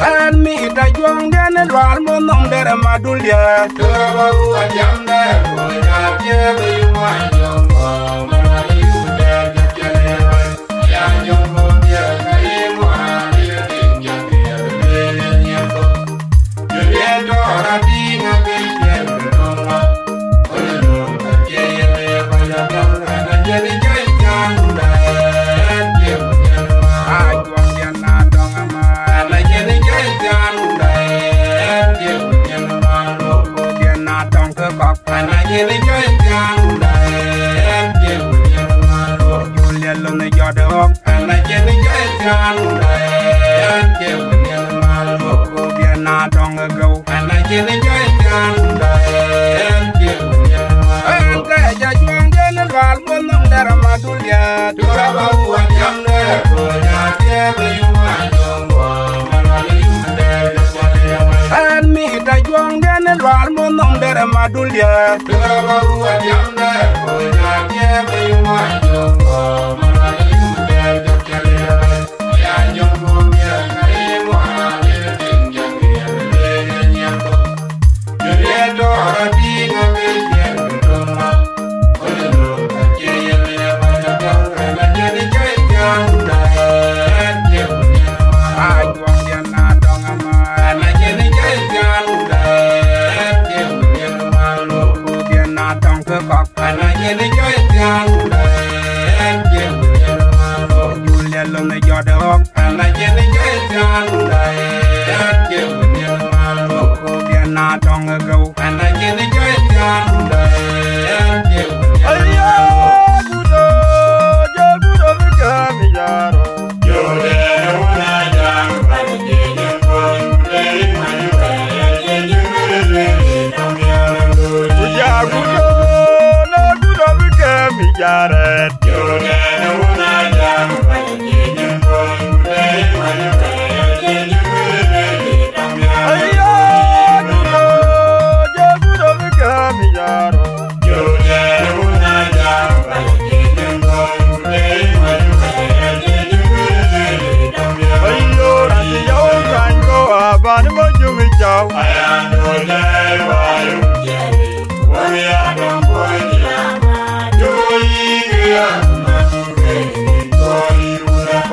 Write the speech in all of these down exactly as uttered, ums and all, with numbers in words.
An mit Ajuɔŋ den Lual Muɔnh Nhom Dɛr Madulia. Ɛn kɛc Ajuɔŋ den Lual Muɔnh Nhom Dɛr Madulia. An mit Ajuɔŋ den Lual Muɔnh Nhom Dɛr Madulia.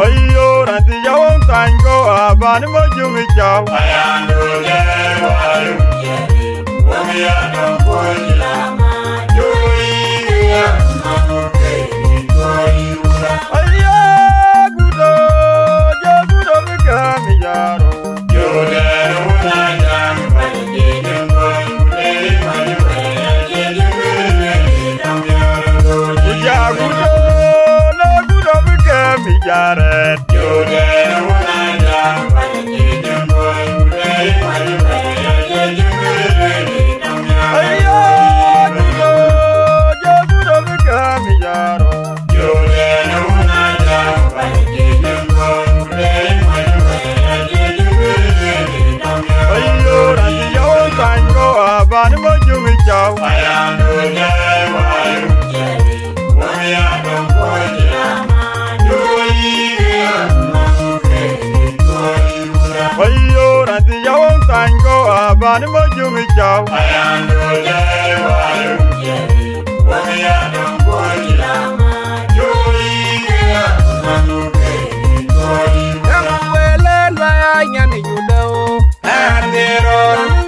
Ayo, ranti jawon tany ko aban mo jungi chau. Ayo, gudo, jo gudo mi kami yaro. Ayo, ranti jawon tany ko aban mo jungi chau. Welen ba nyan judo. Andero.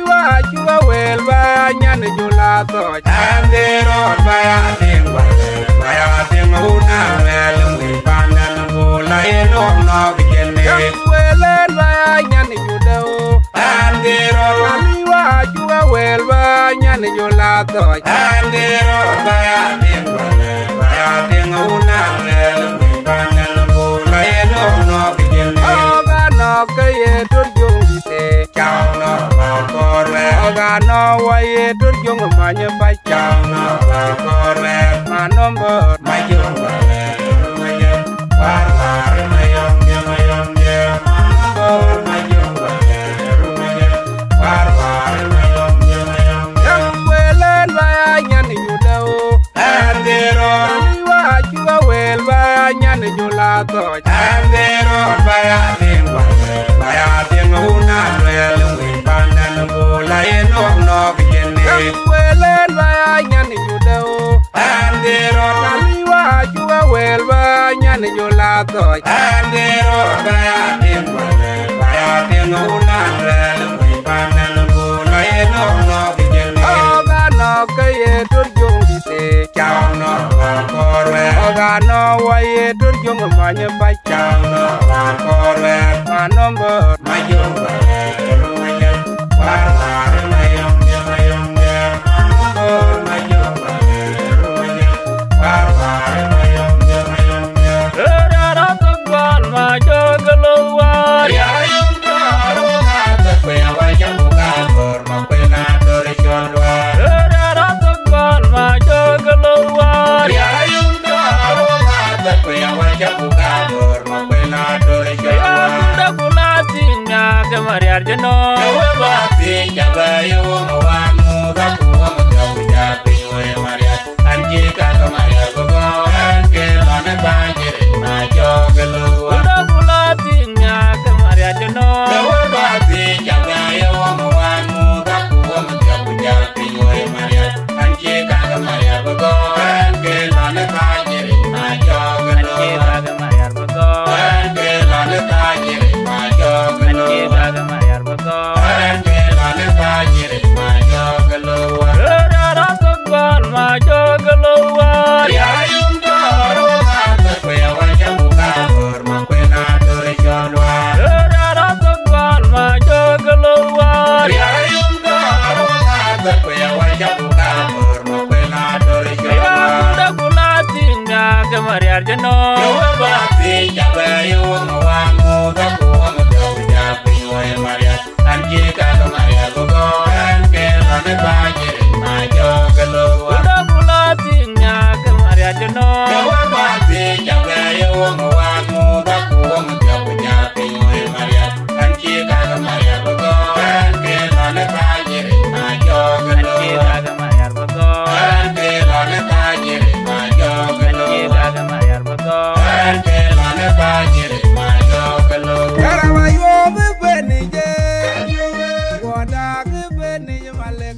Wa chuwa wel ba nyan jula to. Andero ba ya ting wale, ba ya ting una wel mi pandan bula eno no bikene. Welen ba nyan judo. Andero. Wa chuwa wel ba nyan jula to. Andero ba ya ting wale, ba ya ting una wel mi pandan bula eno no bikene. Oga no ke ye tur jong te. Chau no ba kor we. Oga no wa ye tur jong manye ba. Chau no ba kor we. Manom bor ma jong wa le. War war ma yom ye ma yom ye. Manom bor ma jong wa le. War war ma yom ye ma yom ye. Welen ba nyan judo. Andero. Kɔc. An dhi rɔt ba ya tïŋ wal, ba ya tïŋ wun a luɛɛl wïc pandan bol a yen nɔk nɔk jënë. Wël en ba ya nyan judë o. An dhi rɔt na liwa cu wël ba nyan ju la thɔc. An dhi rɔt ba ya tïŋ wal, ba ya tïŋ wun a luɛɛl wïc pandan bol a yen nɔk nɔk jënë. Ɔ ba nɔk ke ye dur juŋ dït. Cam nɔ ba kɔɔr wɛɛr. Ɔ ba nɔ wa ye dur juŋ many bac. Cam nɔ ba kɔɔr wɛɛr. Ma nɔm bör ma juŋ wɛɛr ma jɛl. War war ma yɔm jɛ ma yɔm jɛ. Ma nɔm bör ma juŋ wɛɛr ma jɛl. War war ma yɔm jɛ ma yɔm jɛ. Röör ya rɔt thok guan ma jɔ gelo war. Ya yɔm dɔɔr wa ma thok ya wa jam ka bör. An cï kak Maria bï gɔ̈ɔ̈r, an ke lɔn ë Bajiric ma jɔɔk ë lor. An cï kak Maria bï gɔ̈ɔ̈r, an ke lɔn ë Bajiric ma jɔɔk ë lor. An cï kak Maria bï gɔ̈ɔ̈r, an ke lɔn ë Bajiric ma jɔɔk ë lor. Röör ya rɔt thok guan ma jɔɔk ë lor. Ya yum dɔɔr wä ma thok ku ya wa jam ku ka bor ma kuen a dor cɔl wa. Röör ya rɔt thok guan ma jɔɔk ë lor. Ya yum dɔɔr wä ma thok ku ya wa jam ku ka bor. An cï kak Maria bï gɔ̈ɔ̈r, an ke lɔn ë Bajiric ma jɔɔk ë lor. An cï kak Maria bï gɔ̈ɔ̈r, an ke lɔn ë Bajiric ma jɔɔk ë lor. An cï kak Maria bï gɔ̈ɔ̈r, an ke lɔn ë Bajiric ma jɔɔk ë lor. Kara wa yuɔp ë ben ë je, wɔ dak ë ben ë je malek.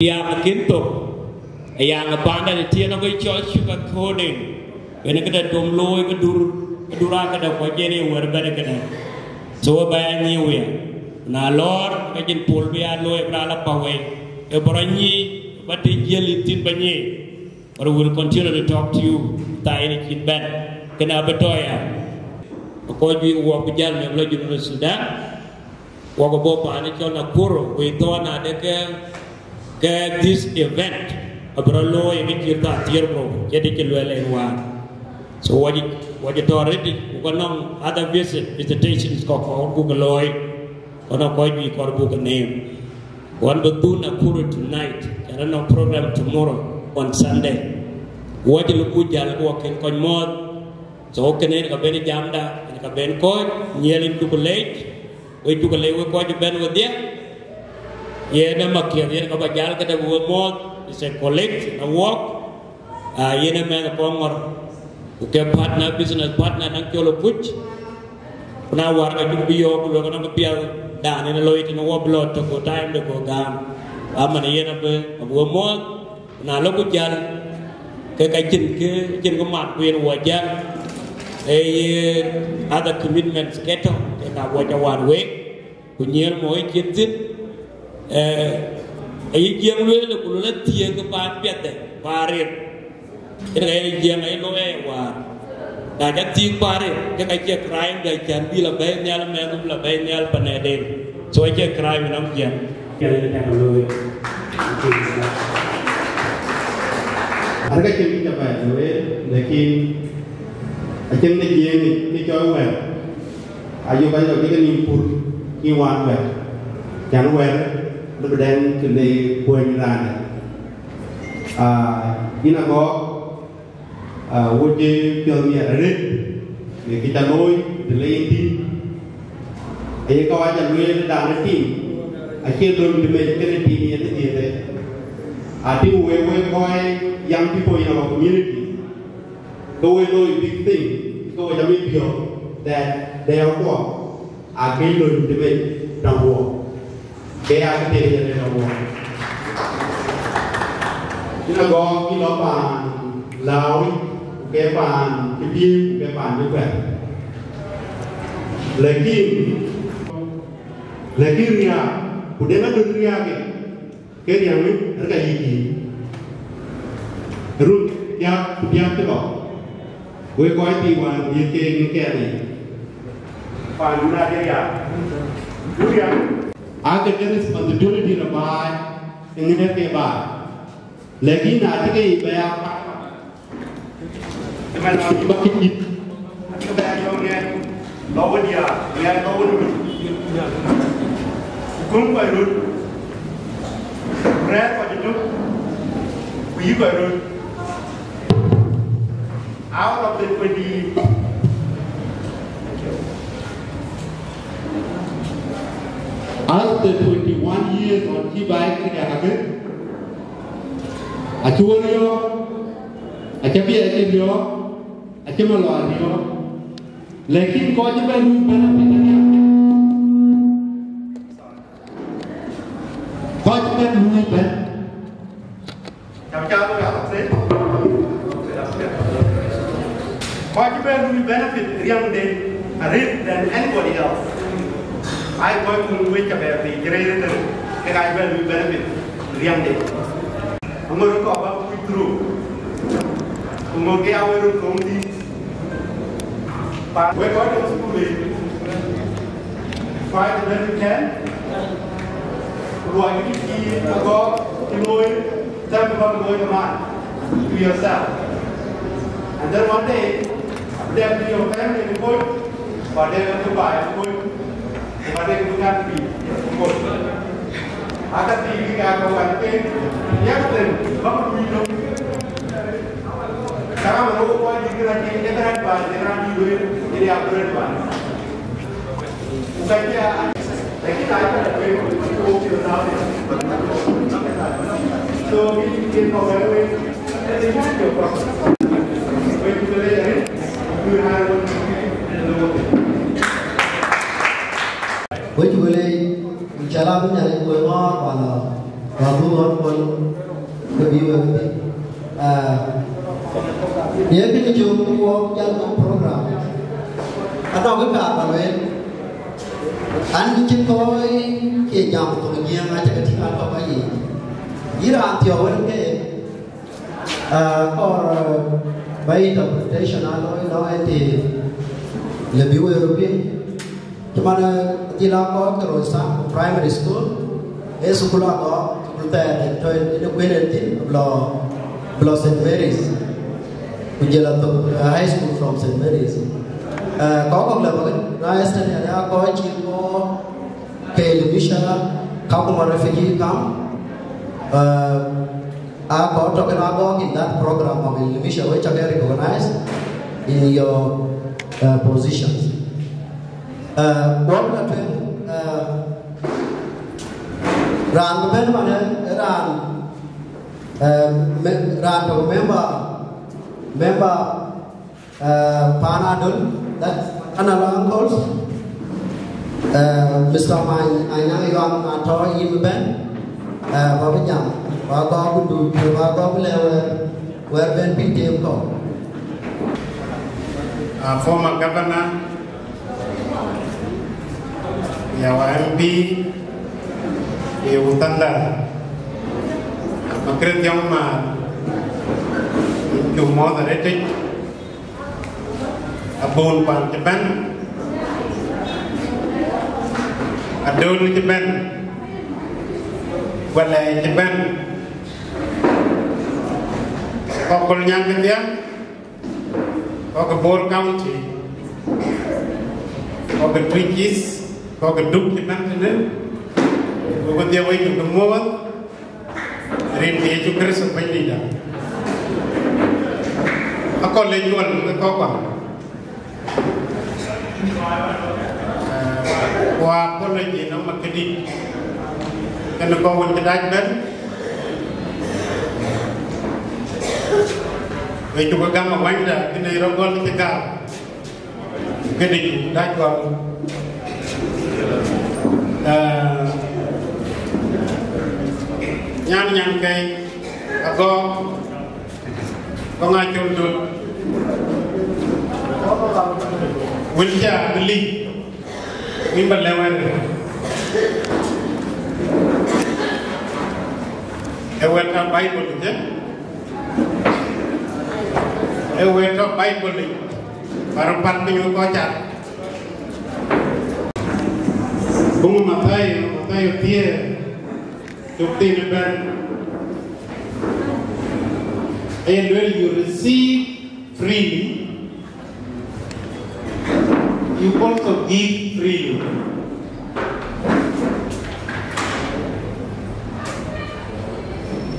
Yam akïn thok, ayam panda de tien ɔkë cɔl sugar coating. Wen këde dom looi ke dur, ke dur akëde kɔc yen ye wɛr bɛ̈n këde. So ba ya nyi wia. Na lɔɔr ke jin pol bï ya looi bï raan la pa wei. E bɔrɔ nyi ba të jiël in thin ba nyi. But we will continue to talk to you. Tha yen cït bɛ̈n. Kënë abï tɔ ya. Kɔc juëc wɔk bï jäl mem lɔ Junub Sudan. Wɔk bɔ̈ paan cɔl Nakuru, ku ë thɔn adë ke, ke this event abï rɔt looi ë kë cït thaa thiëër ku rou, cït të cï lueel en wään. So wɔ cï, wɔ cï tɔ ready, ku ka nɔŋ other visit, visitations kɔ̈k kɔ̈k buk looi, ku nɔŋ kɔc juëc kɔɔr buk neem. Wan bï dhun Nakuru tonight, and anɔŋ program tomorrow on Sunday. Wɔ cï lëu buk jäl ku wɔ kën kɔc mɔ̈ɔ̈th. So kënë en ka ben jamda, en ka ben kɔc, nyiɛl in cuk leec, wek cuk leec wek kɔc bɛ̈n wedhie. Yen ë Makiëth, yen ka ba jäl këde bï we mɔ̈ɔ̈th, is a colleague, a work, ah, yen ë mɛnh Kɔŋɔr. Ku ke partner, business partner, naŋ cɔl Kuc. Ku na war ka cuk bï yɔ̈ɔ̈k, ku luel ka nɔŋ kë piɛth dan en looi tënë wɔ bï lɔ tök, ku time de ku gam. Aman yen abï, abï we mɔ̈ɔ̈th. Na lɔ ku jäl, ke ka cïn kë, cïn kë mat ku yen wɔ jäl, ee ye other commitments ke tɔ̈, ke ka wɔ ca wään week, ku nyiëër mɔ̈u ë cït thïn, ee, ayï Jiëŋ lueel, ku lueel athiëëk paan piɛthde, paan rir. Yen ka yen Jiëŋ ayï looi ë wäär. Na ca thiëëk paan rir, ke ka cie crime dɛ cän bï lɔ bɛ̈ɛ̈i nhial, mɛnhdu bï lɔ bɛ̈ɛ̈i nhial panɛden. So acie crime nɔm Jiëŋ. Yen ka looi. Arëk acïn kë ca bɛ̈ɛ̈i lueel, lakin acïn de Jiëŋ kë cɔl wɛ̈ɛ̈r. Ayök ayök ke nïm pur, kï wan wɛ̈ɛ̈r. Cän wɛ̈ɛ̈r, lëu bï dɛn kë le kuɔny raan. Ah, yïn Agɔɔk, ah, wo cï piɔ̈ɔ̈th miɛt arëët, në kë ca looi, të le yïn tïŋ. Aye ka wac a lueel dan ë tim, acie lööny të mec kënë tim yen ë dhiëëth ë. A tïŋ wek, wek kɔc young people in our community, ke we looi big thing, ke we ca mïth piɔ̈ɔ̈th that they are poor. Akëc lööny të mec tɔŋ wuɔk, ke ya kë tëëk yen ë tɔŋ wuɔk. Yïn Agɔɔk, yïn lɔ paan lääu, ku ke paan cï piëëu, ku ke paan cï kuɛth. Lakin, lakin riääk, ku deŋ adöt riääk yic, ke riääk ë rëk ayï kï. Run diäk ku diäk cï lɔ, wek kɔc thii wään dhiëth keek në kɛn yic. Paandu na de riääk, du riääk. Aake ke responsibility në baai, ë ŋiɛ̈ɛ̈r ke baai. Lakin na cï ke yic bɛ ya, ëmɛn a bä kït, acï bɛ ya yɔ̈ɔ̈k ŋɛk, lɔ wën diaar, ŋɛk lɔ wën wïc. Ku kuŋ kɔc röt, ku rɛ̈ɛ̈r kɔc ëtök, ku yï kɔc röt. Out of the twenty, out of the twenty-one years on cï baai kë riääk akë, acï wën riɔ̈ɔ̈k, acï biɛɛr cï riɔ̈ɔ̈k, acï malɔɔr riɔ̈ɔ̈k. Lakin kɔc cï bɛ̈n lui bɛ̈n apɛn ë riääk, kɔc cï bɛ̈n lui bɛ̈n. Jam ca bï gam thïn. Kɔc cï bɛ̈n lui benefit riääkden arëët than anybody else. Ai kɔc kun wec ca bɛ piny cï rëër ëtënë, ke ka cï bɛ̈n lui benefit riääkden. Aŋot kɔc bä kuc through. Aŋot ke ya wek röt kɔ̈ŋ thïn. But wek kɔc tɔ̈ thukul yic, try the best you can. Luɔi kë cï Agɔɔk cï looi, them bï bäk looi ëmën to yourself. And then one day, abï dɛm bï your family bï kony, ku adɛm bï baai bï kony. Ku ka dek bï ŋäth piny, ku kony. Aka thii bï ka ke wan piny, yak them bäk lui nöm. Ka raan rou kɔc dït kën acï, ë kën advice, ë kën adït wël, ë ya bï advice. Ku ka cï a, lakini na cï la tueŋ, ku wo piɔ̈ɔ̈th na wën. So, kë cï kën kɔ̈k wek wek, ë the unity of purpose. Wek cï wël ë yɛn, ku na wën, ë lɔ wek. Wek cï wël ë, ku cä la bï Nhialic wek ŋɔ̈ɔ̈r, wala, wa bï ɣɔn kuɔn, ke bï wek bï. Ah, ye kën cök bï wok jäl nɔm program. Anɔŋ kë kaar ba lueel. An, cïn kɔc cie jam thoŋ Jiëëŋ, acä ke tïŋ atɔ̈ ka yic. Yïn raan thiɔ̈k wën ke, ah, kɔɔr, ah, ba interpretation aa looi nɔŋ ë të lë bï wëër piŋ. Cï man, eh, dhil aa kɔɔr ke Roy Sam Primary School, ee thukul Agɔɔk, thukul thɛɛr ë tɔ̈ ë kueen en thïn, bï lɔ, bï lɔ Saint Mary's. Ku jël athok, eh, high school from Saint Mary's. Eh, kɔc kɔ̈k lɔ bäk, na yesterday, aa kɔc cï kɔɔr ke Lemisha, Kakuma refugee camp. Eh, aa kɔc tɔ̈ kën Agɔɔk in that program of Lemisha, wek cä ke recognize in your, eh, positions. Eh, wok la tueŋ, eh, raan bï bɛ̈n manë, raan, eh, me-, raan tök member, member, eh, Panadol, that's Panadol uncles. Eh, Mister Many, Anyang Yuan, na tɔ̈ yïn bï bɛ̈n, eh, ba bï jam. Ba gɔ̈k ku du, ba gɔ̈k ku lɛ̈k wɛ̈ɛ̈r, wɛ̈ɛ̈r ben piny teem kɔ̈u. A former governor, ya wa M P, ye wutanda, Margaret Thiɔŋ Maar, yïn cuk mɔ̈ɔ̈th arëtic, abun kuan cï bɛ̈n, adöl cï bɛ̈n, wala cï bɛ̈n, kɔc Kolnyaŋ kedhia, kɔc ke Bor County, kɔc ke Twic East, kɔc ke Duk cï bɛ̈n tënë, ku kedhia wek cuk ke muɔ̈ɔ̈th, rin ke Yecu Kërtho Bɛ̈nydïtda. Akɔ̈l ë cuɔl ke kɔ̈k kuan. Eh, ku apology nɔm Makëdït. Kënë kɔc wën cï dac bɛ̈n. Wek cuk gam awänyda, kënë rɔt gɔl cï gam. Këdï dac gɔl. Eh, nyan nyan kɛ̈i, agɔ̈k, Kɔŋ aa col döt. Wël cä bï lic, wïn bä lɛ̈k wɛ̈ɛ̈r. Ee wɛ̈t tɔ̈ Baibol yic, ee? Ee wɛ̈t tɔ̈ Baibol yic, bä rɔt päl piny wek kɔc cath. Buŋ Mathayo, Mathayo thiëër, cök thiin ëbɛ̈n. Ee lueel, you receive freely, you also give freely.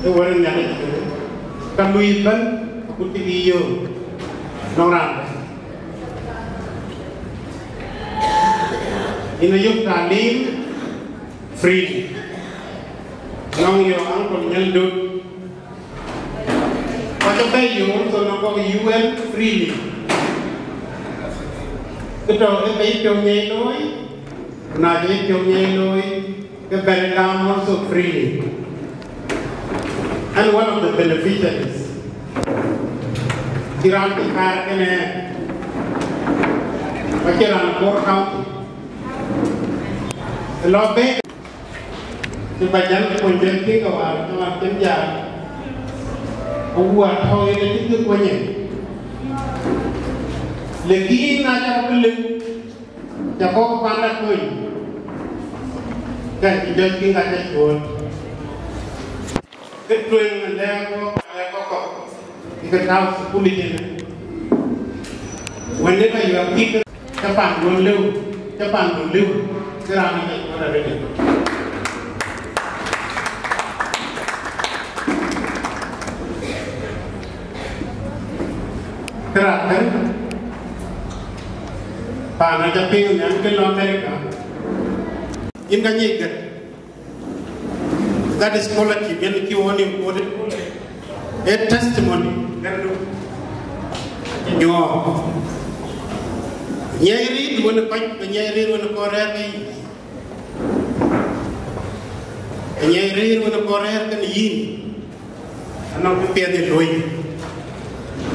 Ee wɛ̈t ë Nhialic, ka lui ëbɛ̈n, akut cï bï yöök nɔŋ raan. Yïn ayök talim freely. Nɔŋ your uncle Nyaldut. Kɔc abɛ̈i yök also nɔŋ kɔc U N freely. Kë tɔ̈ ë ke yï piɔ̈u nyiɛc looi, ku na cï yï piɔ̈u nyiɛc looi, ke bɛ̈n gam also freely. And one of the beneficiaries, cï raan cï kaar kënë, ku cï raan Bor County, ë lɔ bɛ̈i. Cï bä jam kony den piŋ ke wäär, ke wäär cïn jam, ku wäär tɔ̈u yen acïn kë kuɔny en. Lakin na cä bï lëu, cä kɔ̈k panda kony, ka cï jɔc piŋ ka cä cuööt. Kë tueŋ ë lɛ̈ɛ̈r kɔ̈k, ë lɛ̈ɛ̈r kɔ̈k kɔ̈k, ke tääu thukul yic ënë. Wën ë ka yuɛk pïïr, cä pan duön lëu, cä pan duön lëu, ke raan ë ka cuɔt arëët. Ke raan kën, paan acä piŋ nhial ke lɔ America, yïn ka nyic gät. That is quality, bï yen cï ɣɔn imported. A testimony, gɛ̈tdu. Nyuɔɔk. Nyiɛc rïïr wën ë kɔc, ku nyiɛc rïïr wën ë kɔc rɛ̈ɛ̈r ke yïn. Ku nyiɛc rïïr wën ë kɔc rɛ̈ɛ̈r kenë yïn. Anɔŋ kë piɛth ë luɔi.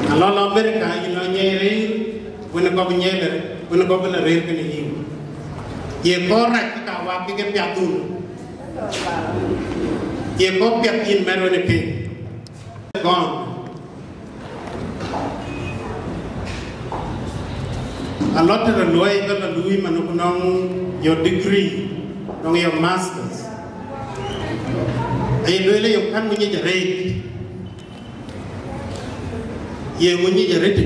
Na lɔ lɔ America, yïn lɔ nyiɛc rïïr wën ë kɔc bï nyiɛc lë, wën ë kɔc bï lɔ rëër kenë yïn. Ye kɔc rac ke ka wak ke ke piath dhun. Ye kɔc piath yïn mɛt wën ë piny. Gɔn. A lot të luɔi ke lɔ luui man ku nɔŋ your degree, nɔŋ your masters. Aye lueel ye kän ŋö nyic arëët. Ye ŋö nyic arëët.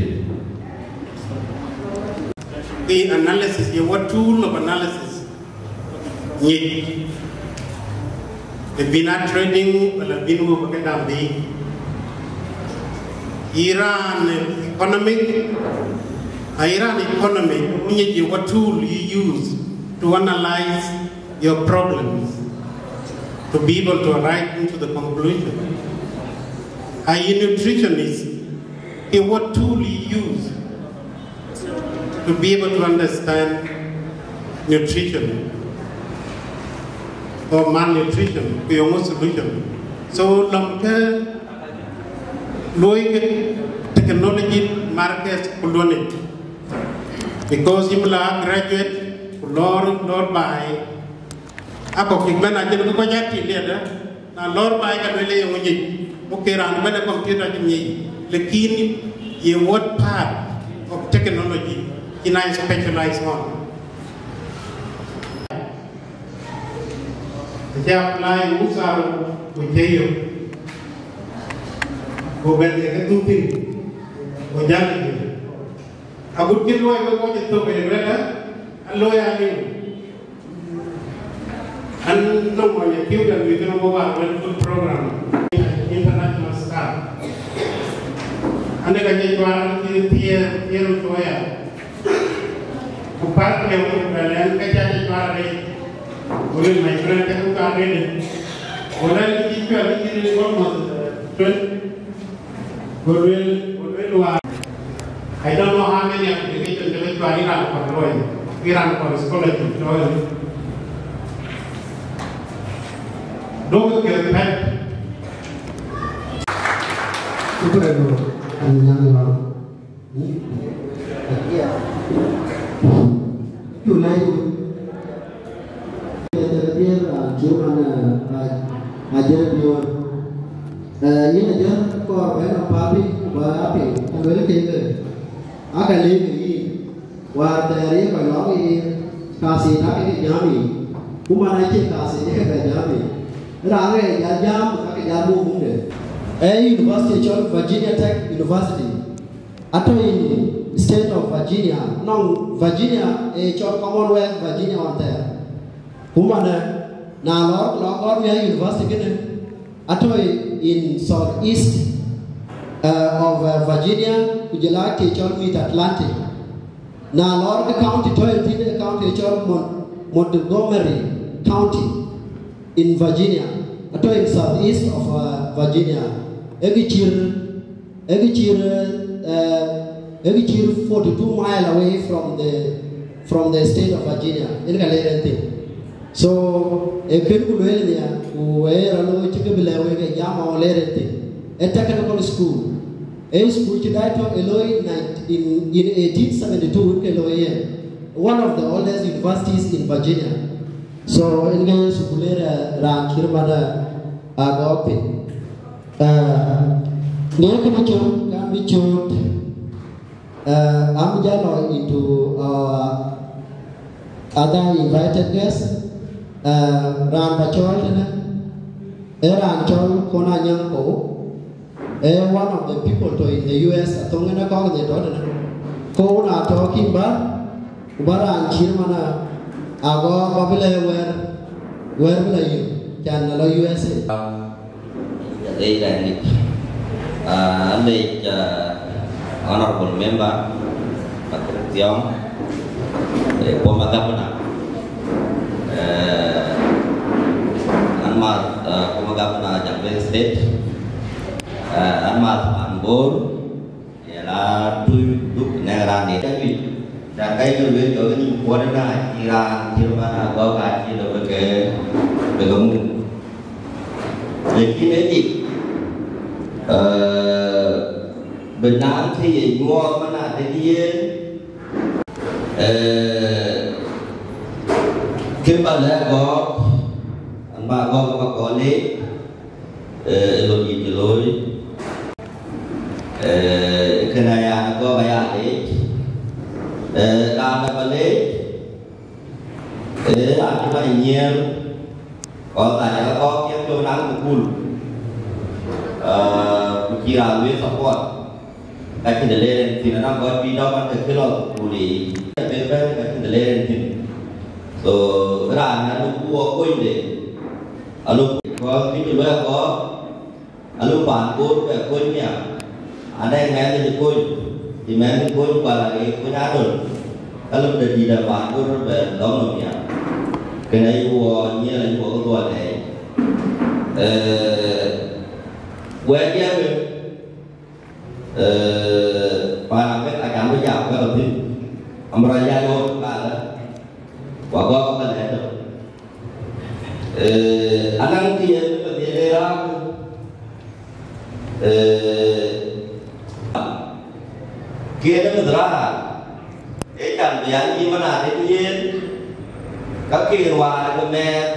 Ke analysis, ye what tool of analysis nyic. Ë bïn a trading, wala bïn wëu ke dam bï. Iran economic, a Iran economy, ŋö nyic ye what tool you use to analyze your problems, to be able to arrive into the conclusion. Are you nutritionist? Ke what tool you use to be able to understand nutrition or malnutrition, ku ye ŋö solution. So lɔŋ ke luɔi ke technology market ku luɔnic, because yïm la graduate ku lɔɔr lɔɔr baai, akɔk kïk bɛ̈n acïn kë kɔc aa tïŋ liɛtdë, na lɔɔr baai ka lueel ye ŋö nyic, okay, raan bɛ̈n ë computer cï nyic, lakin ye what part of technology cïn a specialize on? Acie apply musar ku cie yök, ku bɛ̈n ye ke thuk thïn, ku jäl ke jël. Agut cï luɔi ke kɔc ë thok ë luɛlë, a looi aliu. An nɔŋ mɔny ë kiu dɛ̈ luui kënë wok a wël food program, international staff. An ë ka jɛ cuar an cï thiëër thiëër ë cuɔɔya. Ku par piɛŋ ku bɛ lɛn ke ca jɛ cuar arëët. Ku luel my friend ke ku cuar arëët. Ku lɛn cï cuar cï rëët almost twenty. Go luel, go luel wa. I don't know how many applications they were to Iran for loan, Iran for scholarship loan. Don't get that. Shukran, Anyan Imam. You like Ajër, ah, Ajër Biöör. Eh, yïn Ajër kɔɔr bɛ̈n nɔm pal piny ku bä a piŋ, ka luel kek ke, aka leec ke yïn. Wäär thɛɛr ye kɔc lɔ̈k ye, kathiin ake ke jam yiic. Ku man acie kathiin ye ke bɛ jam yiic. Raan ë jal jam, ka ke jal muk mukde. Eh, university cɔl Virginia Tech University. Atɔ̈ in state of Virginia, nɔŋ Virginia ë cɔl Commonwealth Virginia ɣɔn thɛɛr. Ku manë, na lɔɔr, lɔ kɔɔr miäk university kënë, atɔ̈ in southeast, uh, of, uh, Virginia, ku jɔl a ke cɔl Mid Atlantic. Na lɔɔr ke county tɔ̈ in thïn, ë county ë cɔl Mon-, Montgomery County in Virginia, atɔ̈ in southeast of, uh, Virginia. Ë kë cït, ë kë cït, uh, ë kë cït forty-two mile away from the, from the state of Virginia. Yen ka leer en thïn. So, ë kën ku lueel nia, ku ë rɔt looi cï ke bï lɛ̈k wek ë jam awä leer en thïn. Ë technical school. Ë school cï dac tɔ̈ ë looi in, in eighteen seventy-two ke looi yen. One of the oldest universities in Virginia. So, in ke school ë raan cït man, uh, Agɔɔk piny. Uh, në kënë cök, kan bï cööt, uh, am jalo into our other invited guests. Uh, raan ba cɔɔl tënë, ë raan cɔl Kon Anyaŋ Kou. Ee one of the people to in the U S, athoŋ en akɔk de tɔ̈ tënë. Ko wun atɔ̈ kïn bä, ku bä raan cït man Agɔɔk bä bï lɛ̈k wɛ̈ɛ̈r, wɛ̈ɛ̈r bï lɔ yök, can lɔ U S A. Leec Danic, ah, leec, ah, Honorable Member Patrick Thiong, eh, former governor, eh, an math, ah, former governor Jambeŋ State, eh, an math Pan Bor, ye la tui duk ne raan de ta tui. Da kai ke luel jɔ ni kuɔt na, i raan cït man Agɔɔk ka cï lɔ bï ke, bï ke muk. Lakin ë dik, eh, bï naŋ kë ye nyuɔɔth man adek yen, eh, kë ba lɛ̈k Agɔɔk, an ba Agɔɔk ba kɔn leec, eh, ë lon yïn cï looi. Eh, kënë aya Agɔɔk aya leec, eh, raan ba leec, ee raan cï man ë nyiëër, kɔc aa jɔl a kɔ̈k cï cök naŋ thukul, aa, ku cï raan lueel support, ka cïn të leer en thïn, anɔŋ kɔc bï dɔm an, ke cï lɔ thukul yiic, ke bɛ̈n ka cïn të leer en thïn. So, raan aluk ku wɔ konyde, aluk kɔc bï cï luɔi kɔ̈k, Aluk paan Bor bɛ kony nhial, ade mɛnh cï kony, cï mɛnh cï kony kual ake kony adol, ka luk de dït a paan Bor bɛ dɔm nɔm nhial. Kënë ayï wɔ nyiɛɛl ayï wɔ ke dhuɔl lɛɛc. Ee, wɛ̈ɛ̈t diɛ̈ ke, ee, paan Amerika jam bï jam ke rɔt thïn, amärɔ ya yɔ̈ɔ̈k kalë, wa gɔ̈k ke lɛ̈k tök. Eh, anɔŋ kë ye bï bɛ dhiël ë raak, Eh, kene mïth raar, ee can bï an yï man adek yen, ka ke waar ke mɛɛth,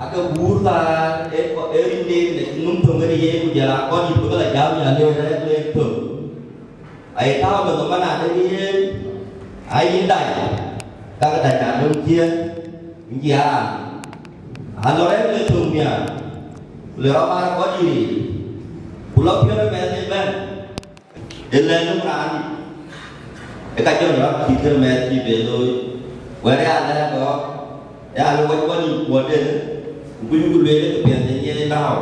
ake guur thaar, ee kɔ-, ee rin de ne cï num thöŋ ënë ye, ku jɔl a kɔc yï bï ke la jam ya le rɛ̈ɛ̈r le thöŋ. Aye tääu meth man adek yen, ayï dac, ka ke dac adöŋ ciëën, ncie raan. Alɔ rɛ̈ɛ̈r le thöŋ nhial, ku le rɔt maar kɔc yï, ku lɔ piɔ̈n ë mɛɛth ë bɛ̈n. Ë lɛ̈k nöm raan dït, ë ka jɔl rɔt cït kën mɛɛth cï be looi, wɛ̈t ë alɛ̈k gɔ̈k, ë alë wɛ̈c bɔ̈ nïm kuɔ̈tden, ku bï yuk lueel ë këpiɛth de nyiɛɛn tääu.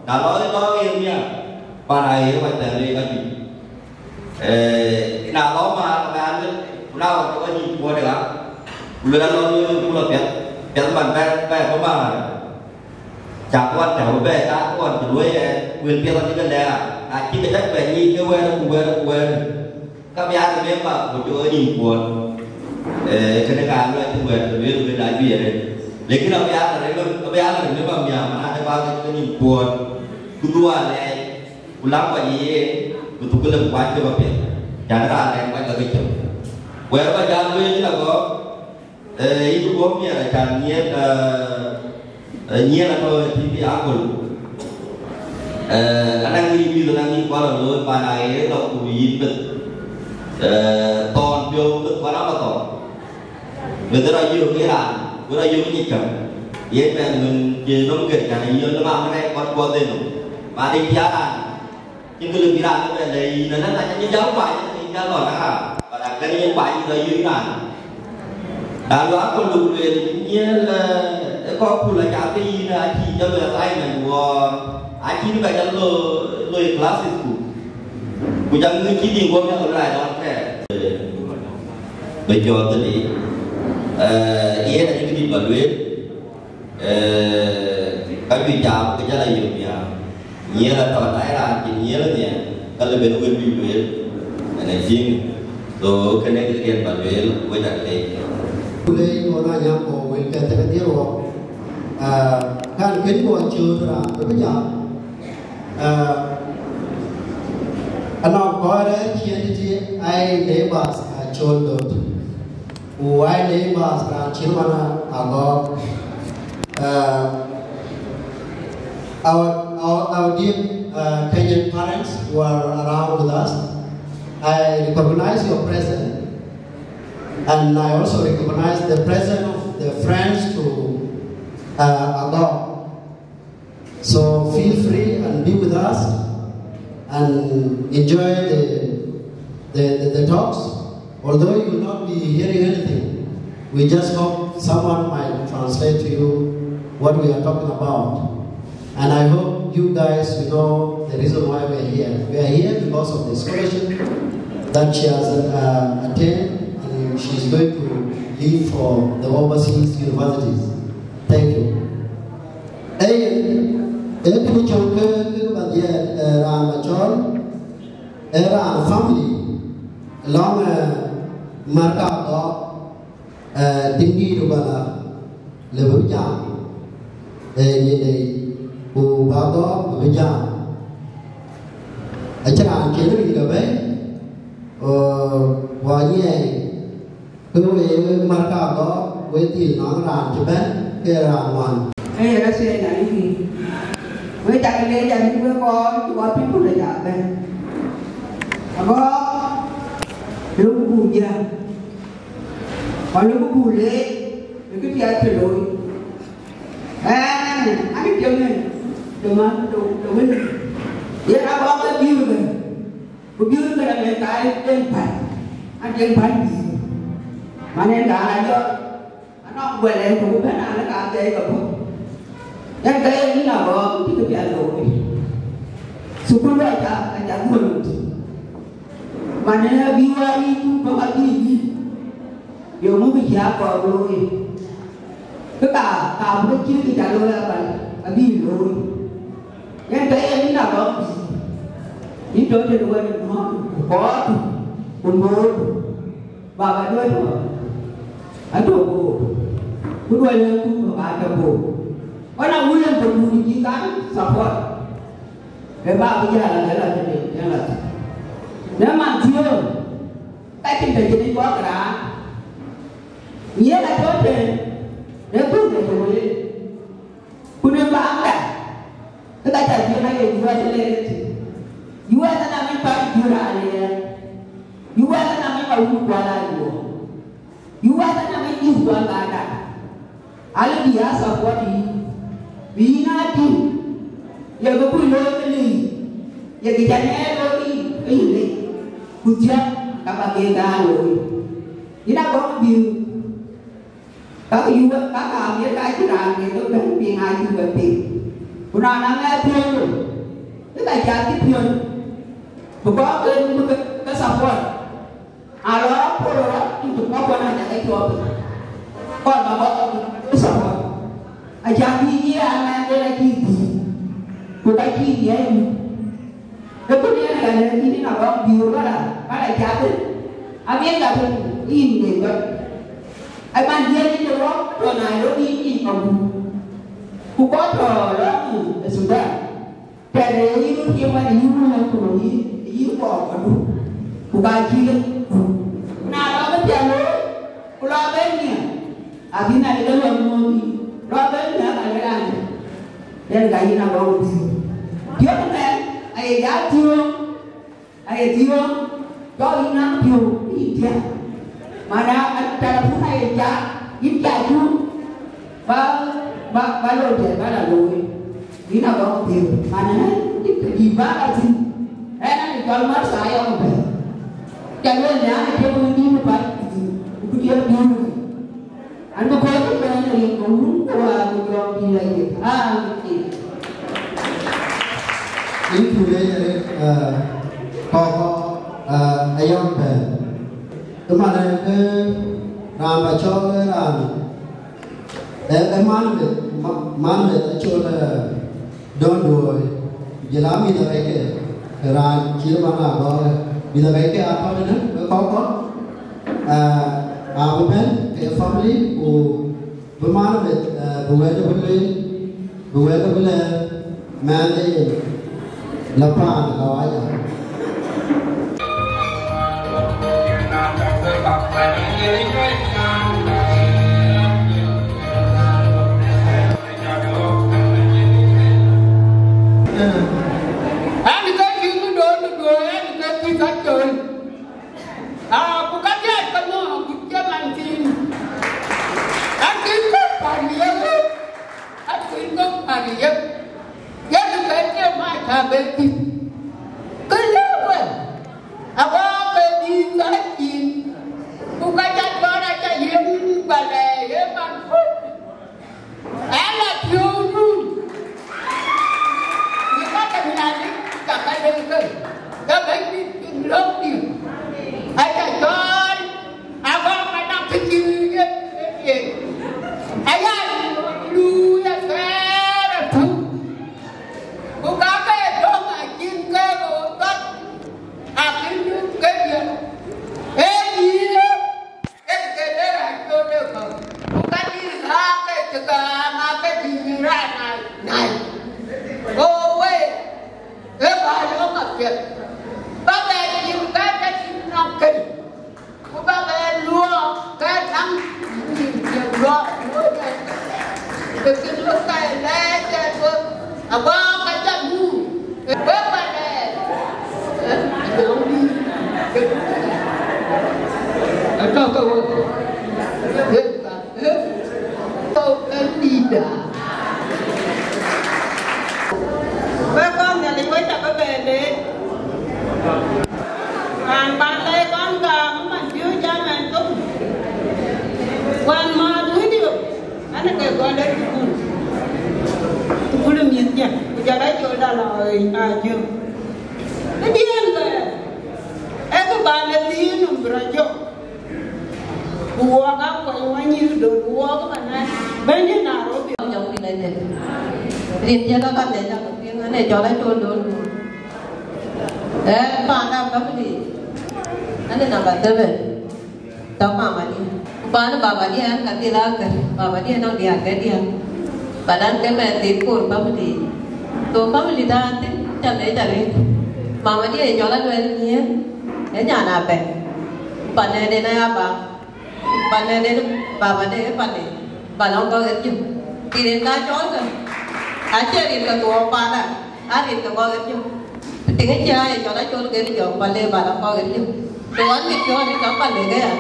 Na lɔ ë lɔ ɣer nhial, pan aɣer kɔc thɛɛr le ka juëc. Eh, na lɔ maar, ka lueel, ku na ɣɔn ke bɔ̈ nïm kuɔ̈tde ɣa, ku lueel alɔ lueel ku lɔ piɛth, piɛth man bɛ̈ɛ̈r, bɛ̈ɛ̈r bɔ̈ maar. Cak ɣɔn cak bï bɛ̈ɛ̈i, cak ɣɔn cï luɔi ɣɛn, wël piɛth adï ke lɛ̈k ɣa, na cï ke cak bɛ nyic ke wɛ̈ɛ̈r ku wɛ̈ɛ̈r ku wɛ̈ɛ̈r, ka bï aa remember ku jɔ ë nïn kuɔɔn. Eh, kënë ka luɔi cï wɛ̈ɛ̈r ke lueel wël aa juëc arëët. Lakin abï aa remember, abï aa remember miäk man ade bä ke nïn kuɔɔn. Ku dhuɔɔr alɛɛc, ku läŋ kɔc ë yen, ku thuk ke lëu kuany cök apiɛth. Can raan lɛ̈k kɔc ke ke cök. Wɛ̈ɛ̈r bä jam lueel cï la gɔ̈k, Eh, yïn guɔ̈p miɛt acan nyiɛɛn, eh, eh, nyiɛɛn atɔ̈ ë tïŋ bï akol. Eh, anaŋ yïn mïth, anaŋ yïn kuan ë looi pan aɣeer lɔ ku yïn meth. Eh, thɔn piɔ̈u meth kuan abä thɔn. Meth ë rɔt yök ë raan, ku rɔt yök ë nyic käŋ. Yen mɛnh wën cï nɔm gët, can ë yöl ë mam ë rɛc kɔt kuɔth en nɔm. Ma de cï a raan. Cïn kë lëu bï raan ëbɛ̈n lɛ̈k yïn, ëlä, na cïn jam kuany, yïn jam lɔ na, but akën yïn kuany, yïn lɔ yïn raan. Na luaak kɔn luk lueel, nyiɛɛl, eh, ë kɔ̈k kul acath ke yïn, acï jam assignment wɔ, acïn bɛ jam lɔ, lɔ classes ku. Ku jam ŋic cï dï guɔ̈p ya, I don't care. Bɛ jɔt dhëli. Eh, yen acï kë dït bä lueel. Eh, ka juëc jam ke jal a yök nhial. Nyiɛɛl atɔ̈, na ye raan cïn nyiɛɛl nhial, ka lë ben wël bï lueel, ɛn ë tïŋ. So, kënë ke riɛn bä lueel, wek aa leec. Ku leec ŋɔn a nyam kɔ̈u wël kɛ̈th ke dhiël wɔ. Ah, kan kën bɔ̈ cööt raan bï bï jam. Ah, anɔŋ kɔc rɛ̈ɛ̈r ciëën tëtï, ai neighbors, ah, cööt döt. Why neighbors raan cït man Agɔk. Uh, our, our, our dear, uh, Kenyan parents who are around with us, I recognize your presence, and I also recognize the presence of the friends to, uh, Agɔk. So feel free and be with us and enjoy the, the, the, the talks. Although you will not be hearing anything, we just hope someone might translate to you what we are talking about. And I hope you guys know the reason why we are here. We are here because of the scholarship that she has, uh, attained, and she is going to leave for the overseas universities. Thank you. Ee, ee kënë cök ke, ke bä dhiɛɛt, eh, raan bä cɔl, ee raan family, lɔŋ, eh, Marka Agɔk, eh, tiŋdït Bala, lëu bï jam, eh, nyinde, ku bä Agɔk bï jam. Acïn raan cïn rin ke bɛ̈i, eh, wa nyiɛɛi, Ke we Marka Agɔk, we dhil nɔŋ raan cï bɛ̈n ke raan ŋuan. Ee, yen acie nyan yïn. We cak leec an, we kɔc, we people ë cak bɛ̈n. Agɔk, lok buk jam. Ku lok buk leec, ë kë piɛth cï looi. Ɛn, an, tiëm ën, të man, të, të wën. Yen Agɔk ë bï bɛ̈n. Ku bï röt bɛ̈n ë ka ë den päl, a den päl bï. Man en raan ayɔt, anɔŋ guɛl en ku bɛ̈n an, ka ke ke bɔ̈. Yen ke ye yïn Agɔk, cï kë piɛth looi. Thukul aca, aca dhuɔ̈l wut. Man en abï wäär yic ku tɔ̈ abï yic. Yeŋö bï cï Agɔk looi? Kë ka, ka bï cï kë ca looi abal, abï looi. Yen ke yen yïn Agɔk bï, yïn tɔ̈ tëde wɛ̈t ë Nhialic, ku kɔɔrdu, ku moordu, baba duɔ̈ɔ̈c tɔ̈, atɔ̈ boor, ku duɔ̈ɔ̈c ë kuc tɔ̈ ka tɔ̈ boor. Ɣɔn a wulën tɔ̈ bun cï kan support. Ë ba bï jäl la, la tëde, jäl la tëde. Në man thiöör, ka cïn të cïn ë kɔk raan. Nyiëëk atɔ̈ tëën, në kuc de tëwëë. Ku në baŋda, ke ka ca thiëëŋ aye U S le tï. U S anɔŋ ë pan jur aliɛɛr. U S anɔŋ ë ma wun kual ayuɔɔk. U S anɔŋ ë jur kual baada. Alë bï a support yï. Bï yïn a tïŋ. Ye kë kuc looi ke lei. Ye kë ca nɛɛr looi ke yï lei. Ku thiɔ̈k ka ba ke daa looi. Yïn a gɔ̈k bï Ka ke yup, ka kaam ye ka cï raan ke ke bɛ̈n piŋ aa cï bɛ piŋ. Ku na naŋ ë piɔ̈n, ke ka ca cï piɔ̈n. Because ke, ke, ke support. A lɔ rɔt pol rɔt, ku kɔc kuɔn a ca ke cuɔp. Kɔn ba kɔc ke support. A ca bï ye a mɛn de la cï dhïc. Ku ka cï ye Ë kën yen ka lɛ̈k yïn ënɔɔnë, bï wä bä la, bä la cath, abï la bï yïn ŋic bä. Ë man diɛt yïn de wä tɔ Nairobi yïn ŋic ka wun. Ku kɔc tɔ lɔ̈ɔ̈m ë Thudan, tɛ̈dë yïn röt ye man yïn wun ë kuɔɔny yïn, yïn kɔɔr kɔdu. Ku ka cï lë. Ku na lɔ bï piɛth looi, ku lɔ bï nhiam, abï na lë lɔ muɔ̈ɔ̈th yïn, lɔ bï nhiam alë raan. Yen ka yïn abä wut. Diɔ̈k mɛn aye jal thiöŋ, aye thiöŋ, jɔ yïn naŋ piɔ̈u yïn tiɛ̈. Mana, a, telefon aye jal, yïn jal yum, ba, ba, ba lɔ tɛ̈ ba la looi. Yïn abä wut. Mana, yïn kë dït ba la thïn. Ɣɛn anë jɔl mar thaa yɔm bɛ̈n. Ca lueel në an, tiɛ̈ wun dït päl, ku bï diɛt dït. An bï kɔc bï bɛ̈n rin ke wun ku wäär ku jɔŋdït ayek. Amen. Yïn cu leec arëët, eh, kɔc kɔ̈k, eh, ayɔ̈m bɛ̈n. Ëmën ke raan ba cɔl ë raan, eh, eh, man meth, ma-, man meth acɔl, eh, Don Duɔ̈ɔ̈i, ku jɔl a mïth arɛc ke, ke raan cït man agɔ̈ɔ̈r, mïth arɛc ke aa tɔ̈ tënë, ke kɔ̈k kɔ̈k, aa, abï bɛ̈n ke family, ku bï man meth, aa, bï wɛ̈t bï lueel, bï wɛ̈t bï lɛ̈ɛ̈r, mɛnhde yen, la paan kawaja. An ke cï Don Duɔ̈ɔ̈i, an ke cï ka cöl. Ah, ku ka diäär ke nɔ̈k agut cï man thïn. An ke kɔ̈k päl yek, an ke kɔ̈k päl yek. Yen ke cï mac abël thïn. Kë lëu wek, awɔ ke bï ka cïn. Ku ka ca cɔl aca yen ba lɛɛr ye man kuc. Ala piɔ̈u nu. Ni ka ke Nhialic, ka ka lëu ke. Ka bɛ̈nydït cïn lɔ̈ŋdït. Aca cɔɔl, abä ma dap kë cï ye, ye, ye. Aya luui athɛɛr atuk. Ku ka ke dɔ̈ŋ acïn ke röör tɔt. Akïn duk ke ye. Ee yïn. Ee ke de rac col ë kɔ̈u, ku ka dït ɣääk ke cï ke ɣääk, ŋa ke dït raan nai, nai. Go wek, ee bä yɔ̈ɔ̈k apiɛth, bä bɛ yïn ka ke cïn nɔm kënë, ku bä bɛ luɔɔk ke naŋ yïn cï luɔɔk, luɔɔk ë. Ke cïn lɔ ka ë lɛɛc ë tueŋ, abä ka jam nu, ë bä bɛ lɛɛc. Ë, ë, ë, ë, ë, ë, ë, ë, ë, ë, ë, ë, ë, Wek kɔn Nhialic, wek ca bï bɛ leec. Raan ban lɛc kɔn gam man piööc jam ɛn thok. Wään määth wïc diö, an, ke gɔl ë thukul. Thukul ë mïth jam, ku jɔl a col da lɔ ɣööc aa jö. Ë diëën bɛ, ee kë ba lɔ thiin nɔm bï rɔt jɔk. Ku wɔɔk aa kuany wanyïïr döt, ku wɔɔk ë Panai, bɛ̈ny de Nairobi. Jɔŋdït Lɛ̈cdɛ̈t. Rin cï lɔ ka lɛc, akë piŋ, ane cɔl Acol Döndun. Ee, panda family, ane number seven. Tɔ̈ mama diɛ̈. Ku pan baba diɛ̈ an, ka dhil akër. Baba diɛ̈ nɔŋ diäär ke diäk. Ba dan ke mɛn thith koor family. So family dan thïn. Ca lec arëët. Mama diɛ cɔl Aluel Nyiëën, ë nyan abɛ̈. Panɛden aya ba. Panɛden baba de ë pane. Ba lɔŋ kɔ̈k ɣer jö. Rin ka cɔl kë. Acie rin ke thuɔɔu panda. A rin ke kɔ̈k ɣer jö. Tiŋ ë cia ye cɔl Acol Gen Jɔk, pale ba lɔŋ kɔ̈k ɣer jö. Të ɣɔn mit piɔ̈u rin tɔŋ pale ke ya.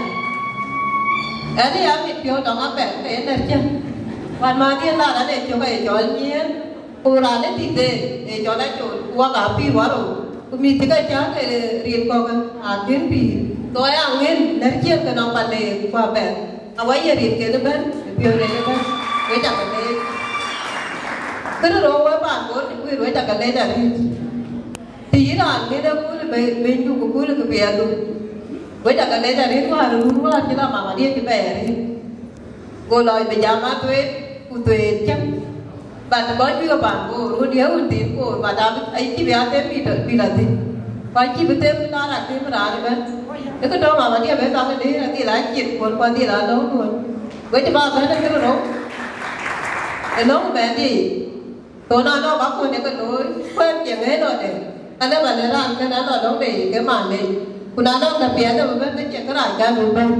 Ɛn ya mit piɔ̈u tɔŋ abɛ̈ ke ye nɛ̈r cä. Wan ma dhil lar ade cök aye cɔl Nyiëën. Ku raan ë tik de ë cɔl Acol, ku wak aa pïïr warou, ku mïth cï ke cäk ke rin kɔ̈k aa kën pïïr. Thou aya ŋën nɛ̈r ciëën ke nɔm pale ku abɛ̈n, awa ye rin kën ëbɛ̈n, ë piɔ̈u rin ëbɛ̈n, wek cak ke leec. Kënë rou wek paan Bor cï kuiir, wek cak ke leec arëët. Të yïn raan ŋën ë kööl ë bɛ̈nydu ku kööl ë këpiɛthdu, wek cak ke leec arëët, wäär ë run wäär cï la mama dië cï bɛ̈ɛ̈r arëët. Go lɔc bï jam a thueet, ku thueet cä. But bɔ̈ juëc ë paan Bor, run diëëu wun thiin Bor, but abï, acï bï a them bï tɔ, bï lɔ thïn. Ku acï bï them bï la rak them raan ëbɛ̈n. Ë kë tɔ̈ mama dië bɛ kaŋ ë dëër adhil a ciet kuɔn, ku adhil a lɔ̈ŋ duɔ̈n. Wec bä bɛ̈n ë kërë rou. Ë lɔ̈ŋ bɛ̈n dië yic. Thou na nɔŋ ba kuɔn ë ke looi, kuɛn cieŋ ë lɔ de. Ka lë ba lë raan kën a lɔ lɔ̈ŋ de yic ke man de. Ku na nɔŋ dë piɛth ë bï bɛ̈n ke cieŋ kërac ka bï bɛ̈n.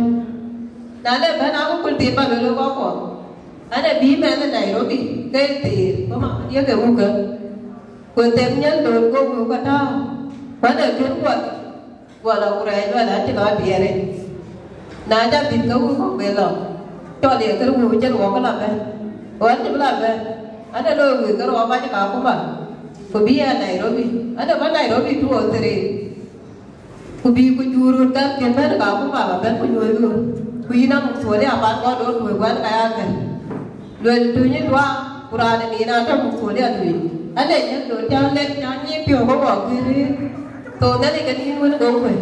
Na le bɛ̈n, aŋö kul thïn ba luel wek kɔckuɔ? An, ee bï mɛnh ë Nairobi ke thïïr, bä mama dië ke wukë. Ku them nyɛl doot, go wëu ke tääu. Ku an, ee kën guɔ, guɔ lɔ ku rɛɛc luɛl an, cï lɔ diɛɛr en. Na ca dhil ke wëu kɔ̈k be lɔ, cɔl ye kër wëu cïn wɔ ke lɔ bɛ̈n. Ku an, cï bï lɔ bɛ̈n, an, ee loi wëu ke rɔɔk mac ë Kakuma, ku bï ya Nairobi. An, ee bä Nairobi two oh three. Ku bï ku juur röt ka kën bɛ̈n ka ku baba bɛ̈n ku nyuööc röt. Ku yïn amuk thuɔɔl ya pan kɔn doot tuöc wɛ̈n ka ya kën. Luel tuny ë tuaŋ, ku raan ë nin atɔ̈ muk thuɔɔl ya tuöc. Alec yen doot cä lek cä nyic piɔ̈u ke wɔ kï rëër. Thou Nhialic ke nin wën gok kuëc.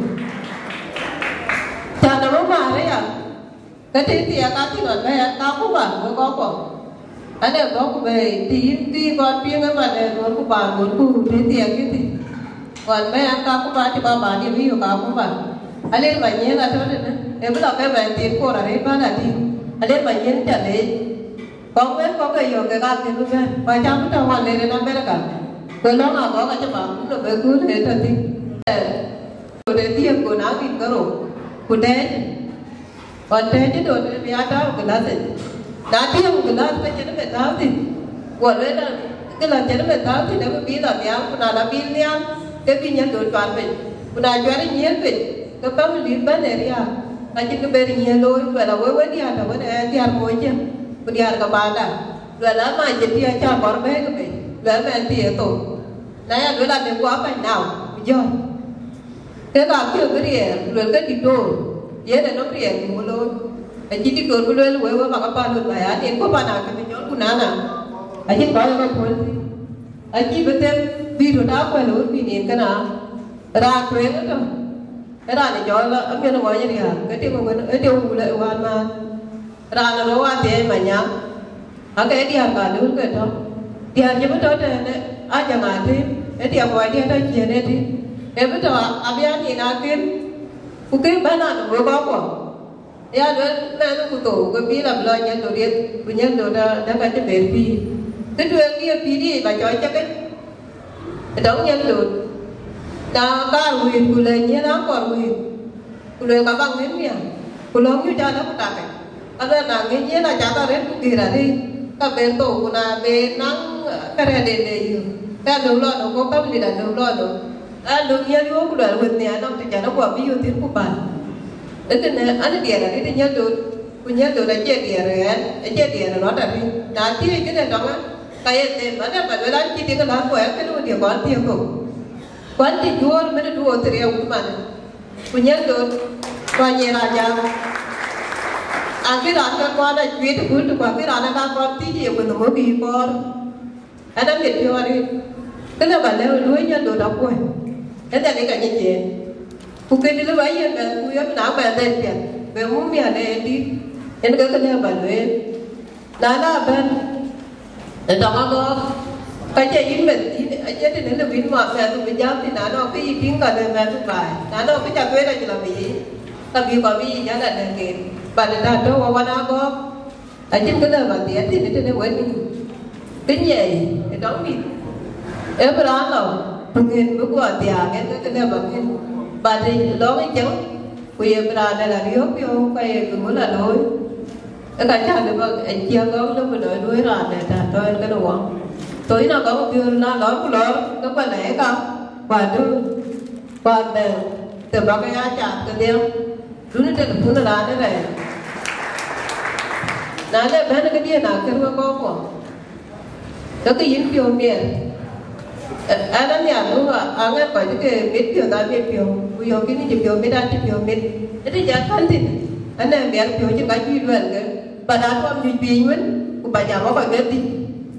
Cä nɔm ë määr aya. Ke tëë thiɛɛk ka thïn ɣɔn bɛ̈ɛ̈r ka ku ba wek kɔckuɔ. Ane bɔ̈ ku bɛ̈ɛ̈i, të yïn bï ɣɔn piŋ ëman ë ŋuɔ̈t ku paan ŋuɔ̈t ku tëë thiɛɛk cï thïn. Ɣɔn bɛ̈ɛ̈r ka ku ba cï ba baan ye bï yök ka ku ba. Alir ba nyiëëŋ atɔ̈ tënë, ee bï lɔ ke mɛn thiin koor arëët bän adï. Alir ba nyiëëŋ ca leec. Kɔŋ wek kɔ̈k ke yök kek akën bï bɛ̈n, ku acä bï tɔ̈ ɣɔn ler en America. Ku lɔ̈ŋ agɔk acï ba kum nɔm ë kööl ë tɔ̈ thïn. Ku de thiëëk ku na ŋic kerou, ku tɛ̈ɛ̈c. Ɣɔn tɛ̈ɛ̈c ë döt bï a tääu glath yic. Na tiëëŋ glath ke cïn ëmën tääu thïn, guɔ lueel an, glath cïn ëmën tääu thïn, abï bï lɔ nhial, ku na la bï nhial, ke bï nyiël döt cuat piny. Ku na cuat ë nyiël piny, ke family bɛ̈n ë riääk, ka cïn kë ben nyiël looi, luɛl awëu wën diäär tɔ̈ wën ë diäär moc cë, ku diäär ke baada. Luɛl amac cï tï acä kɔr bɛ̈ɛ̈i ke piny, luɛl mɛn tï ë thou. Na ya luel an, de guɔ apac nau, ku jɔ̈ɔ̈r. Kek aa piɔ̈ɔ̈th bï riɛɛr, ku luelkë diktor, yen ë nɔm riɛɛr bï ŋö looi. Acï diktor bï lueel wek, wek bä ke päl ɣöt bä ya nin, ku pan akï bï nyɔl ku nana. Acïn kɔc ë ke puɔ̈l thïn. Acï bï them bï röt aa kuɛl ɣöt bï nin kënë aa. Raan tueŋ ëtök, ë raan ë cɔl Amiɛl Ŋɔɔny Riääk, ke tim ë wën, ë tim wul ë wään määth. Raan ë rou athiɛɛi Manyaŋ, ake diäär ka döör ke tɔ̈. Diäär cï bï tɔ̈ tënë Ajäŋ Atem, ë diäk kɔc diɛt tɔ̈ ciëën ëtï. Ee bï tɔ̈ abï a nin akën, ku kën bɛ̈n an, wek kɔckuɔ. Ya luel mɛnh ku thou, ke bï lɔ bï lɔ nyiël döt rieth, ku nyiël döt dä, dä ka cï ber pïïr. Kë tueŋ dië pïïr dië ba cɔc cä kec. Ë tɔŋ nyiël döt. Na kaar wëët, ku le nyiël akɔr wëët, ku lueel ka bä ŋic miäk, ku lɔ̈ŋ nyuc alë ku takë. Ka lueel na ŋic nyiël acath arëët ku gëër arëët, ka ben thou, ku na ben naŋ kërɛɛt en le yök, ke alöök lɔ nɔm, ku family alöök lɔ nɔm. Alöök nyiël yöök ku luɛl wëth nhial nɔm të cän ë guɔ bï yök thïn ku päl. Ë kënë an, diɛɛr arëët ë nyiël döt, ku nyiël döt acie diɛɛr ɣɛɛr, acie diɛɛr rɔt arëët. Na thiëëc këde tɔŋë, ka ye them, ade ba luel an, cï tik ë läth kuɔ, ɛn kënë wëndiɛ̈ kɔn thiëëk thok. Kuan cï juöör mënë two oh three awut manë, ku nyiël döt, ku anyiɛɛr ajam. Akï raan ke kuan acuit ë kul, ku akï raan aka kɔn thiëc ye wënh ë mök yï kɔɔr. Ɛn amit piɔ̈ɔ̈r arëët, kë lë ba lëu, luöi nyiël döt akuɔ̈c, ë Nhialic ka nyic en. Ku këdï lë ba yiën mɛnhku, ye bï na mɛnh dhil piɛth, be mum miäk de en dït, en ke kë lë ba lueel. Na la bɛ̈n ë tɔŋ agɔɔk, ka cie yïn meth, yïn acie tënë lë wïn mɛnhdu bï jam thïn, na nɔŋ kë yï tïŋ ka le mɛnhdu baai, na nɔŋ kë ca thueec acï lɔ bï yic, ka bï kɔn bï yic an, adɛ̈ŋ ken, but ë tɔ̈ wɔ wan agɔɔk. Acïn kë lëu ba dhiɛɛt thïn tënë wën nïïm. Kë nyiɛɛi ë tɔŋ mïth, ee bï raan lɔ, Ŋen bï guɔ thiaak, en ke këde bä ŋen. But lɔ̈k ë cäŋ, ku ye bï raan dɛ̈ la riɔ̈ɔ̈k piɔ̈u, ka ye bï ŋö la looi. Ë ka cä lëu bä, ë ciɛɛŋ gɔ̈k lëu bï lɔ luöi raan dɛ̈ tɛ̈ tɔ̈ en kënë wɔ. So yïn agɔ̈k piɔ̈u na lɔ̈ɔ̈r ku lɔ̈ɔ̈r, ke bä lɛ̈k ë ka, ku adöŋ, ku adhɛ̈ŋ, ke bä ke ya cath kedhie. Dunë telephone raan ë rɛɛc. Na le bɛ̈n këdiën akër wek kɔ̈k kuɔ, ke ke yïn piɔ̈u miɛt. Ɛn anhiar nu aŋɛk kɔc ke mit piɔ̈u dha mit piɔ̈u, ku yɔ̈ɔ̈k yïn cï piɔ̈u mit, an cï piɔ̈u mit. Ëtë jat kän thïn, anɛ miɛt piɔ̈u cïn ka cïï luɛlkë, ba da tuɔm nyuc piny wën, ku ba jam ë kɔc ke dhïc,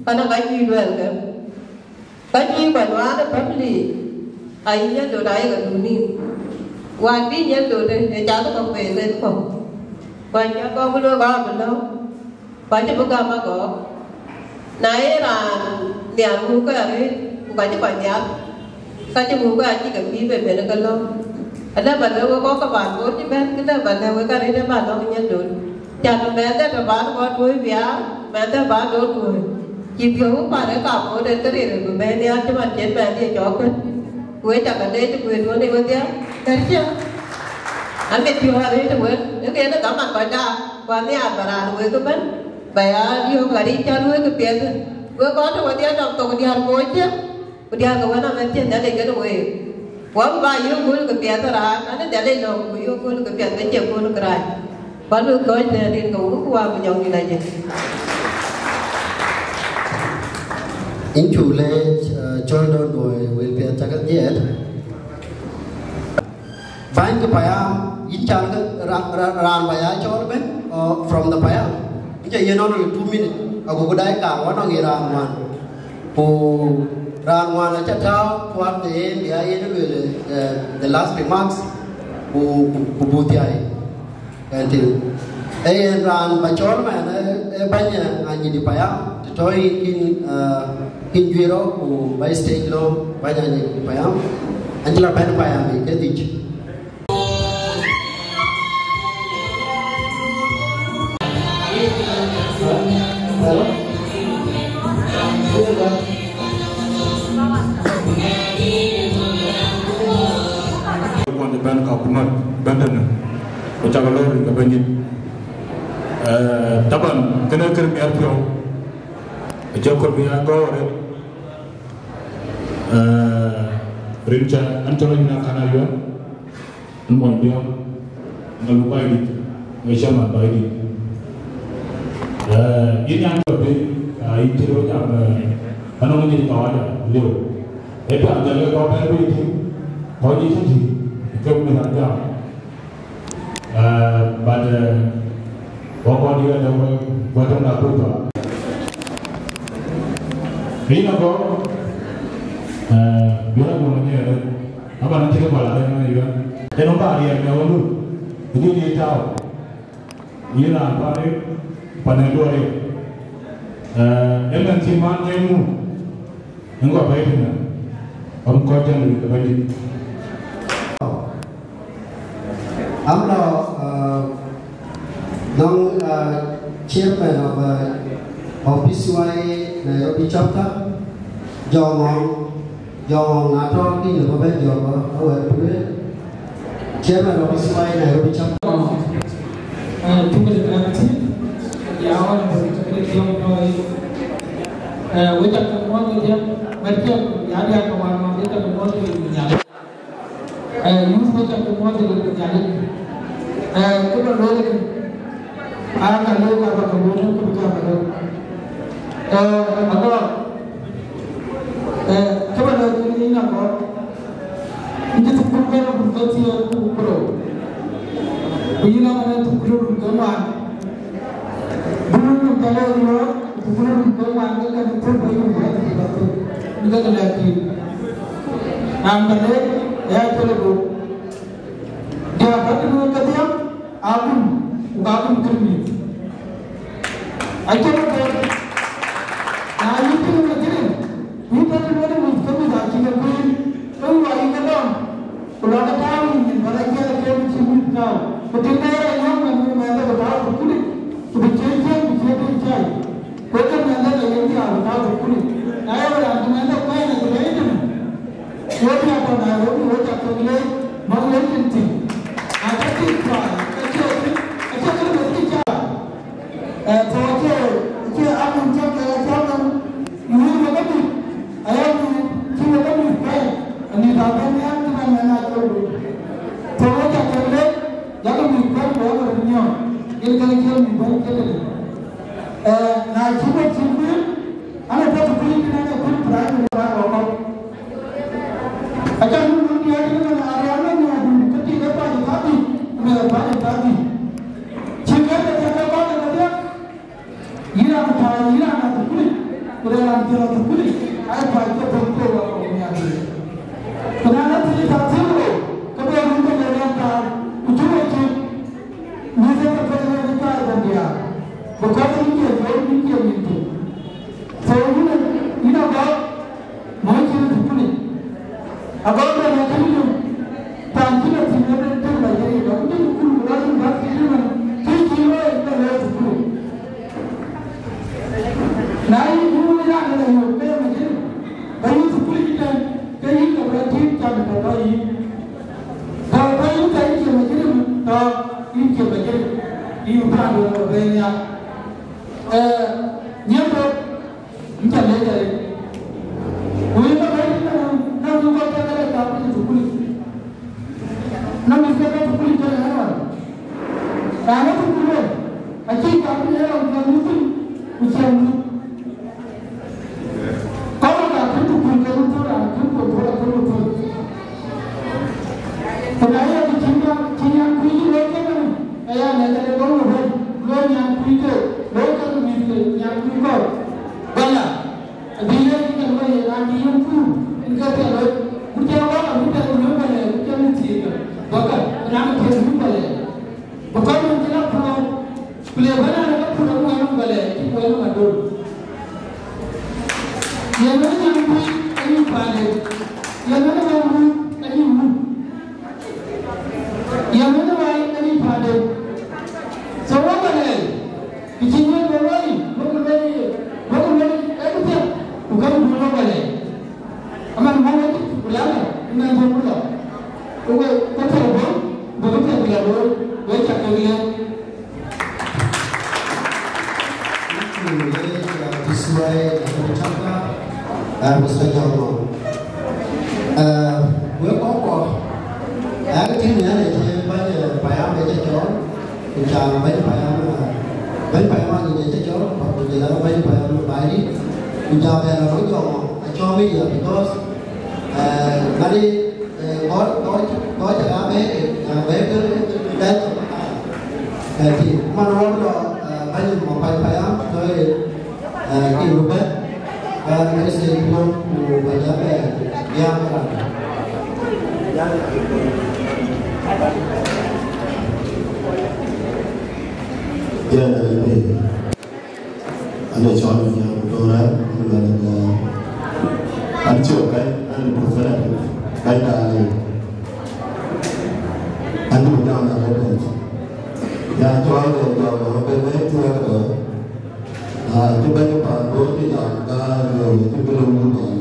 ka na ka cïï luɛlkë. Ka cï kɔc wään ë family, ayï Nyandot ayek adun nïïm. Wään bï Nyandot ë, ë cath kɔ̈k pei ɣet kɔ̈k. Kɔc cä kɔ̈k bï luöök aa bï lɔ̈u, ku acï bï gam agɔɔk. Na ye raan nhial muk ke arëët, ku ka cï kɔc nhial, ka cï muk ke acï ke pïïr be ben ke lɔ̈u. Alë ba lëu wek kɔ̈k ke bän boot cï bɛ̈n, këdë ba lëu wek arëët ë ba lɔ̈u Nyandot. Can mɛnhde tɔ bän kɔn tuöc biaar, mɛnhde bän dot tuöc. Cï piɔ̈u par ë kam ŋot en ke ril bï bɛ̈n nhial cï man cïn mɛnhdiɛ̈ cɔk kën. Ku wek cakë leec ku ë duɔ̈n ë wedhie, kërcë. Amit piɔ̈u arëët ë wek, ë ke en ë gam man kɔc daak, ku anhiar ba raan wek ëbɛ̈n, ba ya riöök ɣaric cä luöikë piɛth. Wek kɔn tɔ wedhie dɔm thok diäär moc cë. Ku diäär ke wën amɛn cïn Nhialic kën week. Wä bä yök göl ke piɛth raan, an Nhialic lɔ̈ŋ ku yök göl ke piɛth ke cie göl kërac. Ku alui kɔc tɛ̈n rin ke wun ku wä ku jɔŋ yïn ajël. Yïn cuk leec, eh, cɔl dɔ̈n luɔi wël piɛth cä ke dhiɛɛt. Bäny ke payam, yïn can ke ra-, ra-, raan ba ya cɔɔl ëbɛ̈n, or from the payam? Yïn ca yiën only two minutes, agoku dai kaar wä nɔŋ ye raan ŋuan. Ku raan ŋuan acä tääu tuak de yen, bï ya yen lueel, eh, the last remarks, ku, ku, ku buk thiai. Ëntin. Ee yen raan ba cɔɔl mɛn, eh, eh, bäny, eh, Anyidi payam, të tɔ̈ yïn kïn, eh, kïn juëc rɔt, ku ba stage lɔ, bäny Anyidi payam. An cï la bɛ̈n payam yic ke dhic. Kɔn bɛ̈n ka kumat bɛ̈n tënë, ku cak lɔ̈ɔ̈r rin ke Bɛ̈nydït. Eh, taban, kënë kër miɛt piɔ̈u, acï kɔɔr bï ya gɔ̈ɔ̈r arëët. Eh, rin cä an cɔl Anyina Kan Ayuɛn, an mony Biɔŋ, an Baidït, an chairman Baidït. Eh, yïn yan tɔ piny, ah, yïn cï rɔt jam, eh, anɔŋ nyïn kawaja, liu. Ee piath jɔl ke kɔc bɛ̈n bï tïŋ, kɔc yï cï tïŋ, ke mïth an jam. Eh, but, eh, wä kɔn yï adë wä, wä tɔŋ da kuc thɔn. Kë yïn agɔ̈k, eh, bï rɔt duɔ̈n ë nhiɛɛr rɔt, aban acï ke pal arëët ëmën ë yuɛ̈n. Yen nɔm ba riɛɛr miäk wä lut, ë dï dï tääu. Yïn raan pan ë, pan ë duɔ̈ɔ̈r ë. Eh, ëmën cï man ke muk, Ŋö bä bɛ̈ɛ̈i tënë, ɣɔn kɔc tɛ̈n luui ke Bɛ̈nydït. I'm now, uh, now, uh, chairman of, uh, of B C Y A Nairobi chapter, Jɔŋɔŋ, Jɔŋɔŋ na tɔ̈ kï lëu bä bɛ̈n jɔŋ bä, bä wɛ̈ɛ̈t bï lueel. Chairman of B C Y A Nairobi chapter. Eh, twenty nineteen, ya wan bï twenty young boy. Eh, we cak ke muɔ̈th we diäk, wɛ̈t piɛth, ya diäk ke wan nɔm, we cak ke muɔ̈th we diäk. Eh, youth we cak ke muɔ̈th we diäk. Eh, kë bä lueel kë, aa ka lëu ka bä ke lueel, kë bï ka bä lueel. Eh, agɔɔk, eh, kë bä lueel kë yïn agɔɔk. Nchi thukul kɔn abun ke thiëër ku ku rou. Ku yïn amɛn thukul abun ke ŋuan. Bun abun ke lɔ yɔ̈ɔ̈k, thukul abun ke ŋuan ke kɛn thuk bä yum bä thuk bä thuk. Ni ke ke lɛ̈k yïn. Raan bä lɛ̈k, ë ya cɔl ë buk. Diäk bä të duööc kedhie, aa gum, ku ka gum kërmïth. Acïn rɔt bɛ̈n, na yï piŋ ë kënë, yï bɛ̈n ë luɔ̈ɔ̈t ë mïth, ke mïth acï ke kueen, ke wïc ayï ke lɔ̈ɔ̈m, ku lɔ ke tääu yïn nyin, bä rɔt jiɛl ë kem cï mïth tääu. Ku tiŋ de rɔt yɔ̈ɔ̈k mɛn, ku mɛnhde bï tääu thukul, ku bï ciëën ciëën, ku ciëën tïŋ cai. Ku ke mɛnhde ke yen diäär bï tääu thukul. Na ye raan cï mɛnhde kuɛɛn acï bɛ̈ɛ̈i tënë. Yen kën cï mïth bɛ̈n cï tëde. Eh, na cï wek cï kuëër, an, ë tɔ̈ thukul yïn, an, ë kuëër primary ba rɔt kɔ̈u. Aca nu nu diäk cï mɛn a rial mɛn nu adun, ke tik ë pany ë kadhïc, ku mɛn ë pany ë kadhïc. Cï kɛ̈ɛ̈c ë tɛ̈k ë kɔc ë kedhie, yïn raan tɔ̈, yïn raan a thukul, ku raan piɛth a thukul, aa pany ke piny ke wa kɔ̈u nhial. Ku na la thïn ë tɔ̈ thïn rou, ke bï run ke le rɛ̈ɛ̈r kaar, ku cï wek cï Mïth ë ke pɛ̈i wek ë cɔɔl bɛ̈n diäär, because yïn cie jɔ̈ɔ̈r, yïn cie nyin piny. So yïn a, yïn a gɔ̈k, mɔ̈c cïn ë thukul yic. Agɔ̈k bɛ̈n a cïn yum, paan cïn a thïn ë bɛ̈n tëk Nigeria, ku cïn thukul ku la yïn bäk cïn yum, cï cïn rɔt ë bɛ̈n ë thukul yic. Na yïn duöör ë raan ë la yök ke ye Nigeria, ka yïn thukul yic tɛ̈n, ke yïn ke bï rɔt tiit can tɔ̈ tɔ̈ yïn. Tɔ̈ tɔ̈ yïn ka yïn cie Nigeria, tɔ̈ yïn cie Nigeria, yïn paan duön ë bɛ̈n nhial. Eh, nyiɛm bɔ̈, yïn ca lec arëët. Ku yïn ka bɛ̈n yïn ka nɔm, nɔm yïn kɔc tɛ̈k arëët ka piny ë thukul yic. Nɔm yïn ka bɛ̈n thukul yic tɛ̈n ë raan. Raan ë thukul wën, acï ka piny ë raan cï ŋuth thïn, ku cï ŋuth. Kɔc wën akën ku kuc ke röt thöl, raan akën ku thöl, akën ku thöl. Ku na ye kë cïn nyan, cïn nyan kuc cï looi kënë, ke ya nɛn de gɔ̈u ë bɛ̈n, looi nyan kuc ke, looi ke mïth ke nyan kuc kɔ̈k. Bala, abï lɛ̈k yïn ke looi ye raan cï yen kuur, yen ke piɛth looi. Ku cä bɔ̈ abï piɛth ku luöi bɛ̈n ë, ku cä mïth thiëëc ke, bɔ̈ ke, raan piɛth luöi bɛ̈n ë. Because wën cï la puɔ̈u, ku le bɛ̈n an, ke pur amuɛɛn nɔm gɔlɛ, cï kuɛɛr nɔm adol. Ye mɛn nyan kuc anyic paande, ye mɛn wɛ̈ɛ̈r wun anyic wun, ye mɛn wai anyic paande. So wek gɔlɛ, kë cï nyin bï looi, bï ku luɔi, bï ku luɔi everything, ku ka ku duöl wek gɔlɛ. Aman mɔ̈u wek ku lɛ̈k, ëmɛn thök ku lɔ. Ku we, ku thök bɔ̈, bï ku thök lɔ looi, we cak kek lɛ̈k. Thank you, Mister Tusuai, Mister Chaka, uh, Mister Jomo. Uh, we kɔ̈k kɔ̈k, uh, ke tïŋ yen ë cï bɛ̈ny, uh, payam ë cï cɔɔl, ku ca bɛ̈ny payam, uh, bɛ̈ny payam ë cï cɔɔl, ku jɔl a bɛ̈ny payam ë Baidït, ku ca bɛ̈n ë röt Jomo, acɔɔl ë ya, because, uh, mani Eh, kɔc, kɔc, kɔc aa bɛ̈ɛ̈i, aa bɛ̈ɛ̈i ke, ke, ke, ke, ke, man wɔ lɔ, eh, bɛ̈ny Makuac payam, ke, eh, ke rubɛ, eh, ke se tuɔm ku bɛ jam, eh, jam ran. Jam, eh, An ë cɔl Manyang Dora, an ë Manyang Dora. An cï wɔ bɛ̈ny, an ë professor, bɛ̈ny daai. An ë Manyang na bɛ̈ny. Ya cɔl ë jɔl ë bɛ̈ny bɛ̈ny tuɛɛk ë. Na cï bɛ̈ny pan Bor cï jam ka, cï bï lɔ wun pan.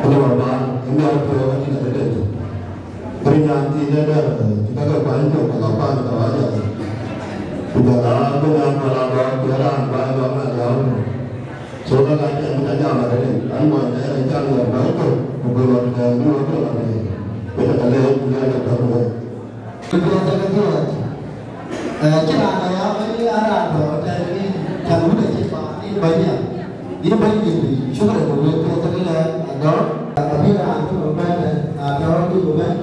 Ku lɔ ba, ë miɔl tuɛɛk an ë na bɛ̈ny. Kërë nyan thiin ë dɛ̈t, cï kakë kuany tök, ka la pan kawaja. Ku jɔl a bï nyan bä la gɔ̈k, ku raan bä gɔ̈k na liääu. So ka ka cɛn ka jam arëët, an mɔny dɛ̈t ë can ɣɔn bä tök, ku bï ɣɔn tɛ̈ɛ̈n bï ɣɔn tök arëët. Ku jɔl a leec, ku jɔl a tök wei. Ku jɔl a tök wei. Eh, cïn raan aya bɛ̈ny, an raan tɔ̈ tɛ̈n yïn, cän wun acï paan yïn bɛ̈ny ya. Yïn bɛ̈ny yïn bï, shukran, ku wek piɛth tëkë lɛɛr, adɔ̈, abï raan cï bɛ̈ny bɛ̈ny tɛ̈n, adɔ̈ bï ku bɛ̈ny.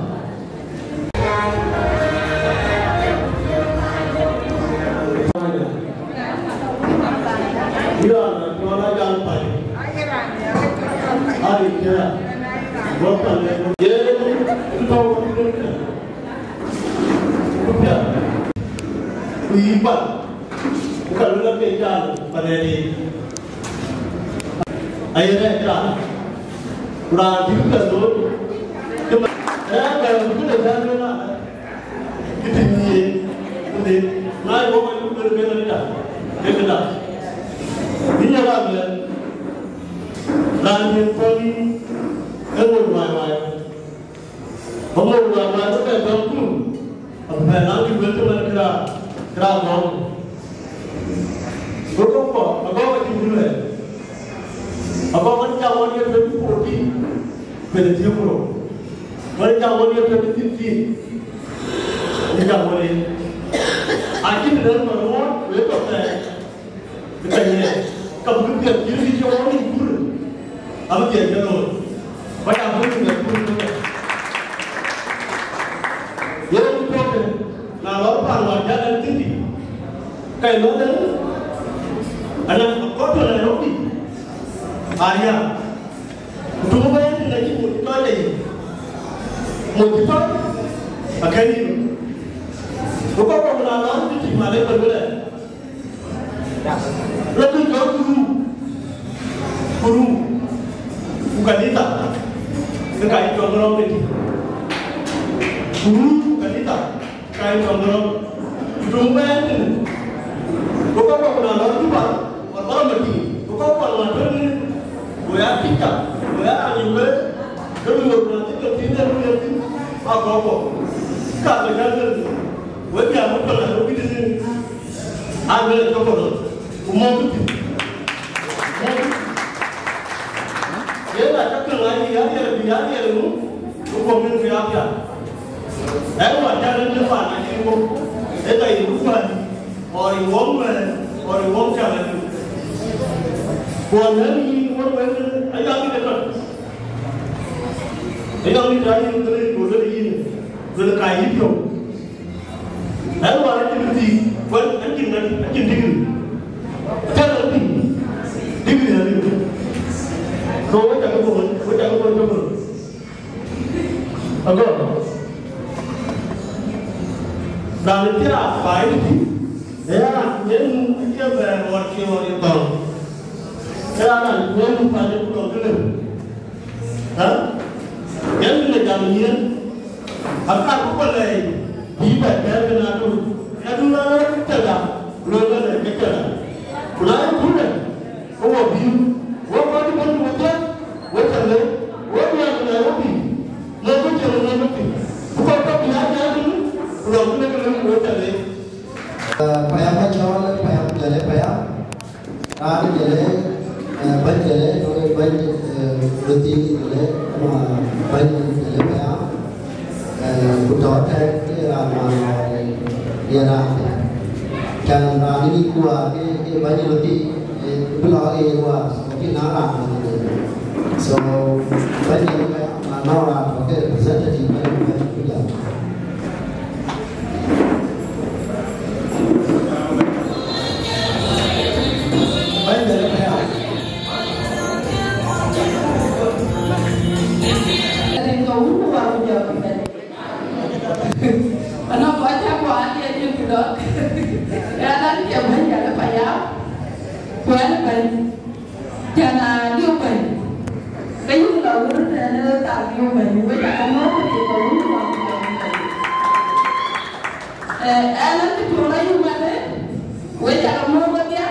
Yïn raan cɔl Ajal Pai. Aa, yïn cï raan. Wek pan ë, yen, tɔ̈u wek. Ku piɛth, ku yï pan, ku ka luel ake jal pan ë dït. Aye rɛɛc jal, ku raan cï piɛth looi, cï man, rɛɛc bɛ̈ɛ̈r ku cï le bɛ̈ɛ̈r luel ëlä, cï tïŋ yen, ku dhil, na ye wok ayuk luel ke ŋadï da, ke këda. Yïn ye raan luel, raan yen thɔ̈n yïn, ee woi wai wai. Ba mou wä wä bï bɛ dɔm thun, abï bɛ naŋ cï wël cï man këra, këra gɔ̈ɔ̈r. Go kɔ̈k kɔ̈k, agɔ̈k acï wun wɛ̈ɛ̈r. Agɔ̈k wën cä ɣɔn ye twenty fourteen, bɛ̈n ë thiëëk ku rou. Wën cä ɣɔn ye twenty sixteen, ye cä ɣɔn ye. Acï Lëu ba luɔɔc, wek tɔ thɛɛr, ë ka nyiɛɛc, ka bï piɛth cï rït cï ɣɔn yï kur, abï piɛth ke looi, ba ya bï piɛth kur ke. Yen ku tɔ̈ ke, na lɔ pan lɔ jal en thïn dï, ka ye lɔ den, ana kɔc tɔ Nairobi, aa ya. Ku tuŋ bɛ̈ɛ̈i tënë cï mony tɔc lei, mony cï tɔc akën yïn. Ku kɔc kɔ̈k na lɔ bï tïc malë bä luelɛ, rɔt bï jɔt ku rum, ku rum, ku kanitha, ke ka yï tɔŋ rɔm ëtï, ku rum, ku kanitha. Kain tɔŋ rɔt, tuŋ bɛ̈ɛ̈i tënë. Ku kɔc kɔ̈k na lɔ Juba, wal bä lɔ Madiŋ, ku kɔc kɔ̈k na tɔ̈ në, ku ya tïc ka, ku ya raan yï wëë, ke luöör na thïn ke thïn de luöör thïn, a kɔc kɔ̈k. Ka ke jäl luöör thïn, wek ya muk tɔ̈ na lɔ bï tënë, a luöör cɔk kɔc rɔt, ku mɔ̈k bï thïn. Mɔ̈k bï thïn. Yen a cak ke ŋac bï ya riɛl, bï ya riɛl ŋu, ku kɔc bï ya pial. Ëë, wä cä rëër në paan acïn wok, ë ka yï wun wän, or yï wok wɛ̈ɛ̈r, or yï wok cäk adï. Ku anɛ̈n yïn wok wɛ̈ɛ̈r, ayam yïn ëtök. Ayam yïn tɔ yïn kërë ku lëk yïn, lëk ka yï piɔ̈u. Ëë, wä acïn thiëëk, wën acïn, acïn digiri. Cä rɔt tïŋ, digiri adï. So, wek cä ke bɔ̈, wek cä ke bɔ̈ cä bɔ̈. Ago, raan cï raan baai tï, ee raan yen cï bɛ ɣɔn cï ɣɔn ë thɔ̈ŋ. Ee raan yen pany ku lɔ gëlëm. Ha? Yen bï le jam yen, akar ku bä lɛɛi, bï bɛ bɛ̈ɛ̈r kën adu. Adu raan ë tëda, ku lɔ bɛ lɛɛi ke tëda. Ku na ye kulë, ke wɔ bïï, wɔ kɔc bɛ̈n ku wɔ thiäk, wɔ cä lëk, wɔ miäk Nairobi, lɔ ku cï lɔ lɔ piny, ku kɔc kɔ̈k bï aa miäk tënë, ku lɔ ku lëk lëk wɔ cä lëk. Eh, payam ka cɔl, payam jɔl ë payam. Raan jɔl ë, eh, bɛ̈ny jɔl ë, bɛ̈ny, eh, röt thïn jɔl ë, ama bɛ̈ny jɔl ë payam. Eh, ku tɔ̈ tɛ̈n ke raan man lɔ ye raan. Can raan ni kuar ke, ke bäny röt thïn, eh, bï lɔ ye kuar, so, ke na raan man ye. So, bäny ye ka, man nɔ raan tɔ̈ ke representative bäny, bäny ku jam. Bäny ye ka. Rin ka wun ku wa ku jam. Anɔŋ kɔc cä kɔn aa diɛɛr cïn ku dɔ̈k. Ɣɛn an, cie bɛ̈ny, ɣɛn ë payam, ku ɣɛn ë bɛ̈ny. Cän aa liu bɛ̈ny, ke yïn lɔ wur tɛ̈n ë thaak liu bɛ̈ny, wek aa ke mɔ̈ɔ̈k ke ke wun ë wak ku jɔk bɛ̈ny. Ee, ɣɛn an, cï tuɔɔk ayï wɛ̈t ë, wek aa ke mɔ̈ɔ̈k wedhia,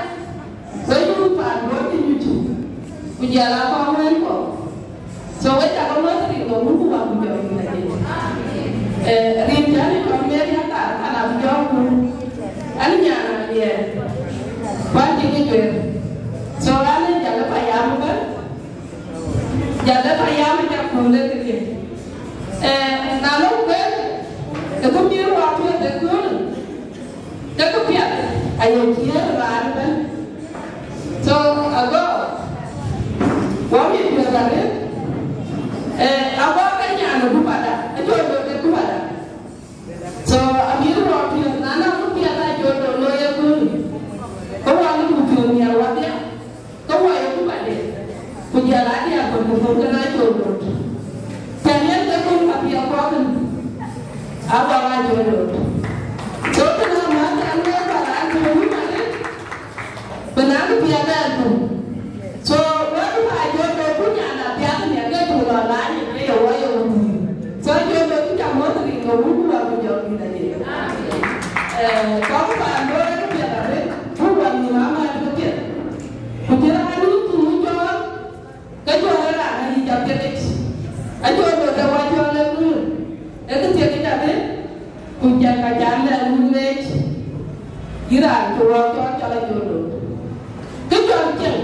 wek yïn paan duɔ̈ɔ̈r cï nyuc, ku jɔl aa kɔn wël kɔ̈k. So, wek cä ke mɔ̈ɔ̈th rin ke wun ku wak ku jɔk rin ajiëc. Eh, rin cän ë cɔl Mary Akar, an, abï jɔɔk ku, an, nyan Aliɛɛr, ku an, tik ë juëër. So, an, ë jal ë payam ëbɛ̈n, jal ë payam ë cak kuur lek këdië. Eh, na lok kueer, ë kë miɛt wak piɛth ë köölë, ke kë piɛth aye ciëër raan ëbɛ̈n. So, ago, wɔ miɛt piɛth arëët, eh, ago ke nyan ë Juba da, acɔl Dot de Juba da. So, amiɛt wɔ piɛth, na nɔŋ kë piɛth acɔl Dot looi ëköölë, ke wɔ lɔ ku piɔ̈u nhial wadhia. Ke wɔ ye Juba de, ku jɔl aa diäär kɔ̈k ku thok kën acɔl Dot. Cän yen ke thok ka piɛth kɔ̈k kën, abɔk acɔl Dot. So, kën amääth an, wek bä raan tök wun arëët, bï na kë piɛth bɛ thok. So, wek bä acɔl Dot, ku nyan apiath nhial ke thok lɔ laany, ke ye wɔ ye wun. So, acɔl Dot, ku cä mɔ̈ɔ̈th rin ke wun ku wak ku jɔk rin ajiëc. Eh, kɔc bä looi kë piɛth arëët, ku wɔ nhïïm amääth kë piɛth. Ku cï raan yïn cï yï cɔɔl, ke cɔɔl ë raan ayï jam piɛth yic. Acɔl Dot de wɔ cɔɔl ë kuur, ee kë thiek yic arëët, ku jal ka jam lɛɛr wun leec, yïn raan cï wɔ cɔɔl cɔl acɔl Dot. Kë cɔl cieŋ,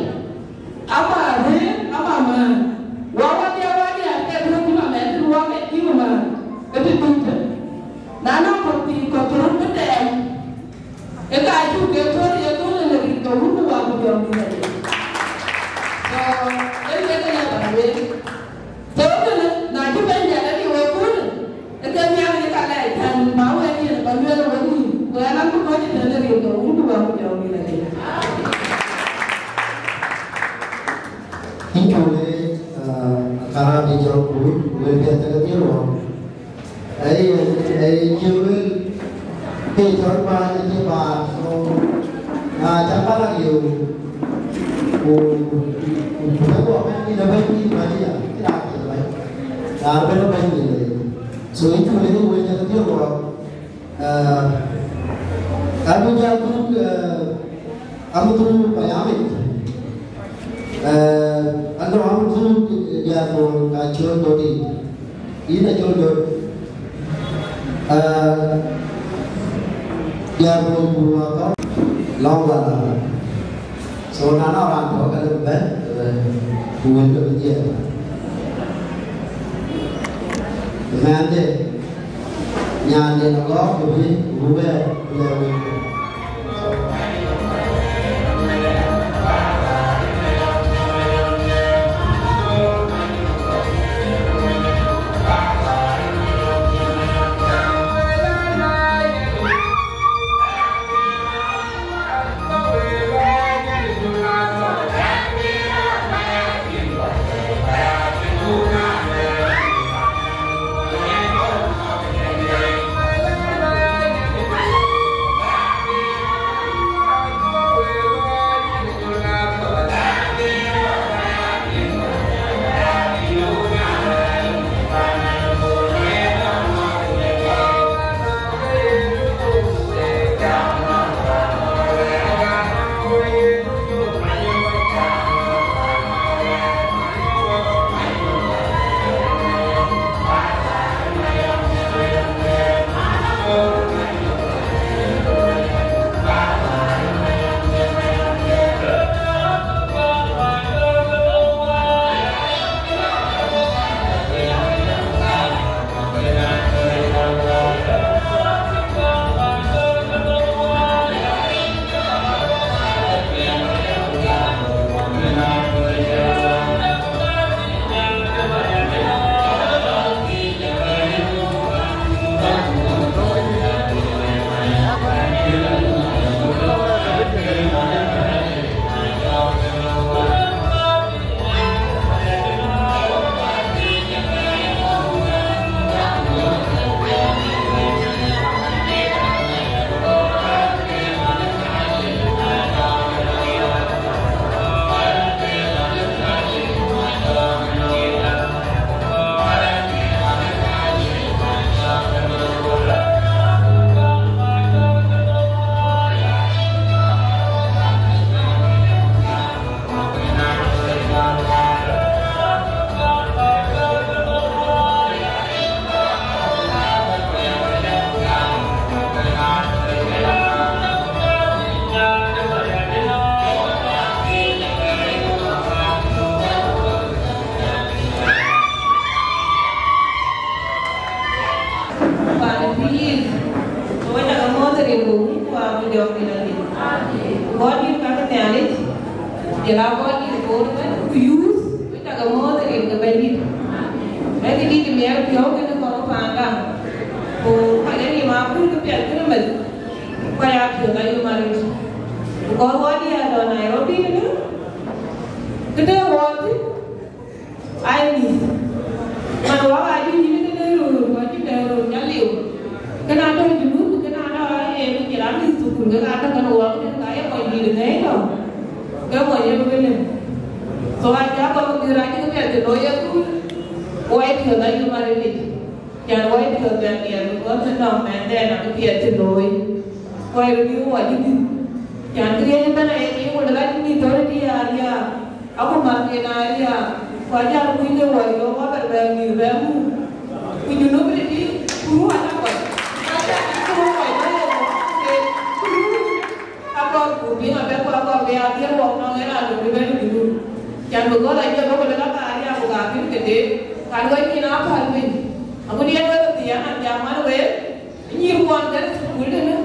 ama rëër, ama määr, wɔ wadhia wadhia ke duökï ma mɛnh thïn wɔ ke cïï määr, ke të dït tën. Na nɔŋ kɔc thii kɔc cï röt bï tɛɛm, Yïn cuk leec, aa, Karap ë jɔl kuc, wël piɛth ke dhil wɔ. Ai, ai, cï wël ke cɔl bäny, cï bäny, so, na cak bä la riëëu, ku, ku, ku bä guɔ bɛ̈n yïn abɛ̈ny yïn bäny ya, cï raan cï bɛ̈ny. Raan bɛ̈n abɛ̈ny yïn. So, yïn cuk leec wël piɛth ke dhil wɔ. Aa, abï jal dhuk, aa, abï dhuk payamic. Aa, anɔ abï dhuk diaspora ka cɔl dɔ̈t yic. Yïn acɔl dɔ̈t. Aa, diaspora ku abä lɔ̈ŋ wala. So na nɔŋ raan tɔ̈ ke lëu bɛ̈n, eh, ku wël ke bï dhiëëth. Mɛnhde, nyaande në gɔ̈ɔ̈r ku bï, ku bï bɛ̈ɛ̈r, ku lɛ̈k wël. Pan pïïr, ke wek cä ke mɔ̈ɔ̈th rin ku wun ku abï jɔŋ piny adï. Ku bɔ̈ dït ka ke Nhialic, jɔl a bɔ̈ dït koor ëbɛ̈n ku youth, wek cä ke mɔ̈ɔ̈th rin ke Bɛ̈nydït. Ee këdït miɛt piɔ̈u kënë kɔ̈k paanda, ku ka ye rim abur ke piɛth kënë meth, ku aya piɔ̈ɔ̈th ayom arëët. Ku kɔc wɔ diäär tɔ̈ Nairobi kënë, këde wɔ thïn, Ai mïth, man wä ka cï yïn kënë röör, wä cï dɛ röör nya liu. Kënë atɔ̈ Junub, kënë atɔ̈ ë, ë, cï raan mïth thukul, ke ka tɔ̈ kënë wä, kënë ka ye mɔc dït ŋɛ̈i tɔ̈. Ke mɔc ye bï lëu. So acä kɔn bï rac ke piɛth cï looi ë thukul, wɔ ye piɔ̈ɔ̈th ayï man ë lic. Can wɔ ye piɔ̈ɔ̈th bɛn diɛɛr, because të nɔŋ mɛnhden abï piɛth cï looi. Kɔc röt yï wɔ cï dït. Can këriëëc ëbɛ̈n aye ke ye wël rac mïth thɔ̈r ë diäär ya. Aku mat ke na ya, ku ajal kuc ke wɔ yɔ̈ɔ̈k abɛ̈n bɛ mïth bɛ muk. Ku Junub ë tï, ku ruu aca kɔc. Ku aca kɔc bä ye wɔ ke, ku ruu akɔɔr ku piŋ abɛ̈n ku akɔɔr ke ya dhiël wɔ nɔŋ ë raan lɔ bï bɛ̈n Junub. Can bï gɔl aye bä ku lëk aka ya ku ka kën ke deet, kan wɛ̈c nyin aa päl piny. Agut yen wek ë thiëëc an, jam man wek, Nyïïr kuɔn ke thukul tënë,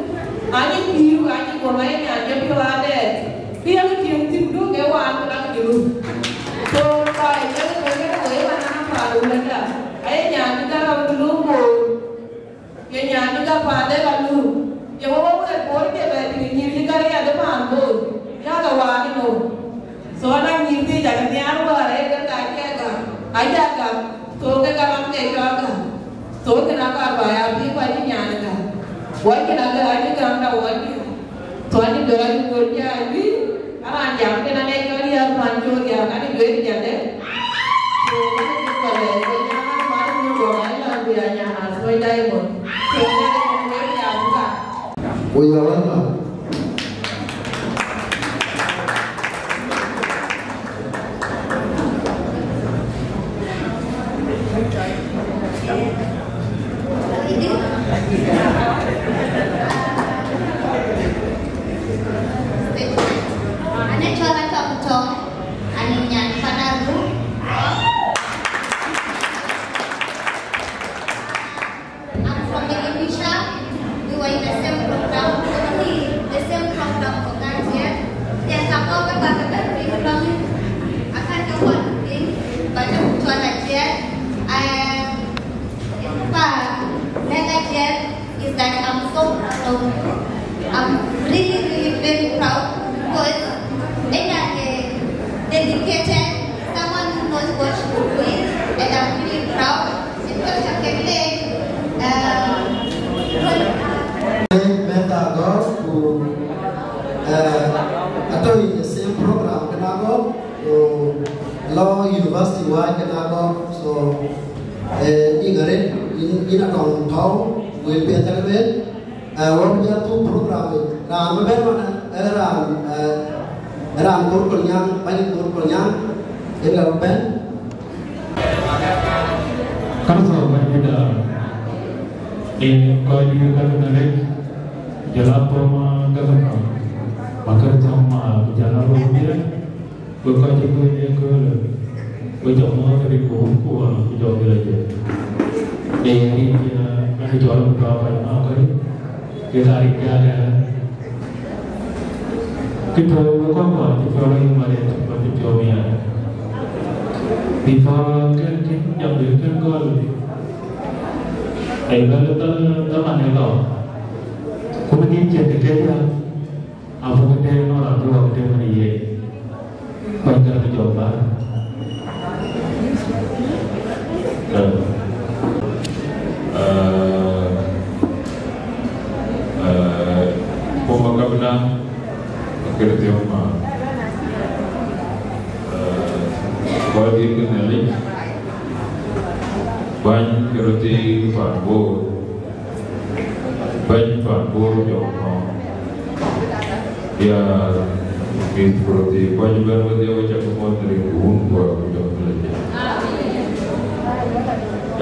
anyï pïïr, anyï guɔm, anyï nyan jɔ piɔ̈u adɛɛr. Bï yak tiëŋ thïn, duökë waan ku lak Junub. So, kɔc ë jɔl ë bɛ̈n kënë wek man aa paal wënda. Aye nyan cï gär rɔt ku luk boor. Ye nyan cï gär paande la luk. Ye wek wek wek boor ke bɛ tïŋ nyïïr cï gär ya de paal. Wajin ale aje gam da wajin. Tuani dora ni gol ya wi. Aran jam kena ne kali ya pan jor ya kani gol ya de. So kani ni kole ko ya na mari ni go ai la ya ya na so diamond. So ya ni gol ya buka. We are welcome. Ane cɔl Atɔŋ Tɔŋ, ane nyan Panaru. I'm from the Indonesia. We were in the same program, the same program for that year. Then come over back again, we belong. I can't do one thing, but I'm trying to share. I am, in fact, mega share is that I'm so proud of you. I'm really, really very proud because they are the dedicated, someone who knows what she's doing, and I'm really proud. Meth agɔ̈k ku, eh, atɔ̈ in the same program kën agɔ̈k, ku lɔ university wääc kën agɔ̈k, so, eh, yïn arëët, yïn, yïn Atɔŋ Tɔŋ, wël piɛth cä lueel. Eh, wɔ bï jɔ thuk program yic. Raan bï bɛ̈n ëmën, eh, raan, eh, raan Kur Kolnyaŋ, bäny Kur Kolnyaŋ, yen ka bï bɛ̈n. Kërtho Bɛ̈nydït, ee kɔc dït ka bï rec, jɔl a former governor, Makarthɔŋ, ku jɔl a röör diɛ̈, ku kɔc cï kuëny ë köölë, ku jɔ mɔ̈ɔ̈th rin ku wun ku ɣɔn ku jɔ dhil aye. Ee rin cïn, eh, mɛn cɔl ku tɔ̈ kɔc nɔ̈k kɔc, kek aa rin cï adɛ̈ɛ̈r. Kë tɔ̈u ë kɔc kɔ̈k cï piɔ̈u lɔ yum arëët, kɔc cï piɔ̈u miɛt. Before kën kën jam de kën gɔl, ai bɛ̈n than thaman ë lɔ. Ku bï dït cïn kë tëëk ya, abuk tëëk nɔn abuk tëëk man ye. Kɔc kën bï jɔ bäär. Eh, eh, eh, former governor, Kërthiɔ̈ŋ Maal. Eh, kɔc dït ke Nhialic, bäny ke röt thii pan Bor, bäny pan Bor jɔŋ kɔ̈k. Ya, mïth ku röt thii kɔc bɛ̈n wedhie, we cä ke muɔ̈th rin ku wun ku ɣɔn ku jɔŋ Nhialic.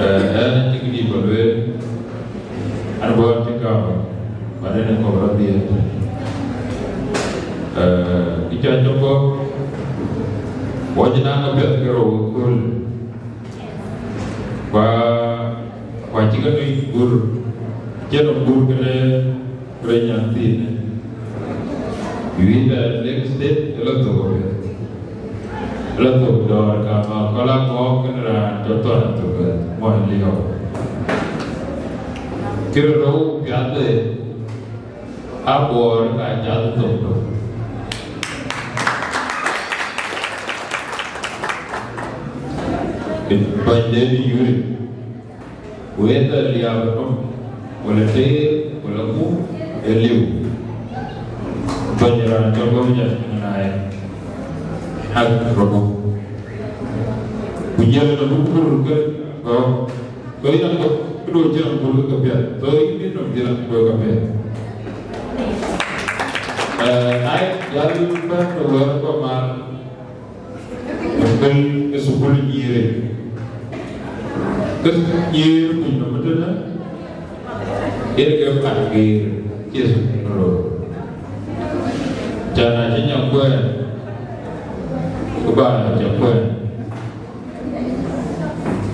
Eh, ɛn acï këdï ba lueel, an bɔ̈ an cï gam, ba den ë kɔ̈k rɔt dhiëëth. Eh, kë ca cɔk bɔ̈, wɔ cï naŋ apiɛth ke rou ëkööl. Kua, kua cï ke nuc gur, cïn ë gur kënë rec nyan thiinë. Wïï bɛ Lake State ë lɔ thok apiɛth. Ë lɔ thok dɔ̈ɔ̈r ka ma kɔl a kɔɔk kënë raan cɔl thɔn thok bɛ̈th muɔny liɔp. Kërë rou piathde, Abor ka cath thok tök. Bɛ̈ny de yuri. Wëëth aliap ë nɔm, wala teer, wala ku, ë liu. Bɛ̈ny raan cɔl Gɔmjak ŋinai, hak rɔt. Ku jiël ë nɔm ku röt ke gɔ̈k. Thoi yïn atök, këdu cïn aköl ke piɛth. Thoi yïn bï nɔm cïn aköl ke piɛth. Eh, na jal bɛ̈n në wɛ̈ɛ̈r kɔ̈k man, në pɛ̈l ë thukul nyïïr yic. Ke nyïïr kuc nɔm ëtënë, yen ke kat geer, cï thukul röör. Cän acï nya kuɛɛn, ku ba nya cä kuɛɛn.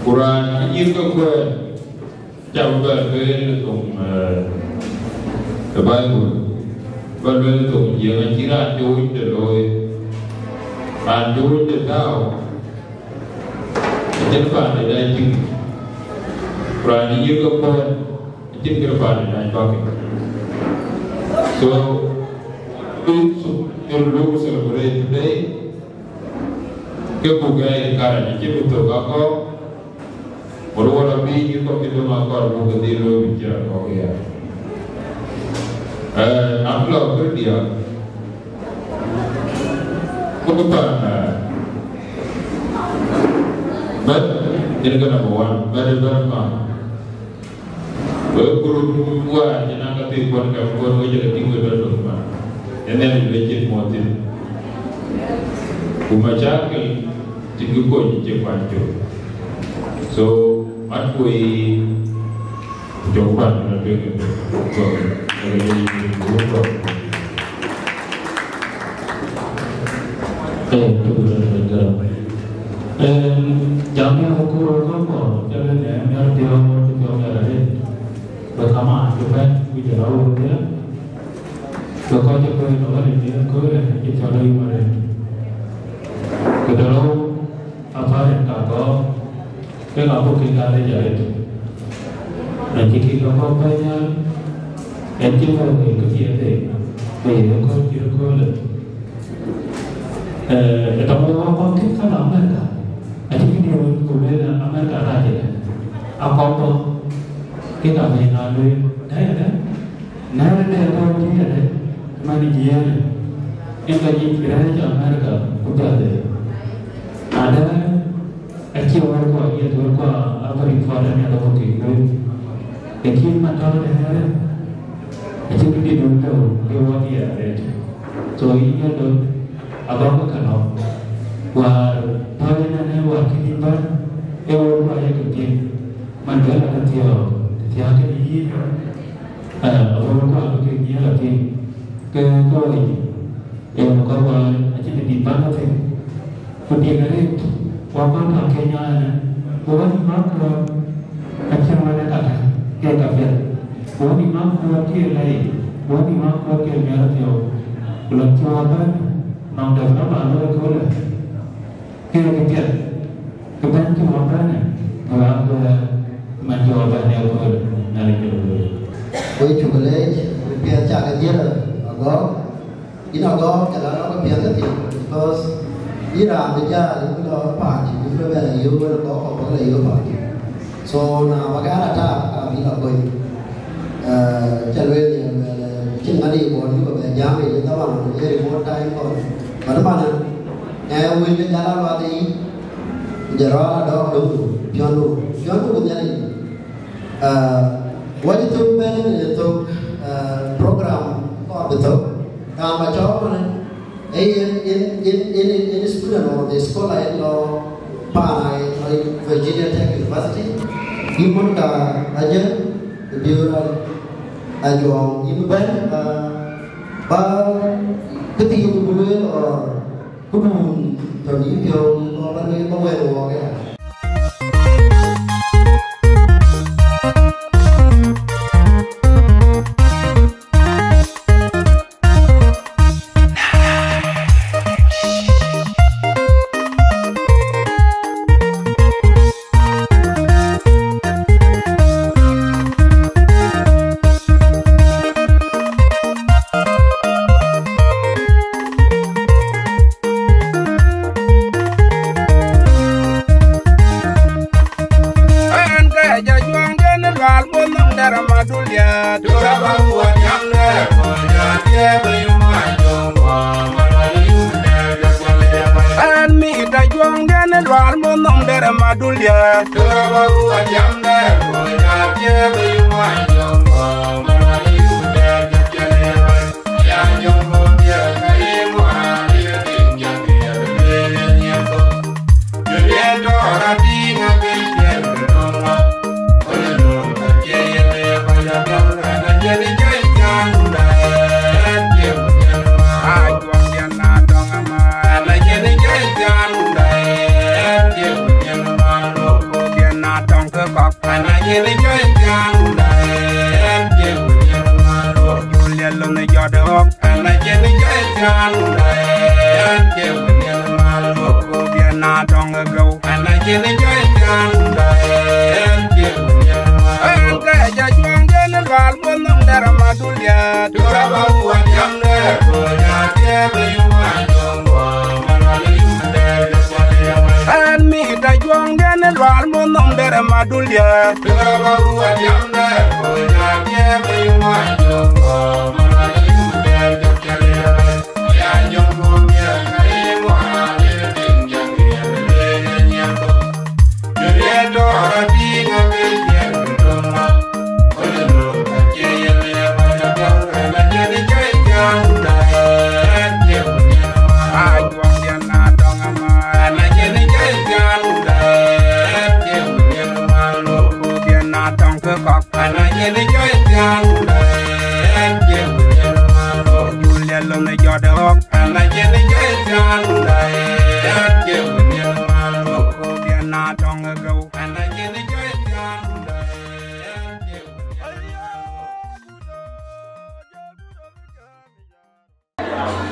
Ku raan cï nyïïr ke kuɛɛn, cä bï bɛ lueel ë thoŋ, eh, ë Baibul, bä lueel ë thoŋ Jiëëŋ, acïn raan cï wucde looi, raan cï wucde tääu, acïn paande dac tïŋ, ku raan cï nyïïr ke kuɛɛn, acïn kë paande dac bäk. So, we should celebrate today, ke buk ë encourage, acï bï thök akɔ̈u, Wala wala bï yï kɔc cï döŋ akɔɔr buk ke dhil looi bï cï raan kɔ̈k ya. Eh, am lɔ kërdiäk. Ku bï pan, eh, bɛ̈t, yen ke number one, bɛ̈t ë bɛ̈t man. Wek group wäär cïn a ka thïn kuɔn kɛm kuɔn wek jɔl a tïŋ wek bɛ̈t döŋ man. Ënɛn wek cïn muɔ̈th thïn. Ku macakil cïn kë kony cï kuany cök. So, mat ku yï, jɔk kuany na tueŋ ë bɛ̈t. So, ë bɛ̈t yï, yï, yï, yï, yï, yï, Ee, tök de Garang. Ee, jam ya ko ko ko ko, jale ne, ne dio, dio ya re. Ba kama, ke ba, ku jala wo de. Ko ko je ko no wale ne, ko re, ke jala yo mare. Ke dalo, apare ka ko, ke ka ko ke ka re jare. Na cï kï lɔ kɔ̈k bɛ̈ny nhial, en cï mɛ̈ɛ̈r wei këthiëëth thei, ku ye ëkööl cït ëköölë. Ee, ë tɔŋ wek wä kɔ̈k kï ka lɔ Amerika, acï kï diëër wek ku lueel Amerika rac ëdë. Akɔ̈k bɔ̈, ke ka bɛ̈ny nhial lueel, dɛ̈ɛ̈r ëdë, nɛ̈ɛ̈r ëdë ëkööl cï ëdë, man ë jiëënë, en ka nyic rɛ̈ɛ̈c Amerika ku piathde. Na dɛ̈ɛ̈r, Acie wärkua, ye wärkua, abä report ënë abä ke lueel. Lakin man tɔ̈ de ɣɛɛr, acï bï dït dun lëu, ke wä diɛɛr arëët. So, yïn ye lɔ, abä ke ka nɔ̈k. Wäär tɔ̈ yen ënë wäär cï dït bɛ̈n, ee wärkua ye ke piŋ. Man duël ake thiɔ̈ɔ̈k, thiääk kën yïn, eh, abä wärkua abï ke nyiëër apiŋ. Ke, ke wɔ yic. Ee, kɔc wään acïn kë dït bän athïn. Ku diëk arëët, wä kɔn tɔ̈ Kenya ënë, ku wä nïm akuɔɔr, acïn wɛ̈t ë kaka, ke ka piɛth. Ku wä nïm akuɔɔr ke lɛi, ku wä nïm akuɔɔr ke miɛt athiɔ̈u. Ku lɔ cï wä bɛ̈n, nɔŋ dɛ̈p rɔt ba looi ëköölë, ke kë piɛth. Kë bɛ̈n cï wä bɛ̈n, ku wä bɛ man cï wä bɛ̈n ëköölë, Nhialic ke looi. Wek cuk leec, ku piɛth cak ë dhiël agɔ̈k. Yïn agɔ̈k, jɔl a lɔ ke piɛth ë thïn, because yïn raan bï jäl, yïn bï lɔ paan cï bï bɛ bɛ lɔ yöök wën ë kɔc kɔ̈k bä ke lɔ yöök paan cï. So, na bä gɛ̈ɛ̈r atak, ka bï lɔ kony. Eh, ca lueel ye, lueel, eh, cïn ŋa dï bɔɔr yï bä bɛ jam, ye dhaman, ye remote time kɔn. But man, eh, wël bï jal a luath ë yic, ku jɔl rɔt a dɔɔk döŋdu, piɔ̈ndu, piɔ̈ndu ku Nhialic. Ah, wɔ cï thök bɛ̈n ë thök, ah, program kɔɔr bï thök. Raan bä cɔɔl ënë, ee yen, yen, yen, yen, yen student or the scholar yen lɔ paan a yen lɔ Virginia Tech University. Yïn Monica Ajël, ë Biöör Ajuɔŋ, yïn bï bɛ̈n, ah, ba këdhie ku bï lueel or Këdun tɔ̈ yï piɔ̈u, kɔn bä lueel bä wɛ̈ɛ̈r wɔɔk aya. Ɛn ke jɔ juɔŋden lual bɔ̈ nhom dɛ̈r Madulia. Ɛn mit a juɔŋden lual bɔ̈ nhom dɛ̈r Madulia. Ɛn mit a juɔŋden lual bɔ̈ nhom dɛ̈r Madulia.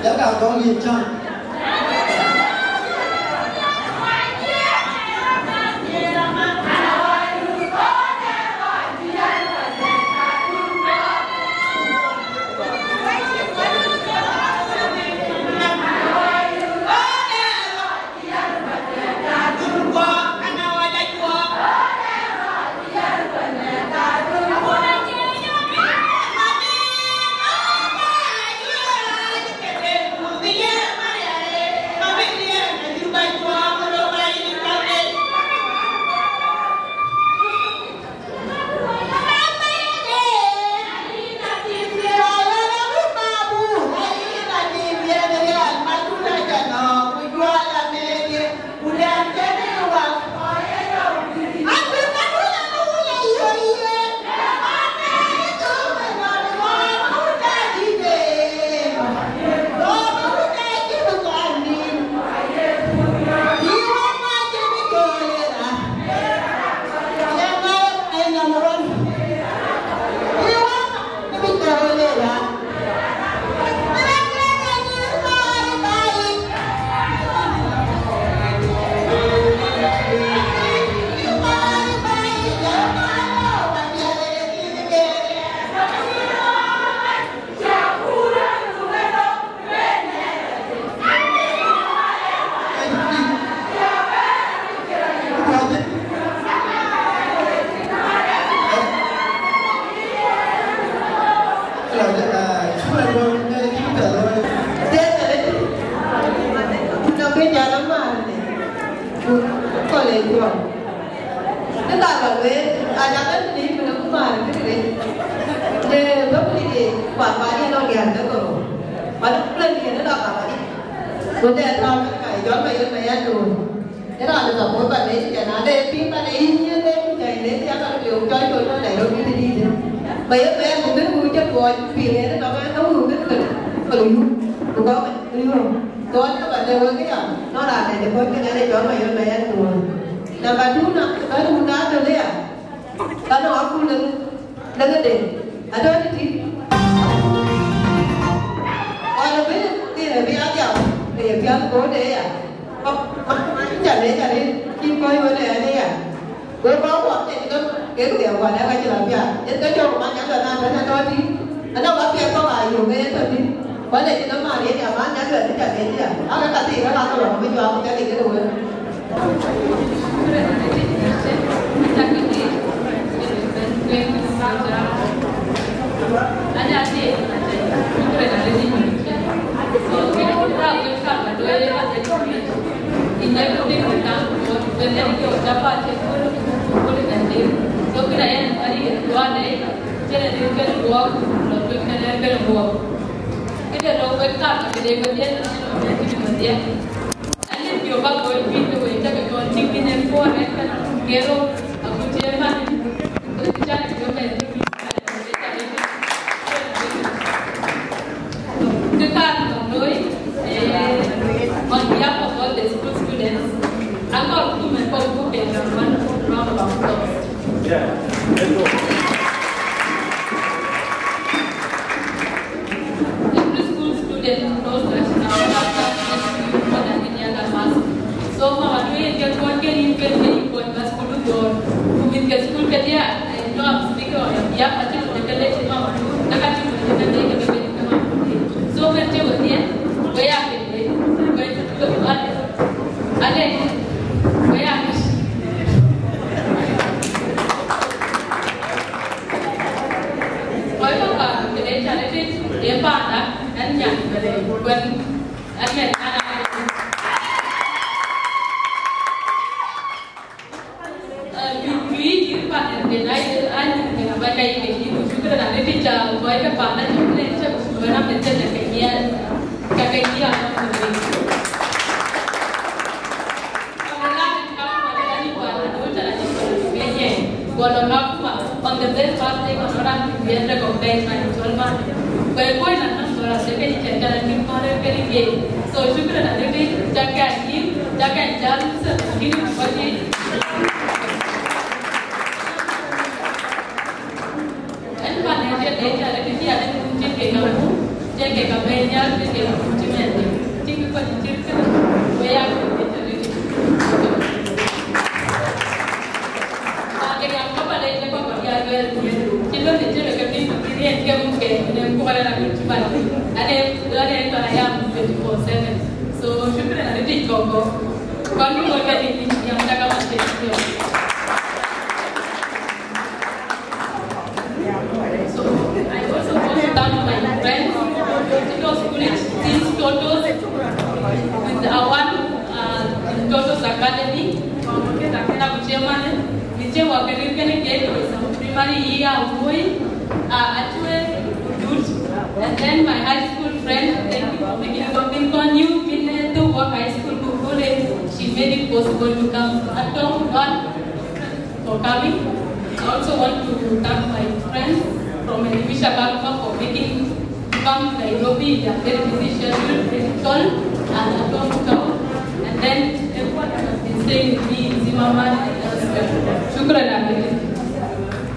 Jaka gɔŋ ye cam. Kɔlë juɔk. Ë ka ba lueel, aa, yak ɣɛn tëde yïn, bï ɣɛn bï määr kënë rec. Në bä bï de kuat ba yïn lɔ riäk ke kɔ̈u. Ba de kulen yɛn ë lɔ ka ba de. Ku de tɔ̈ ke ka jɔl ba yɛn ba yɛn looi. Ë raan de support ba de cɛ na de piŋ ba de yïn yɛn de ku cä yïn de cä ka de ku cɔl cɔl ba de rot bï de dït. Ba yɛn ba yɛn ku bï ku cä tuɔɔc piŋ yɛn ë tɔ̈ ke ka wun ke ke ke yum. Ku gɔk ke yum. Tuɔɔc ke ba de wek ya. Nɔn raan de de kɔc ke de cɔl ba yɛn ba yɛn tuɔɔc. Number two na, ka run na döl ya. Ka nɔŋ akun lëŋ, lëŋ de. Atɔ̈ tïtï. Ɣɔn ë bï, bï, bï a dhiau, ke ye piath kɔ̈u de ya. Kɔc, kɔc, kɔc, ca le, ca le, cïn kɔc wën ë ya de ya. Go kɔc kuɔk de cï ke, ke dhiau kuan ë ka cï la piath. Yen ke cɔk man yak la na tɔ̈ na tɔ̈ tï. Anɔŋ ka piɛth kɔ̈k aa yök ke ye tɔ̈ tï. Kuan de cï ke man ye ya man yak la cï ca le ya. Ake ka thii ke ka ke lɔ ke juak ku ca le ke de wën. Këde rou wek kam, këde wek diɛt, këde wek diɛt. Alip yo ba kɔc piny ke wei cak kɔn tik piny en kuɔɔr en kan ke rou, aku tiɛɛr man. Wek cak yo bɛ tik piny. Ke kaar kɔn looi, eh, on behalf of all the school students, akɔɔr kum en kɔc buk ke one round of applause. Yeah. Every school student knows that our class is more than any other class. So, mama, do you get one, can you get me one class to do your, who will get school, get, yeah, I know I'm speaking on your behalf, but you know, the college, mama, do, the country, the country, the country, the country. So, when they were there, we are, we are, we are, we are, Kɔc kɔ̈k ka këde cä rɛ̈t ë panda, ɛn nyan bɛ lɛ̈i wën, ɛn mɛn an aa rɛ̈t. Ë, bï, bï yï cït panda den, ai, ai, nyin kën abä jai ke yï, ku cï këde na rɛ̈t ë cä kɔc ke panda cï këde cä ku bɛ na meth cä ke nyiɛɛl, cä ke yï anɔŋ ke wek. On the last, on the very first day Ora bien recognize na chol ma. Kwa kwa na na ora se ke ni chakala ni kore ke ni ke. So shukran na ni chakala ni chakala jal sa ni kwa ni. En pa ne je de ja de ki ya de kun je ke ka bu, je ke ka be ya de ke ka bu ti men. Ti ko ni ti ke. We ya ke de. Ba ke ya ko ba le je ko ba ya de. Ti lo de je ke bi ki ne ke mu ke ne ko ba la ni ti ba. Ane lo ne ba ya mu twenty-four seven. So shukran na ni ko ko. Kwa ni mo ke ni ya ta ka ma ke. So I also want to thank my friends, Tito School Teens Totos, with our one uh, in Totos Academy, Kena Kuchemane, Niche Wakarin Kene Primary Year Wui, uh, Achwe Udut, and then my high school friend, thank you for making it happen. Kon you been to work high school Kukule, she made it possible to come. Atong God for coming. I also want to thank my friends from Elisha Bagma for making to come to Nairobi. They are very busy schedule, very tall, and I don't know. And then everyone has been staying with me in Zimmerman and elsewhere. Shukran, Abedi.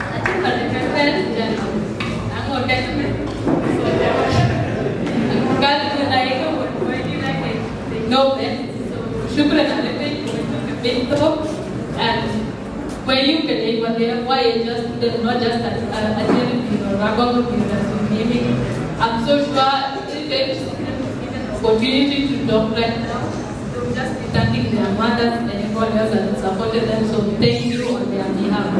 I think that the friends, I'm not getting it. So, I'm glad that I know what I did, I can know that. So, shukran, Abedi, for being so. And Where you can name what they are, why you just, they're not just a, a, a charity or a group, you just name it. I'm so sure it takes opportunity to talk right now. So we just be thanking their mothers and everyone else that supported them. So thank you on their behalf.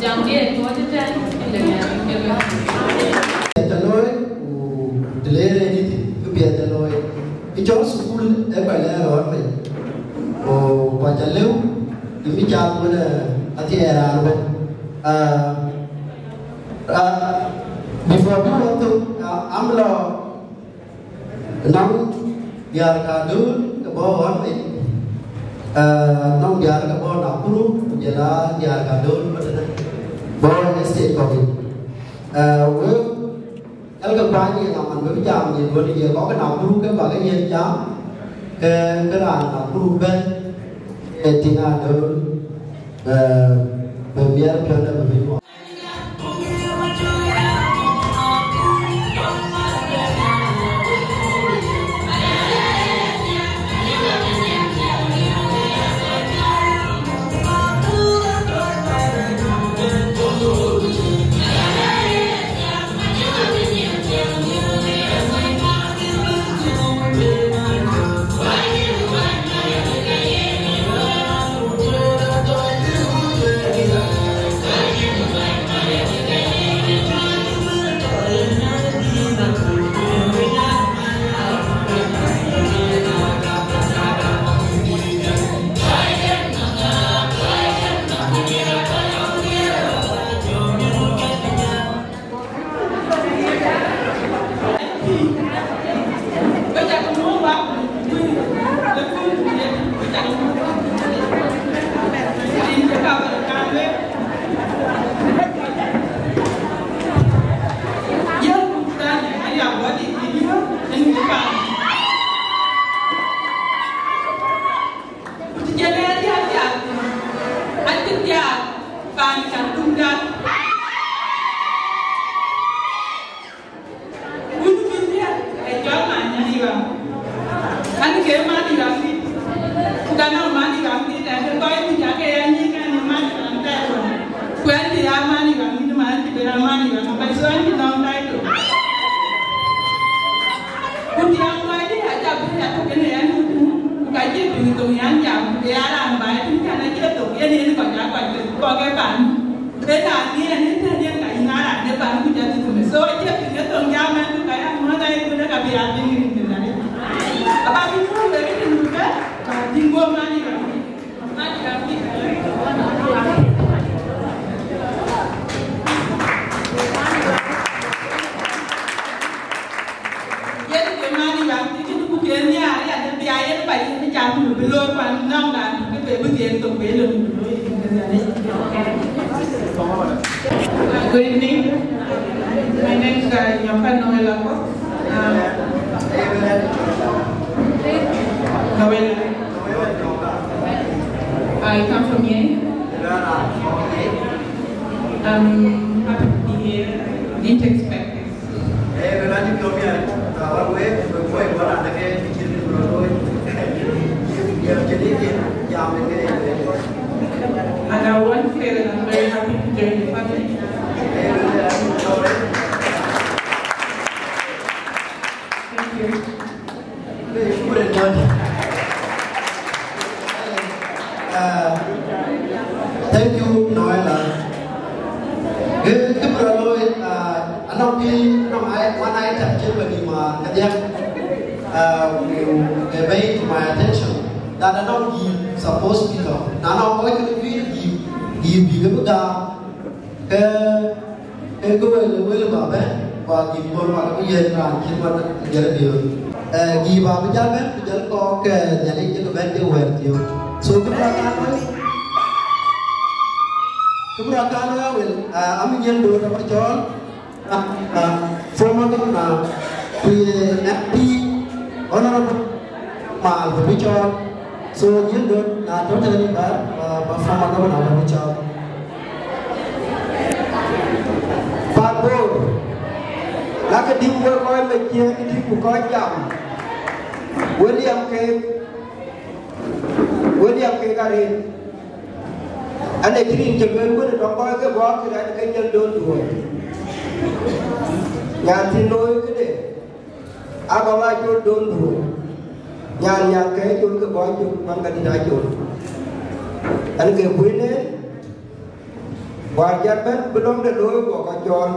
Jam dia, kau ada kan? Ada kan? Ada kan? Piɛth ca looi, ku të le rɛɛc ë thïn, ku piɛth ca looi. Kë cɔl thukul ee kɔc lɛɛr ɣɔ̈ɔ̈r piny. Ku kɔc ca lëu, ë bï cath wën, eh, athiɛɛr raan ëbɛ̈n. Ah, ah, before bï wɔ thök, ah, am lɔ nɔŋ diäär ka döör ke bɔ̈ ɣɔ̈ɔ̈r piny. Ah, nɔŋ diäär ke bɔ̈ Nakuru, ku jɔl a diäär ka döör bɔ̈ tënë, bɔ̈ ë state kɔ̈k yic. Ah, wek, Ëlkë kuany ye ŋa man bï jam ye duɔ̈n ye kɔc ke Nakuru ke bäk ye jam, ke, ke raan Nakuru bɛ̈n, ee tïŋ adöör, eh, bï miɛt piɔ̈nde bï bï nyuɔɔth. Ku të jël ë riäk thiaak, acï thiaak paan cäŋ tumda. Wun bï thiaak, ee cɔl man ë riäk. An, ke man ë riäk dït. Ku ka nɔŋ man ë riäk dït, ee kɔc bï cak ke ya nyïïk an, ë man ë riäk thɛɛr wën. Ku ɛn cï ya man ë riäk dït, man cï bɛ̈n a man ë riäk, so ɛn cï nɔŋ title. Ku tiaŋ wai dï, aca bï ya tök kënë ɛn, ku ka cï piŋ thoŋ yan jam, ku ya raan baai tïŋ, can acie thok, yen yen kɔc aa kɔc ke kɔk ë pan. Ë raan yen ë tën yen ka yïn aa raan ë pan, ku ca thïn thïn. So acie piŋ ë thoŋ jam ɛn, ku ka ya muɔ̈th ayï, ku ka bï ya piŋ rin thïn arëët. Aba bï nyuɔ̈th wek ë tïŋ ku kë, ba tïŋ guöp man ë raan. Yen ke man ë raan, ku kën nhiaar, ya de bï a yen ba yen jam, ku bï loor, ku anɔŋ raan, ku bï bï dhiëëth. Good evening. My name is uh, Nyoka Noel Akol. Um, Noel. I come from here. I'm happy to be here. Didn't expect this. And I want to say that I'm very happy to join the family. Thank you. Thank you, Noela. Ke ke bro lo, anɔŋ ki anɔŋ ai wan ai tak cin bani ma kadiak. They bring to my attention that anɔŋ gi supposed to be lo. Na anɔŋ ko ke bi gi gi bi ke ga ke Ee ke wël wël ba bɛ̈n, ba gïk bɔ̈ ba ke yen raan cït man jël diöör. Ee gïk ba bï jal bɛ̈n ku jël kɔ̈k ke Nhialic jëkï bɛ̈n jël wɛ̈ɛ̈r thiöök. So kë bï rɔt kan wël, kë bï rɔt kan wël awël, am nyɛn doot abä cɔɔl, former governor ku ye M P, honorable Mal bï cɔɔl. So nyɛn doot na tɔ̈ tënë ba ba former governor bï cɔɔl. Pan Bor, lakë dïm wek kɔc lɔ ciëën dït ku kɔc jam, we liɛm keek, we liɛm keek arëët. Ane cï rin cï lueel wën ë tɔŋ kɔc ke bɔ̈ kë rɛ̈t ke jël don duööc. Nyan thïn looi këde, aba ŋa col don duööc. Nyan nyan ke col ke bɔ̈ cök man ka dït acol. An ke kuënë, wäär jat bɛ̈n bï lɔ̈ŋde looi guɔ kɔc cɔɔl.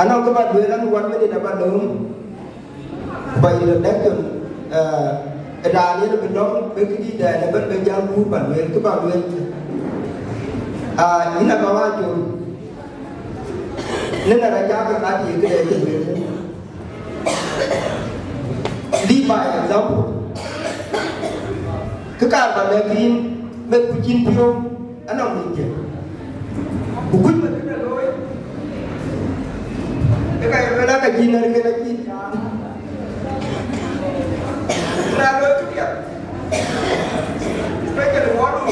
Anɔŋ kë ba lueel an, one minute aba lööm, ku ba introduction, ë raan yen bï lɔ̈ŋ bï këdït dɛɛn ëbɛ̈n bï jäl guur ba lueel kë ba lueel. Yïn aba ŋa col. Në na rɔt cak ke kat ye këde cï lueel. Lead by example. Kë kaar ba lɛ̈k yïn, meth ku cïn piɔ̈u, anɔŋ mïth jël. Ku kuc meth këde looi, ë ka ye lueel aka cïn nɛ̈r kën acïn. Na looi kë piɛth, especially wɔ run,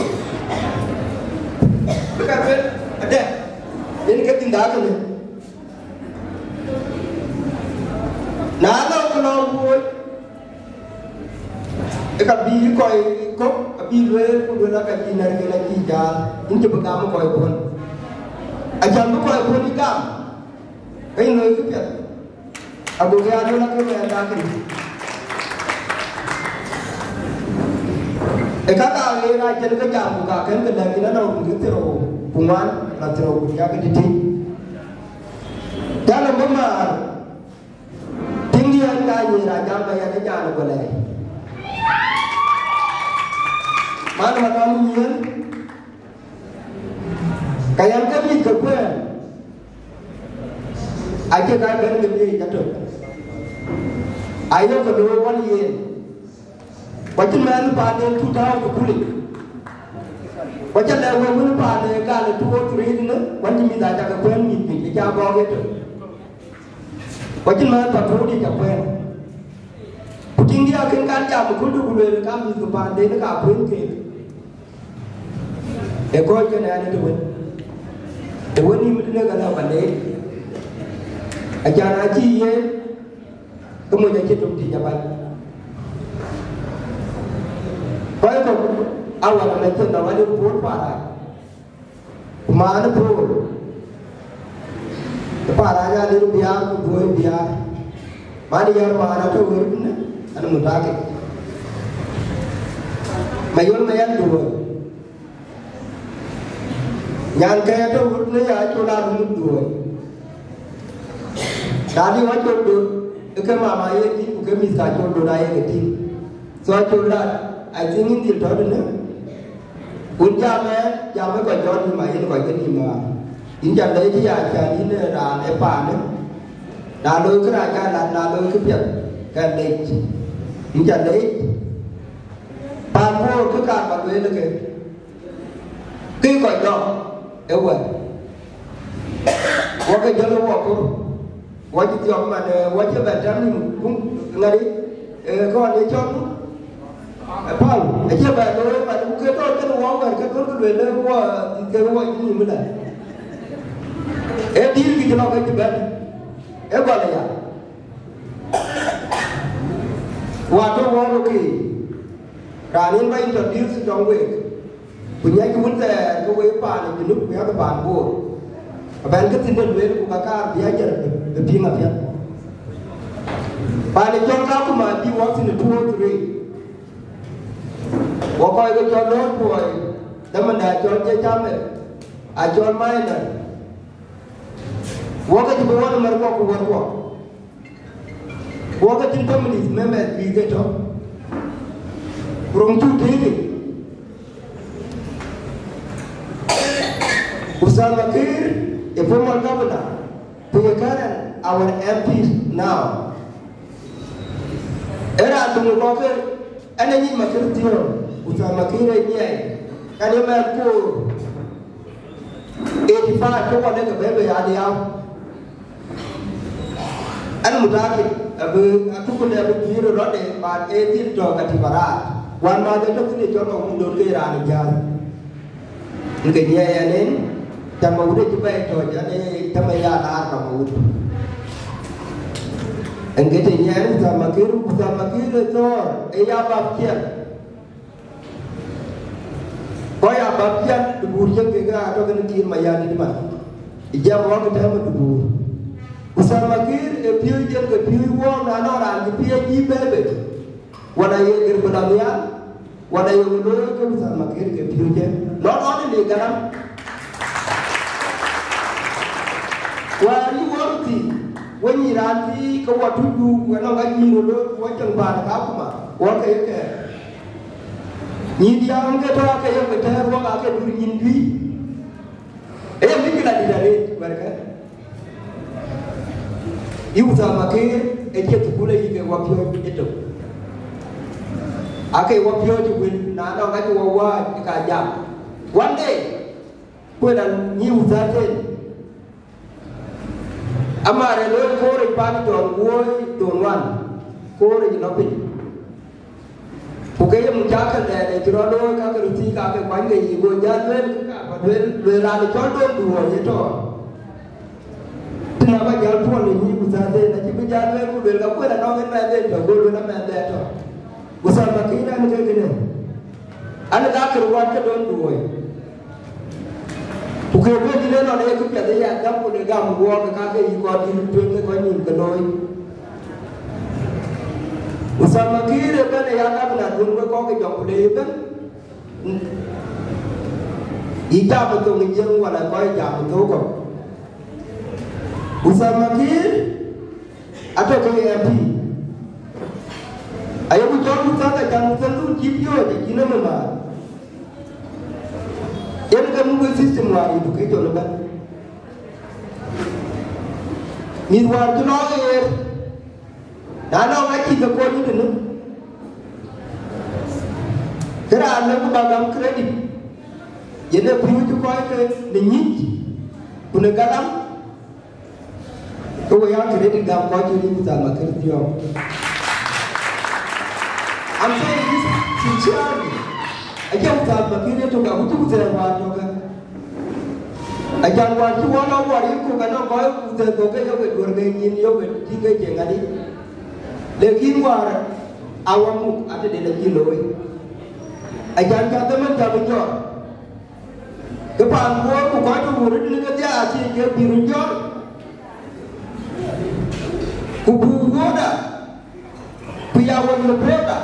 bï ka lueel adɛ̈, yen ke dhïn daakënë. Na lɔ ku lɔ wuöc, ë ka bï kɔc kɔ̈k abï lueel ku lueel aka cï nɛ̈r kën acï jaal, yïn cï bï gam kɔc puɔ̈n. Acan bï kɔc puɔ̈n yï gam, ke yïn loi kë piɛth, agokï aa lueel ake mɛɛn daakënë. Ë ka ka ɣeer acïn ke jam ku ka kën ke lɛ̈k yïn anɔŋ run ke thiërrou ku ŋuan, la thiërrou ku diäk ke tïtï. Jal ë bï määr, tiŋdiɛ̈n ka nyiëër a jam ba yɛn ë jam ë gɔlɛɛi. Man ma dɔm nyiëër, ka yɛn ke mïth ke kuɛɛn, acï ka bɛ̈n ke biëëc atök. Ayök ke looi wän yen. Ku acïn mɛnh paanden two thousand ku pulic. Ku acä lɛ̈k wek wën paande gal ë two oh three tënë, ku acï mïth acä ke kuɛ̈n mïth juëc, acä gɔɔk ëtök. Ku acïn mɛnh patrool yic akuɛ̈n. Ku tiŋ diäk kën kan jam ë kööldï ku lueel ka mïth ke paanden ka kuëën keek. Ë kɔc kën ɛn ë të wën. Të wën nïm tënë ka lɔ ka leec. Acan acï yen ke moc acï tok tïc abac. Kɔc kɔ̈k awär ëmɛ cïn nɔm adï puɔ̈l paarac, ku maan ë puɔ̈l ë paarac aa lir biaar ku duööi biaar. Man yär maan atɔ̈ wër bïnë, an mutakit. Mayol Mayar duööi. Nyankɛ̈ɛ̈c tɔ̈ wut në ya col aa run duööi. Na dï wä col dot, ë ke mama ye tïŋ, ku ke mïth ka col dot aye ke tïŋ. So acol dat, I think yïn dhil tɔ̈ tënë. Wun jam ë, jam ë kɔc jɔt nïm, ayen kɔc ke nïm aa. Yïn ca leec ya can yïn ë raan ë paanë. Na looi kërac ka lat, na looi këpiɛth, ke lec. Yïn ca leec. Paan Bor kë kaar ba lueel ke, kë kɔc dɔm ë wɛ̈t. Wɔ ke jɔl wɔ kur, wɔ cï thiɔ̈k man, eh, wɔ cï bɛ tɛ̈m nïm kum ŋadï, eh, kɔn ye cɔl kum. Eh, päl, acie bɛ looi man, ku ke tɔ̈ kën wɔ wɛ̈t, ke duɔ̈l ke lueel wɔ, ke wɔ cï nïm ëlä. Ee dïïr kï cï lɔ ke cï bɛ̈n, ee gɔl aya. Wa tɔ̈ wɔ röt ke, raan yen ba introduce tɔŋ week, ku nyiɛckï wun thɛɛr ke wek paan ë Junub, ku yak paan Bor. Abɛn ke thïn de lueel, ku ka kaar bï ajar bï, bï piŋ apiɛth. Paan ë cɔl Kakuma bï wɔ thïn ë two oh three. Wɔ kɔc ke cɔl Lord Boy, dhamanda cɔl Jecame, a cɔl Minor. Wɔ ke cï bï wɔ në mär kuɔ ku wär kuɔ. Wɔ ke cïn families members bï ke tɔ̈. Röŋ cuk tëëkë. Ku Salva Kiir, a former governor, ku ye current our M Ps now. Ee raan töŋ ë kɔ̈k ke, ɛn ë nyic Makir thiɔ̈ɔ̈ŋ, ku Salva Kiir ë nyiɛɛi, kan ye mɛn koor eighty five ke wɔ lek ke bɛ̈ɛ̈i bei aliau. Ɛn mutakit, abï atukun abï pïïr rɔt de, ba ee dhil tɔ̈ ka tï barat. Wan ma de tök thïn ë cɔl Mawut Dot ke raan ë jäl. Në ke nyiɛɛi ɛn en, cän Mawut ë cï bɛ̈ɛ̈i tɔ̈c, ɛn ee tëmë ya laar ka Mawut. Ɛn ke të nyiɛɛi Salva Kiir, ku Salva Kiir ë thɔ̈ɔ̈r, ë ya bap ciɛl. Kɔc abap ciɛl, dubuur cïn kek aa tɔ̈ kën Kiir Mayardït man. Ë jiɛɛm wɔ ke tɛ̈m ë dubuur. Ku Salva Kiir ë piööc yen ke piööc wɔ, na nɔŋ raan cï piööc yï bɛ̈ɛ̈i bei. Wala ye gër bï lɔ nhial, wala ye ŋö looi ke Salva Kiir ke piööc yen. Not only Galam. Wäär yï wɔ röt thïn, wën yï raan thïn ke wɔ tuc guuk, wën nɔŋ ka nyïïn röt looi, wɔ cieŋ paan ë Kakuma, wɔ ke ye kɛɛr. Nyïïn diäär ke tɔ̈ ake ye ke tɛ̈ɛ̈r, wɔ ka ke dur nyïïn juëc. Ee, mïckila dït arëët wɛ̈ɛ̈tkë. Youth Salva Kiir ë cie thukul ayï ke wɔ piɔ̈ɔ̈c ëtök. Ake wɔ piɔ̈ɔ̈c ë wël, na nɔŋ ka cï wɔ wääc ë ka jam. One day, kuën an, youth Salva Kiir. Amaar ë looi koor ë pan Jɔn Wuɔ̈ɔ̈i Don Wan, koor ë lɔ piny. Ku ke ye mucakël dɛn ë cï rɔt looi, ka ke röt thiëëc, ka ke kuany ke yiic, go jäl lueel, ka ba lueel, lueel raan ë cɔl Don Duɔ̈ɔ̈i ye tɔ̈. Tïn aba jäl puɔl ë nyïïn ku thatheen, acï bï jäl lueel, ku lueel, ka kuël anɔŋ en mɛnhden tɔ̈, go lueel amɛnhden tɔ̈. Ku Salva Kiir ɛn ke kënë. An, ka ke ruɔt ke Don Duɔ̈ɔ̈i. Ku ke lueel yïn ënɔn ee këpiɛth ë ya gam, ku de gam guɔɔk, ka ke yï kɔn yïn tueŋ ke kɔc nïïm ke looi. Ku Salva Kiir ëbɛ̈n ë ya gam na duön wek kɔc ke jɔŋ, ku le ëbɛ̈n, yï jam ë thoŋ ë Jiëŋ wala kɔc jam ë thok kɔ̈k. Ku Salva Kiir atɔ̈ ke ye M P. Ayeku cɔl ku thäk, acan ku thäk dhuk cï piööc, acïn ëmëmär. Yen ke muk ë system wäär education ëbɛ̈n. Mïth wäär cï lɔ ɣeer, na nɔŋ acï ke kony tënë, ke raan lëu bä gam credit, yen ë piööcë kɔc ke në nyic, ku në galam, ke we ya credit gam kɔc cï Youth Salva Kiir thiɔ̈ɔ̈k. I'm saying this sincerely. Acie Youth Salva Kiir ë tök, aku cï Youth Salva wäär tök ë. Acan wäär cï wɔ lɔ wär yï kök, anɔŋ kɔc Youth Salva ke yök ë duɔ̈r ke nyin yök ë tïŋ ke cieŋ adï. Lekin wäär awä muk atëden acï looi. Acan ca dhamën ca bï jɔt. Ke paan Bor ku kɔc tɔ̈ wur ëtënë kedhie athiëc ke bï röt jɔt. Ku buk wuɔ̈ɔ̈tda, ku ya wär reporter,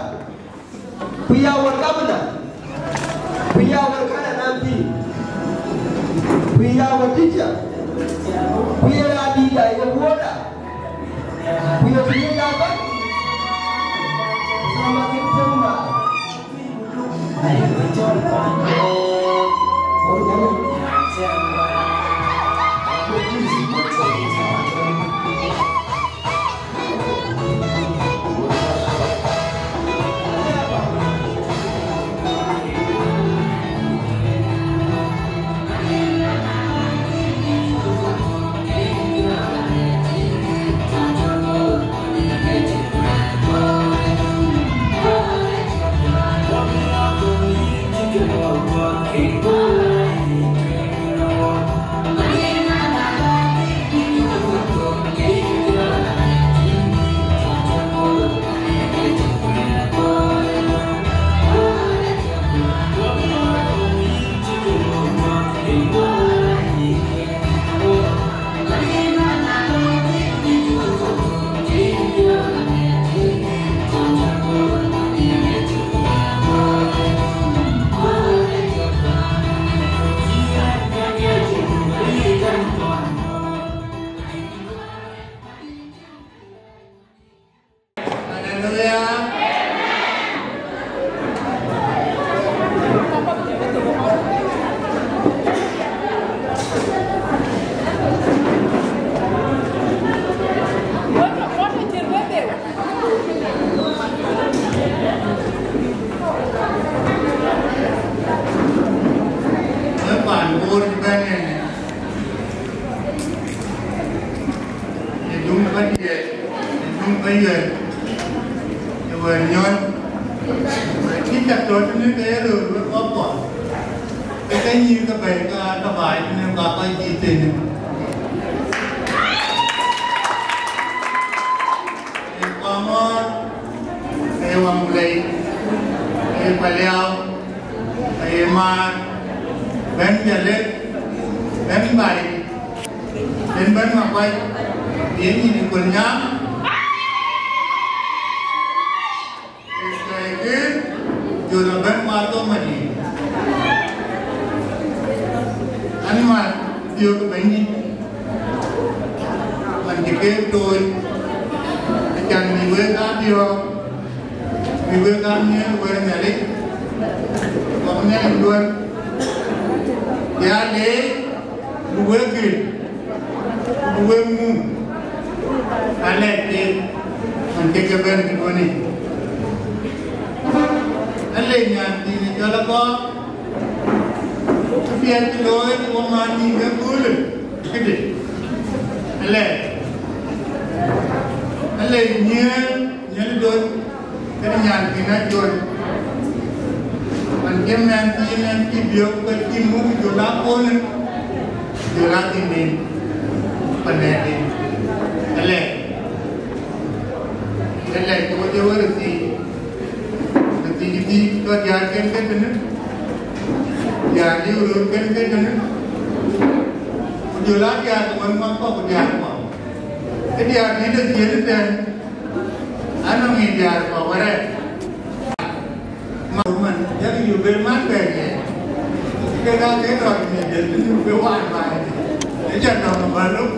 ku ya wär governor, ku ya wär current M P, ku ya wär teacher, ku ye raan dït aye wuɔ̈ɔ̈tda, ku ye thiëëcda ëbɛ̈n. Sama kï thiëëc ma. Haleluya. Ë paan Bor bɛ̈n ënë, ë dum bä diɛɛr, ë dum bä yuɛ̈r, ë wɛ̈ɛ̈r nyɔ̈ɔ̈ny, cï cak tɔ̈ tënë ke ye röör wek kɔ̈k kuɔ, ke ke nyïïr ke bɛ̈i ke aa tɔ baai tënë, ka kɔc dïït tënë. Ë Kɔmɔ̈ɔ̈r, ë Waŋlei, ë Paliau, ë Maar, bɛ̈n Jalek, bɛ̈n Bai, bɛ̈n bɛ̈n Makuac, ye nyïïn ë Kolnyaŋ, ë Kɛɛkë, jɔl a bɛ̈n Warthok Madït. An, mat thiök ë Bɛ̈nydït, man cï keek tooc, acan bï wek aa biɔ̈ɔ̈k, bï wek aa miëëth wɛ̈ɛ̈r Nhialic, wek Nhialic duɔ̈n, bï aa leec, bï wek gël, bï wek mum, alɛc keek, man cï ke bɛ̈n këduɔ̈n yic. Alec nyan thiin ë cɔl Akɔɔr, apiɛth cï looi cï wä man nïïm ë köölë këdï, alɛc, alec nyiëër, nyiëër döt, këdï nyan thiin Ajuɔ̈l, man cï mɛnh thiin ɛn cï biök ke cï muk jɔl aa konë, jɔl aa thiinden, panɛɛnden, alɛc, alɛc ke wä de wär ë thiic. Në thiic, thiic tɔ diäär ken ke tënë, diäär liu röör ken ke tënë, ku jɔl aa diäär ke wën ŋuan kɔ̈k ku diäär kɔ̈k. Ke diäär dït ë thiëëth ëtɛ̈ɛ̈n, anɔŋ ŋic diäär kɔ̈k wärɛɛt. Man, man, yak yök ben man bɛ̈ɛ̈r yɛn. Ke ka ke rɔt në jël tënë ke waan baai. Ë jɔ nɔm ë bä lok.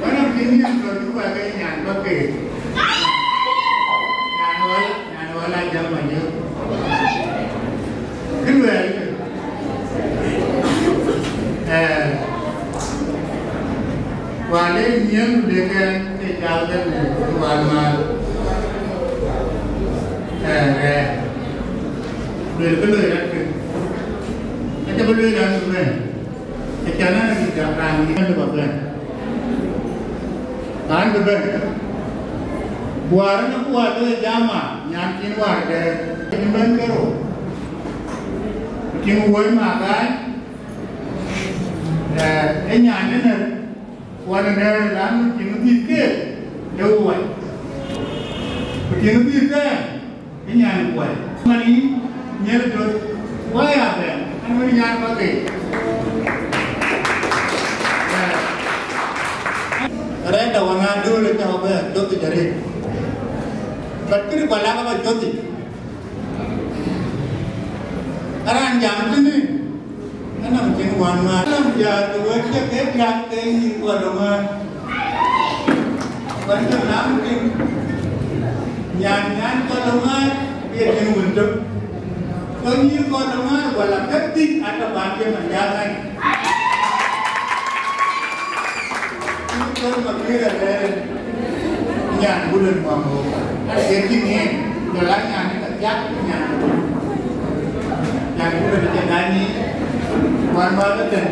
Wën a piŋ yïn tɔ Juba ke nyan bä keek. Nyan wal, nyan wal a jam ma nyök. Kë luɛɛl kë. Eh, wal ë nyiëëŋ ku dek ɛn ke cal bɛ̈n në wal mal. Eh, rɛɛr. Luel kë loi rɛ̈t kë. Acä bï lueel an, bï bɛ̈n. Acan an, bï jam raan yïn an, bï bɛ̈n. Raan bï bɛ̈n. Guäär ënë ku wäär loi jama, nyan cïn wäär dɛɛr. Cïn bɛ̈n ke rou. Cïn wuöi ma gaany. Eh, ë nyan ënë, kuan ënë, raan cïn dhil keek, ë wuɔi. Ku cïn dhil keek, ë nyan kuɔi. Man yïn, nyiël döt, wä ya bɛ̈n, an, wën nyan bä ke. Rɛɛt da wan aa dööl ë cä bɛ cöth yic arëët. But këdï kualak aba cöth yic. Raan jam tënë, anɔŋ cïn wän ŋaar. Anɔŋ diäär ke wëët cï ke piath ke nyïïr kɔn ë ŋaar. Wën cï lam tïŋ, nyan nyan kɔn ë ŋaar, bï e tïŋ wën tök. Ke nyïïr kɔn ë ŋaar, wala ke thïn, atɔ bän cï man jam ŋaar. Cï kɔn ma kërë rɛɛr, nyan bulën mɔ̈u. Acie tïŋ yen, jɔl a nyan ë ka thiak, nyan. Nyan bulën cï dany, wan ma ke tën,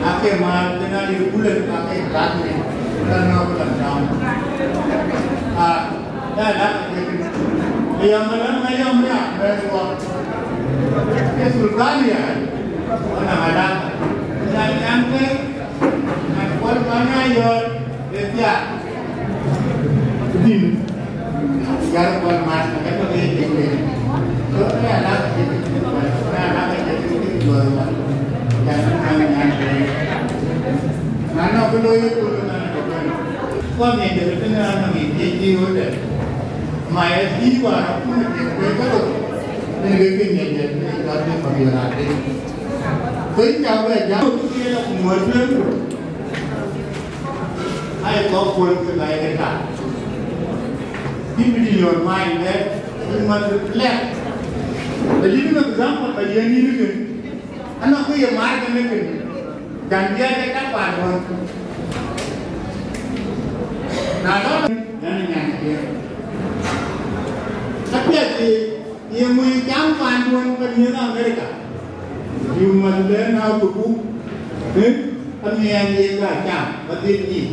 ake ma ke na ye bulën, ake kat ne, ka nɔ̈k ka tɔŋ. Ah, da la, ayɔm la, ayɔm ya, bɛ wɔ. Sultania, wana madaka. Nyan, nyan ke, nyan kual mana yol, etia. Din. Yar kual mana, kata ke jengde. So, ya la, ya la, ya la, ya la, ya la. Nano kulo ye kulo nano kulo. Kwa mende kulo nano mende ye hotel. Ma ya si wa, kuna ke kulo. Nende ke mende, nende ke mende. Kë ca bɛ jam, kë la ku muɔ̈ɔ̈th wël, ai kɔk kuɔ̈n ke ka ye ke tak. Keep it in your mind that you must reflect. A little example, ba yɛn yïn kën. Anɔŋ kë ye maar kën kën. Can bï a ke tak paan wën. Na lɔ, nyan nyan kiɛ̈. Ka piɛth ye, ye ŋö ye cam paanduön ke mïth America? You must learn how to cook. Eh? Amiɛn ye ka cam, ba dhil yic.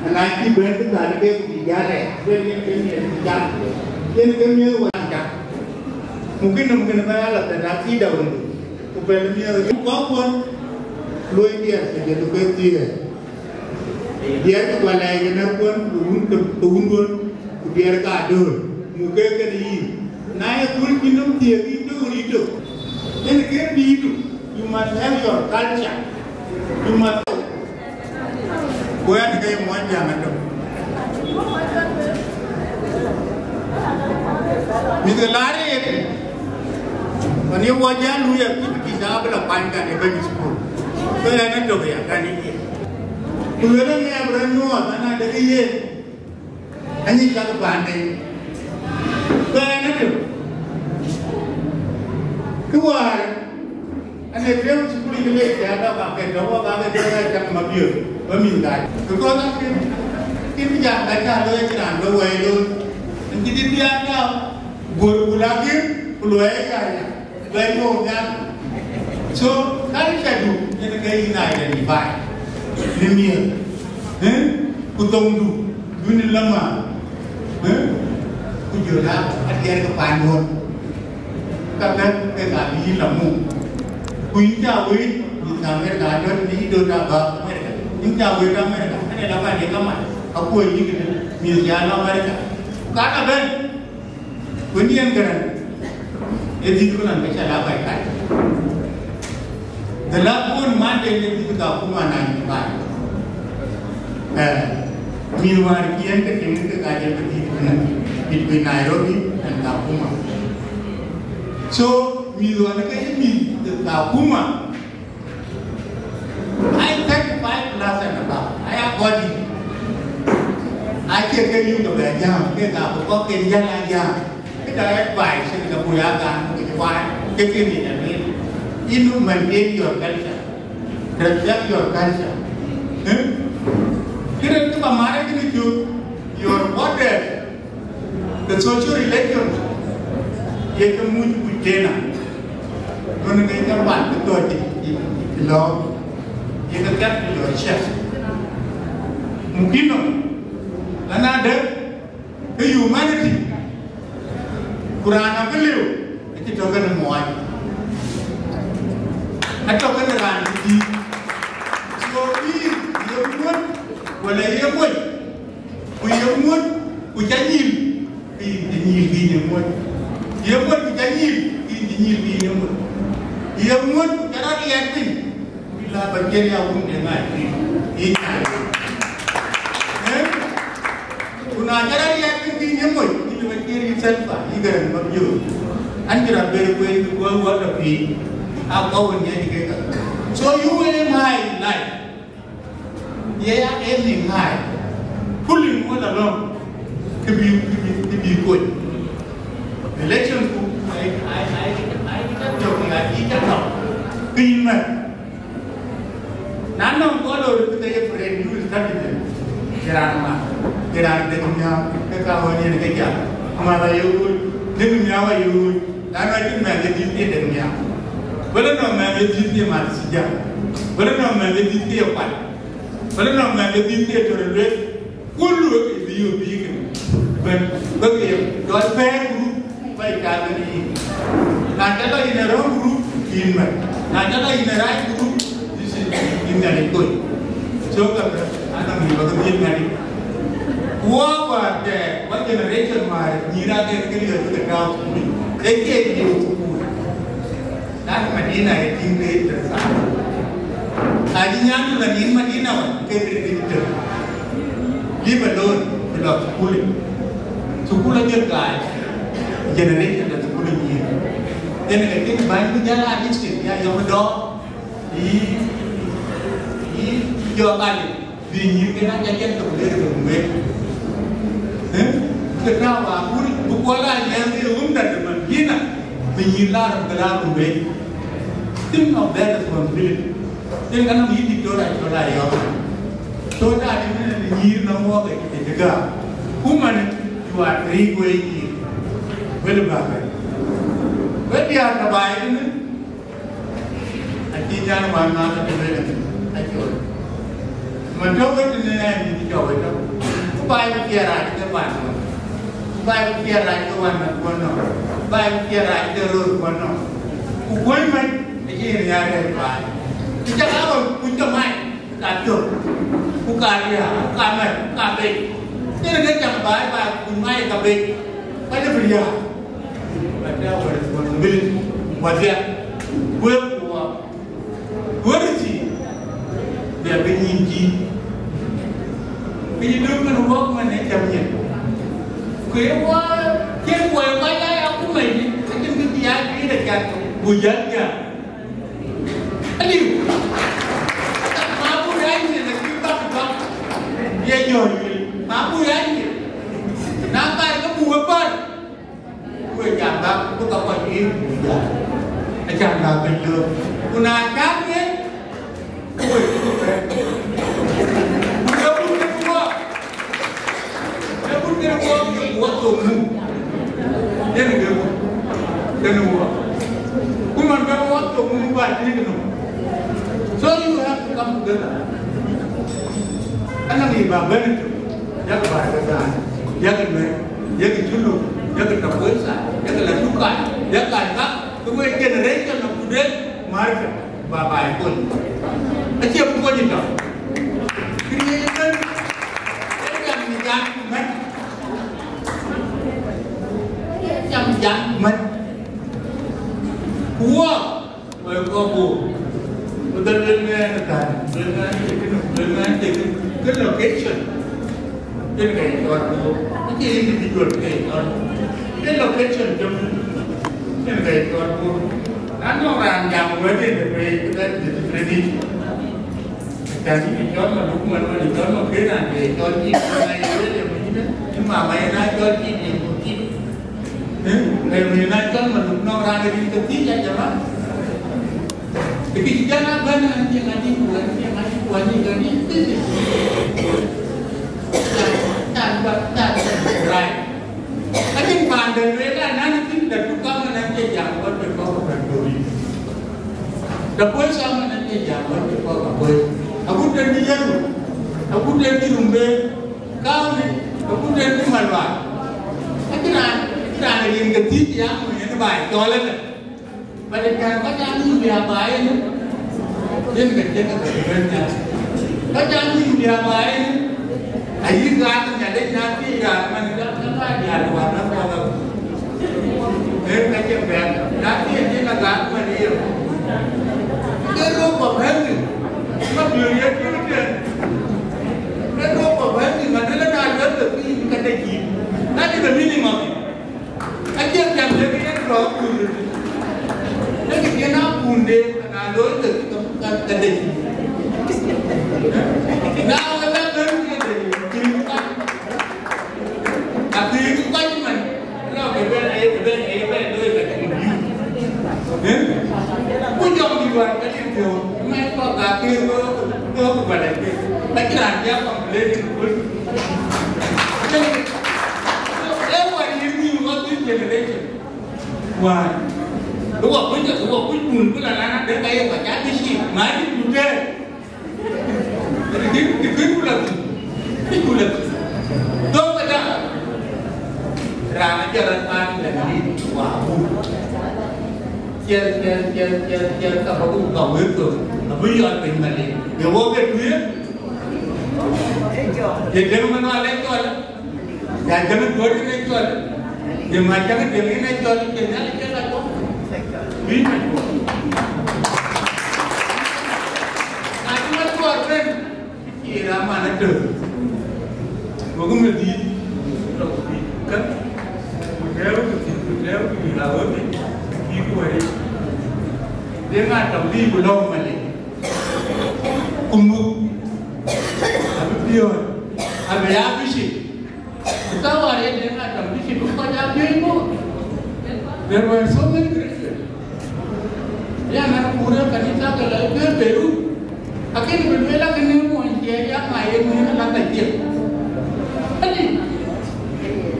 Ana cï bɛ̈n bï dhal ke ku bï jal rɛɛc, bɛ̈n yen ke miɛt bï jal. Yen ke miɛt wä jal. Mukïn nɔm kën ba ya la thɛn, na cï dau wëndu. Ku pɛ̈l miɛt ë kɔk kuɔ̈n, luɔi diɛɛr, ke jël ke thiëëc. Diɛɛr ke ba lɛɛc ënɔɔnë kuɔ̈n, ke wun, ke, ke wunduön, ku diɛɛr ka döör, muk ke kënë yïn. Na ye kööl cïn nɔm thiëëk yïn tök rin tök, yen ke bïïdu, you must have your culture. You must, ku ɛn ke ye muɔnyjäŋ atök. Mïth ke laar ë ye, ɣɔn ye wɔ jäl luui activities abï la kuany kan ë bɛ̈ny school. So ɛn atök ya kan ë ye. Ku luel ë ŋɛɛp rɔt nyuɔɔth an, adekï yen, anyic ka ke paanden. Bɛ̈ɛ̈n ëtök. Kë wäär, an, ee tëëu cukul yic lec, ya dɔk ake tɔ̈u, wok ake tɔ̈u, ya cak mabiöör, ba mïth gaac. Because akïn, akïn bï jam ka cä looi, acïn raan bï wɛi looi. An, cï dït bï an, tääu, guöör, ku lak yen, ku luɔi aya, aya. Bɛ̈ny wok nhial. So, culture du, yen ke yïn identify në miëth. Eh? Ku thoŋdu, du në lama. Eh? Ku jɔl a, atiɛɛr ke paanduön. Ka bɛ̈n ke ka bï yïn la muk. Ku yïn cä wëët, yïn ka America, adɔ̈t në yï döt abä America. Yïn cä wëët America, ënë la bä de kaman. Akuɔ̈c yï këdë, mïth cä lɔ America. Ku ka ka bɛ̈n. Wën yen kërɛn, ë dhil ku nɔn ke cä la bac kac. The last one Monday ë dhil ka kuma ninety five. Eh, mïth wäär kiɛn ke tiŋ ke ka jël ke dhil ku nɔn between Nairobi and Kakuma. So, mïth wäär ke ye mïth Kakuma, I thirty-five plus and above. I have body. Acie ke yuk ke bɛ jam, ke ka ku kɔk ke jal a jam. Ke da advice ke ku ya kan ke why ke ke ni da ni. You maintain your culture. Respect your culture. Eh? Kire ke ba mare ke ni ju your borders. The social relations, ye ke muc kuc tena. Ŋön ke ke pan ke tɔc i, i, i lɔ. Ye ke kɛ̈t i lɔ ciɛth. Mukino, lana de, ke humanity. Ku raan abï liu, acï tɔ̈ kënë muɔɔc. Atɔ̈ kënë raan cï dïït. So, yïn, ye muɔ̈c, wala ye muɔ̈c, ku ye muɔ̈c, ku ca nyïl, ke yïn ca nyïl, ke yïn ye muɔ̈c. Ye muɔ̈c, ku ca nyïl, ke yïn ca nyïl, ke yïn ye muɔ̈c. Ye muɔ̈c, ku ca rɔt riɛt piny, ku bï la bacteria wun de ŋac piny, ye nyaai. Eh? Ku na ca rɔt riɛt piny, ke yïn ye muɔ̈c, yïn bacteria sulfur, yï gɛrɛn mabiöör. An cï rɔt ber kueer, ku wä wä tɔ̈ piny, a kɔ̈u wën ŋiɛc kek ka. So you aim high in life. Ye ya aiming high, pulling all along, ke bï, ke bï, ke bï kony. Election ku, ai, ai, ai, ai, ka jɔk ya, i ka tɔk, ke yïn mɛ̈t. Na nɔŋ kɔc lɔ röt ke ye friend, you will study them. Ye raan ma, ye raan dek miäk, ke ka ɣɔn yen ke jam. Ama la ye ɣööc, dek miäk wa ye ɣööc. Lanu acïn mɛnh ë dhil thiëëc dek miäk. Wël ënɔŋ mɛnh ë dhil thiëëc mat cï jam. Wël ënɔŋ mɛnh ë dhil thiëëc kuat. Wël ënɔŋ mɛnh ë dhil thiëëc tɔ̈ lueth. Kulu ë bï yök bï kën. Bɛ̈n, bäk ye, dɔl pɛ̈ɛ̈r group, ba ye cath ënë yïn. Na cä lɔ yïn ë rɔ̈m group, Yïn mɛt. Na jɔl a yïn ë rac ku duk, this is yïn Nhialic kony. So ka bï, anɔŋ yïn ba ke dhil ŋɛ̈t. Ku wɔ wäär tɛɛr, wɔ generation wäär, nyïïr aa ke riɔ̈ɔ̈c ke tääu thukul. Ee ke liu thukul. Lakin Madina ee tiŋ ke Idris. Acï nyan la nin Madina wan, ke ke ke tëk. Leave alone, bï lɔ thukul. Thukul ajɔl gaac, generation de thukul nyïïr. Yen ke kën bäny bï jäl a district, ya yɔm dɔɔr. Yï, yï, yï jɔ gaac. Bï nyïïr kën a jɔl jɛn thok lëër ke wek. Eh? Ke tääu akur, bï kuɔl a nyɛɛn dhil wun dat de Madina, bï nyïïr laar, bï laar wek. Think of that responsibility. Then ka nɔŋ yï Victoria cɔl a yɔ̈ɔ̈k. So that even the nyïïr nɔŋ wɔk ë, ë, ë gam. Ku man, you are three way nyïïr. Wël bäk. Wek diäär ka baai ënë, acï jal wan ma ke tënë acol. Man tɔ̈u wek tënë ë yïn cɔk wek tɔ̈u. Ku baai bï ciɛɛr rac ke pan nɔm. Ku baai bï ciɛɛr rac ke wan na kuɔn nɔm. Baai bï ciɛɛr rac ke röör kuɔn nɔm. Ku kuɔny man acï yen ya rɛɛr baai. Ku cak a ɣɔn ku cɔk mac. Ka tök, ku ka riääk, ku ka mɛt, ku ka bec. Yen ke cam baai, baai, ku ŋuan ka bec. Ka dë bï riääk. But that was responsibility. Wadiɛ̈. Wek ku wɔ. Wek cï. Bï abï nyin cï. Bï yï döŋ kën wɔk man ë cam nyin. Ku ye wɔ, cïn wɔ ye kɔc aa ya ku mɛc, acïn kë bï ya kït acath. Bu jäl jäl. Aliu. Ma bu rɛ̈ɛ̈c nyin akï bak bak. Ye jɔ̈ɔ̈ny wïl. Ma bu rɛ̈ɛ̈c nyin. Na kaar ke bu we päl. Ku we jam bak, ku ka kɔc yïn bu jam. Acam bak ben döör. Ku na cam yen, ku we cï ku pɛ̈ɛ̈k. Ku ke bu ke ku wɔ. Ke bu ke ku wɔ, ke ku wɔ thok muk. Yen ke ku. Ke nu wɔ. Ku man ke wɔ thok muk ba tïŋ nɔm. So you have to come together. Anɔŋ yï ba bɛ̈n tök, yak Baidhadhan, yak Nuɛ̈r, yak Culuk, yak Takuesa, yak Ladukai, yak Kankak, ke we generation of today, Marka, ba baai kony. Acie bï kony tɔ̈. Kë ye ëbɛ̈n, ee jam në jam ku mɛ̈t. Ee jam në jam ku mɛ̈t. Ku wɔ, Wek kɔc Bor, ku dhil luel ŋɛɛn ë thaar, luel ŋɛɛn ë tëkënë, luel ŋɛɛn ë tëkënë, ke location, yen ka ye cɔɔl Bor, acie individual ke ye cɔɔl Bor. Ke location jɔŋ, yen ka ye cɔɔl Bor. Na nɔŋ raan jam wɛ̈t yen ë pei, ke that is a different issue. Acän yïn cɔl Maluk man, man cɔl Makena, ke cɔl cït, na ye wël ye mïth, yïn mama yen a cɔl cït, ye muk cït. Eh, eh, na cɔl Maluk nɔŋ raan rin ke thiëc, ya jama. Ke kï cï jana bɛ̈n, an cï ŋadï ku, an cï ŋadï ku, an cï ŋadï, this is. Tan, tan, tan, right. Acïn paan de lueel an, an cïn de tu kaŋ an cï jam ɣɔn de kɔ̈k ke bɛ̈n dööri. De kuöc kaŋ an cï jam ɣɔn de kɔ̈k ke kuöc. Agut de ni Yɛru, agut de ni Rumbek, Kauni, agut de ni Malwal. Acïn raan, acïn raan rin ke thiëc ya ŋö yen baai cɔl ënë. But it can, kɔc aa nyïïn bï a baai ënë, yen ke tiëk ke bï bɛ̈n nhial. Kɔc aa nyïïn bï a baai ënë, ayï gaat Nhialic na thiëc gaat man, ka, ka, ka diaal wään na kɔɔr ka. Yen ka cï bɛ̈n, na thiëc cïn a gaat man ë yök. Ke röök kɔ̈k bɛ̈n thïn, ma biöör ye piööcë. Ke röök kɔ̈k bɛ̈n thïn, ma duël ëna luel ke piny ka de cït. That is the meaning of it. Acie jam de ke yen rɔɔk kun de. De ke yen a kun de, na looi ke ka, ka, ka de. Na wala ben ke de, kun ka. A kun ka man. Lɔ ke ben, e ke ben, e ke ben looi ka kun yu. Eh? Ku jɔŋ di wan ka lim de. Mɛn kɔ̈k ka ke ro, ro ku bala ke. Ka cï raan ja complain kun. Ee wɔ yïn nyïïn wɔ this generation. Why? Wɔ kuc, wɔ kuc kun ku la lana de ka ye kɔc a bï cï, ma yïn kun de. Kï, kï, kï ku la thïn. Kï ku la thïn. Dɔ̈k ke da. Raan a jɔl a thaar la ni wa ku. Ciɛl, ciɛl, ciɛl, ciɛl, ciɛl, ka bä ku ka wël thok, abï yɔt piny Malek. Ye wok ke tuië? Ye deŋ man wä lɛc cɔl? Ya deŋ duɔ̈ɔ̈r yïn lɛc cɔl? Ye mac cak deŋ yïn lɛc cɔl? Ye Nhialic cï la cuɔp? Bï mac cuɔp. Na cï mac cuɔp ben, Cï raan man atɔ̈, wek mïth dït, tɔ̈ ku dït käŋ, ku tɛ̈ɛ̈u ku thïn, ku tɛ̈ɛ̈u ku dït la wek dït, bï ku wɛ̈ɛ̈r yic. Deŋ Atɔŋ bï ku lɔ̈u Malek, ku muk, abï piɔ̈ɔ̈c, abï ya bï cï. Ku thawaar yen Deŋ Atɔŋ bï cï bï kɔc aa piööc bɔ̈. There were so many Christians. Yan an, kuur ë kanitha ke lɔ ë piööc Beirut. Akën bï lueel akënë muɔny ciɛɛc ya ŋa yen ŋiën ala ka ciɛk. Adi,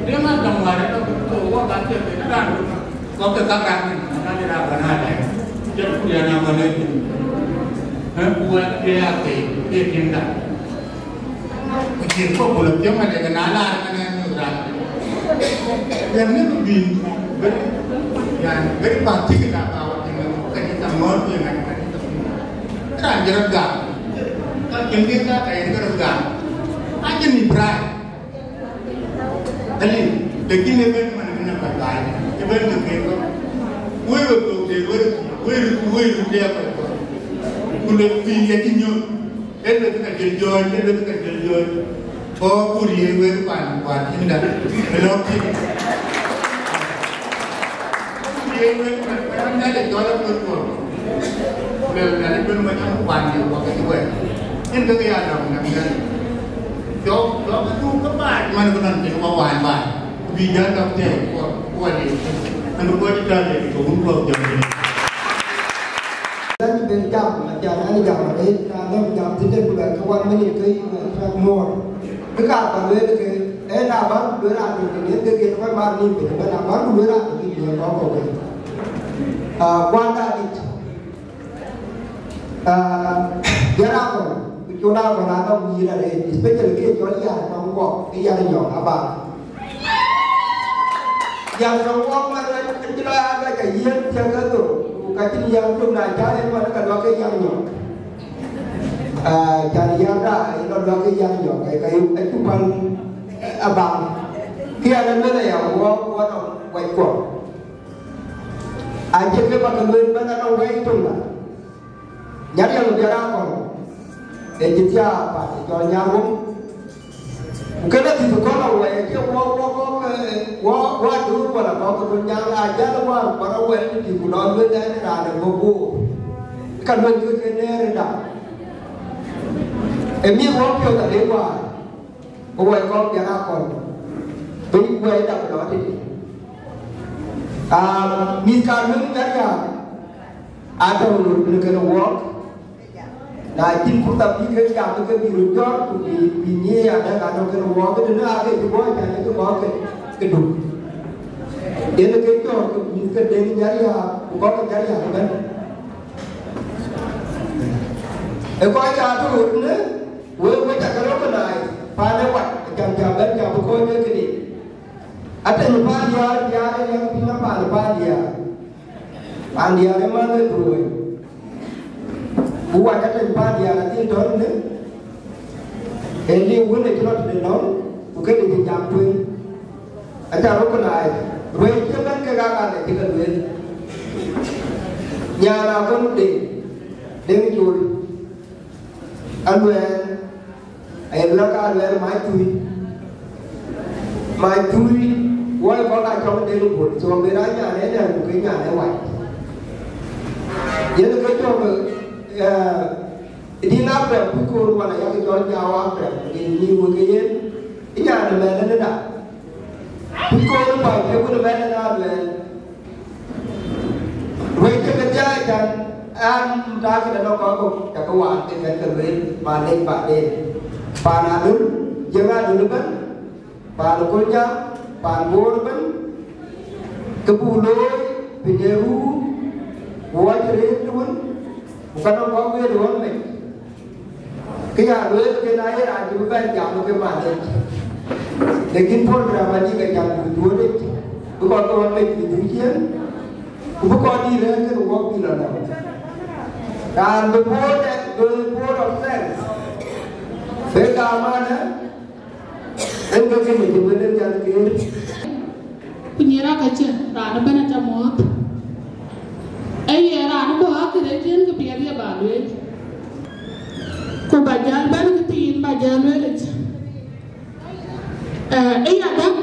Deŋ Atɔŋ wäär ë tɔ̈ ke wok ka ciɛk ben raan wek. Kɔc ke ka rak ni, na ni rak bä na dai. Cɛ ku ya na bä lɛ. Ë, ku wek ke ya ke, ke tiŋda. Ku cïï kɔ̈k ku lɔ piɔ̈u Malek, na laar ëmɛn ë nyuth raan. Yɛn ni ku bï very, yani, very particular about the kanitha ŋɔ̈ɔ̈r ku yɛn kanitha. Raan jɔ rɔt gam. Ka cïn kë ka ka yen ke rɔt gam. Acïn ni pride. Aliu, lakini ëbɛ̈n man ëbɛ̈n a baai, ëbɛ̈n ke kek kɔ̈k. Wëi röt thok de wëi röt, wëi röt, wëi röt de a kɔc kɔ̈k. Ku lë pïïr ye cï nyuɔ̈th. Ë lueth ka jël jɔ̈ɔ̈ny, ë lueth ka jël jɔ̈ɔ̈ny. Kɔɔr ku riëëc wek pan, pan Jinda. Ë lɔ̈k thïn. Ku riëëc wek pan, pan Jinda le jɔl ë kuöt kuɔ̈k. Ku lël Nhialic bën wek an, ku pan ye wak ë wɛ̈ɛ̈r. Yen ke ke ya dɔm nɛm Nhialic. Jɔk, jɔk ë dhuk ke baai, man ke nɔn cïn wak wään baai. Ku bï jäl dɔm tɛɛr, ku, ku wal ye. An, ku bɔ̈ cï tɔ̈ le, ku wun kuɔ̈k jɔm. Then ben jam, acan an jam arëët, na lëu jam thïn de ku bɛ ke one minute ke yïn, uh, track more. Bï kaar ba lueel ke, ee na bä lueel raan tök ke yen ke yen kɔc mat nim piny, bä na bä ku lueel raan tök ke yen kɔc kɔ̈k wei. Ah, kuan da dït. Ah, Biar Akɔl, ku Col Akɔl aa nɔm nyïïr arëët, especially ke cɔl Yar Nɔm Kɔk, ke Yar Nyɔk aba. Yar Nɔm Kɔk man acï lɔ ya bɛ ke yiëën thiëk ke thok, ku ka cïn yar cök na cä en man ka luak ke Yar Nyɔk. Ah, can yar da, ë lɔ luak ke Yar Nyɔk, ka, ka, acuk pan, eh, abaŋ. Kë an, aluel aya, wɔ, wɔ nɔm wɛc kuɔ. Acïn kë bä ke lueel bɛ̈n anɔm wɛc töŋda. Nyariɛl Biar Akɔl, ee cï thiaak pan ë cɔl Nyarweŋ. Ku kënë dhïth kɔn awɛɛr, acie wɔ, wɔ kɔ̈k, eh, wɔ, wɔ aduur wala kɔ̈k ke Kolnyaŋ, ajäl wään bä rɔ wɛl tïtï ku lɔ lueth ɛn raan ë bɔ̈ guöör. Ka lueth ke ke nɛɛr ëda. Ë mïth wɔ piɔ̈ɔ̈th adek wäär, ku wɛc kɔ̈k Biar Akɔl. Bï wɛc dak lɔ tïtï. Aa, mïth ka lueth Nyariɛl, atɔ̈ ɣööt bï kënë wɔɔk. Na cïn furtha bï kek jam ke bï röt jɔt, ku bï, bï nyiëë adɛ̈k atɔ̈ kënë wɔɔk, kënë aake cï bɔ̈ cän ke kɔ̈k ke, ke duk. Yen ke cɔɔr ke mïth ke Deŋ Nyariɛl, ku kɔ̈k ke Nyariɛl ëbɛ̈n. Ë kɔc ka tɔ̈ ɣööt në, wek, wek cä ke recognize, paan ë wat, acan cä bɛ̈n cä bï kɔc wek këde. Ateny paan diäär, diäär ë lɛ̈k piny apaan paan diäär. Paan diäär ë man ë ruööi. Ku wac ateny paan diäär adhil tɔ̈ në, ë liu wën ë cï rɔt tëde nɔm, ku këde cï jam tueŋ. Aca röt ku naai, ruëëc cï bɛ̈n kek aa ŋa cï ke lueel. Nyan akɔn Deŋ, Deŋ Col. Aluɛɛl, aye lɔ ka aluɛɛl mac tui. Mac tui, wɔ ye kɔc ka cɔk Deŋ Bol, so ben a nyan ë nɛn ku ke nyan ë wac. Yen ke cɔk, eh, din Abraham kuc koor wala yak cɔl Nyau Abraham, din ni wek yen, ë nyan ë mɛn ënëda. Kuc koor bac ke wën ë mɛn ënëda aluɛɛl. Wek cï ke thiaai tɛ̈n, an, taak de nɔm kɔc kɔ̈k, cakë waan ke kɛ̈n ke lueel, ma lec baden. Paan Adöl, Jiëŋ Adöl ëbɛ̈n, paan Kolnyaŋ, paan Bor ëbɛ̈n, ke buk looi piny ë ruu, ku wɔ cï rëër wën, ku ka nɔm kɔc wëët ɣɔn mec. Kë ya lueel ke na ye raan cï bï bɛ̈n jam ke man yic. Lakin program adï ke jam ku duööt yic, bï kɔc ke ɣɔn mec bï dhuk ciëën. Ku bï kɔc dït rɛ̈ɛ̈r kën wok bï lɔ nɔm. Raan bï board, bï board of thanks. Ke gam ënë, en ke kënë cï wël en jäl geer. Ku nyïïr aa ka cï raan ëbɛ̈n aca muɔ̈ɔ̈th. Ee ye raan bɔ̈ akëde cïn kë piɛth ye ba lueel. Ku ba jäl bɛ̈n kë thiin ba jäl lueel yic. Ee, ee ya däŋ.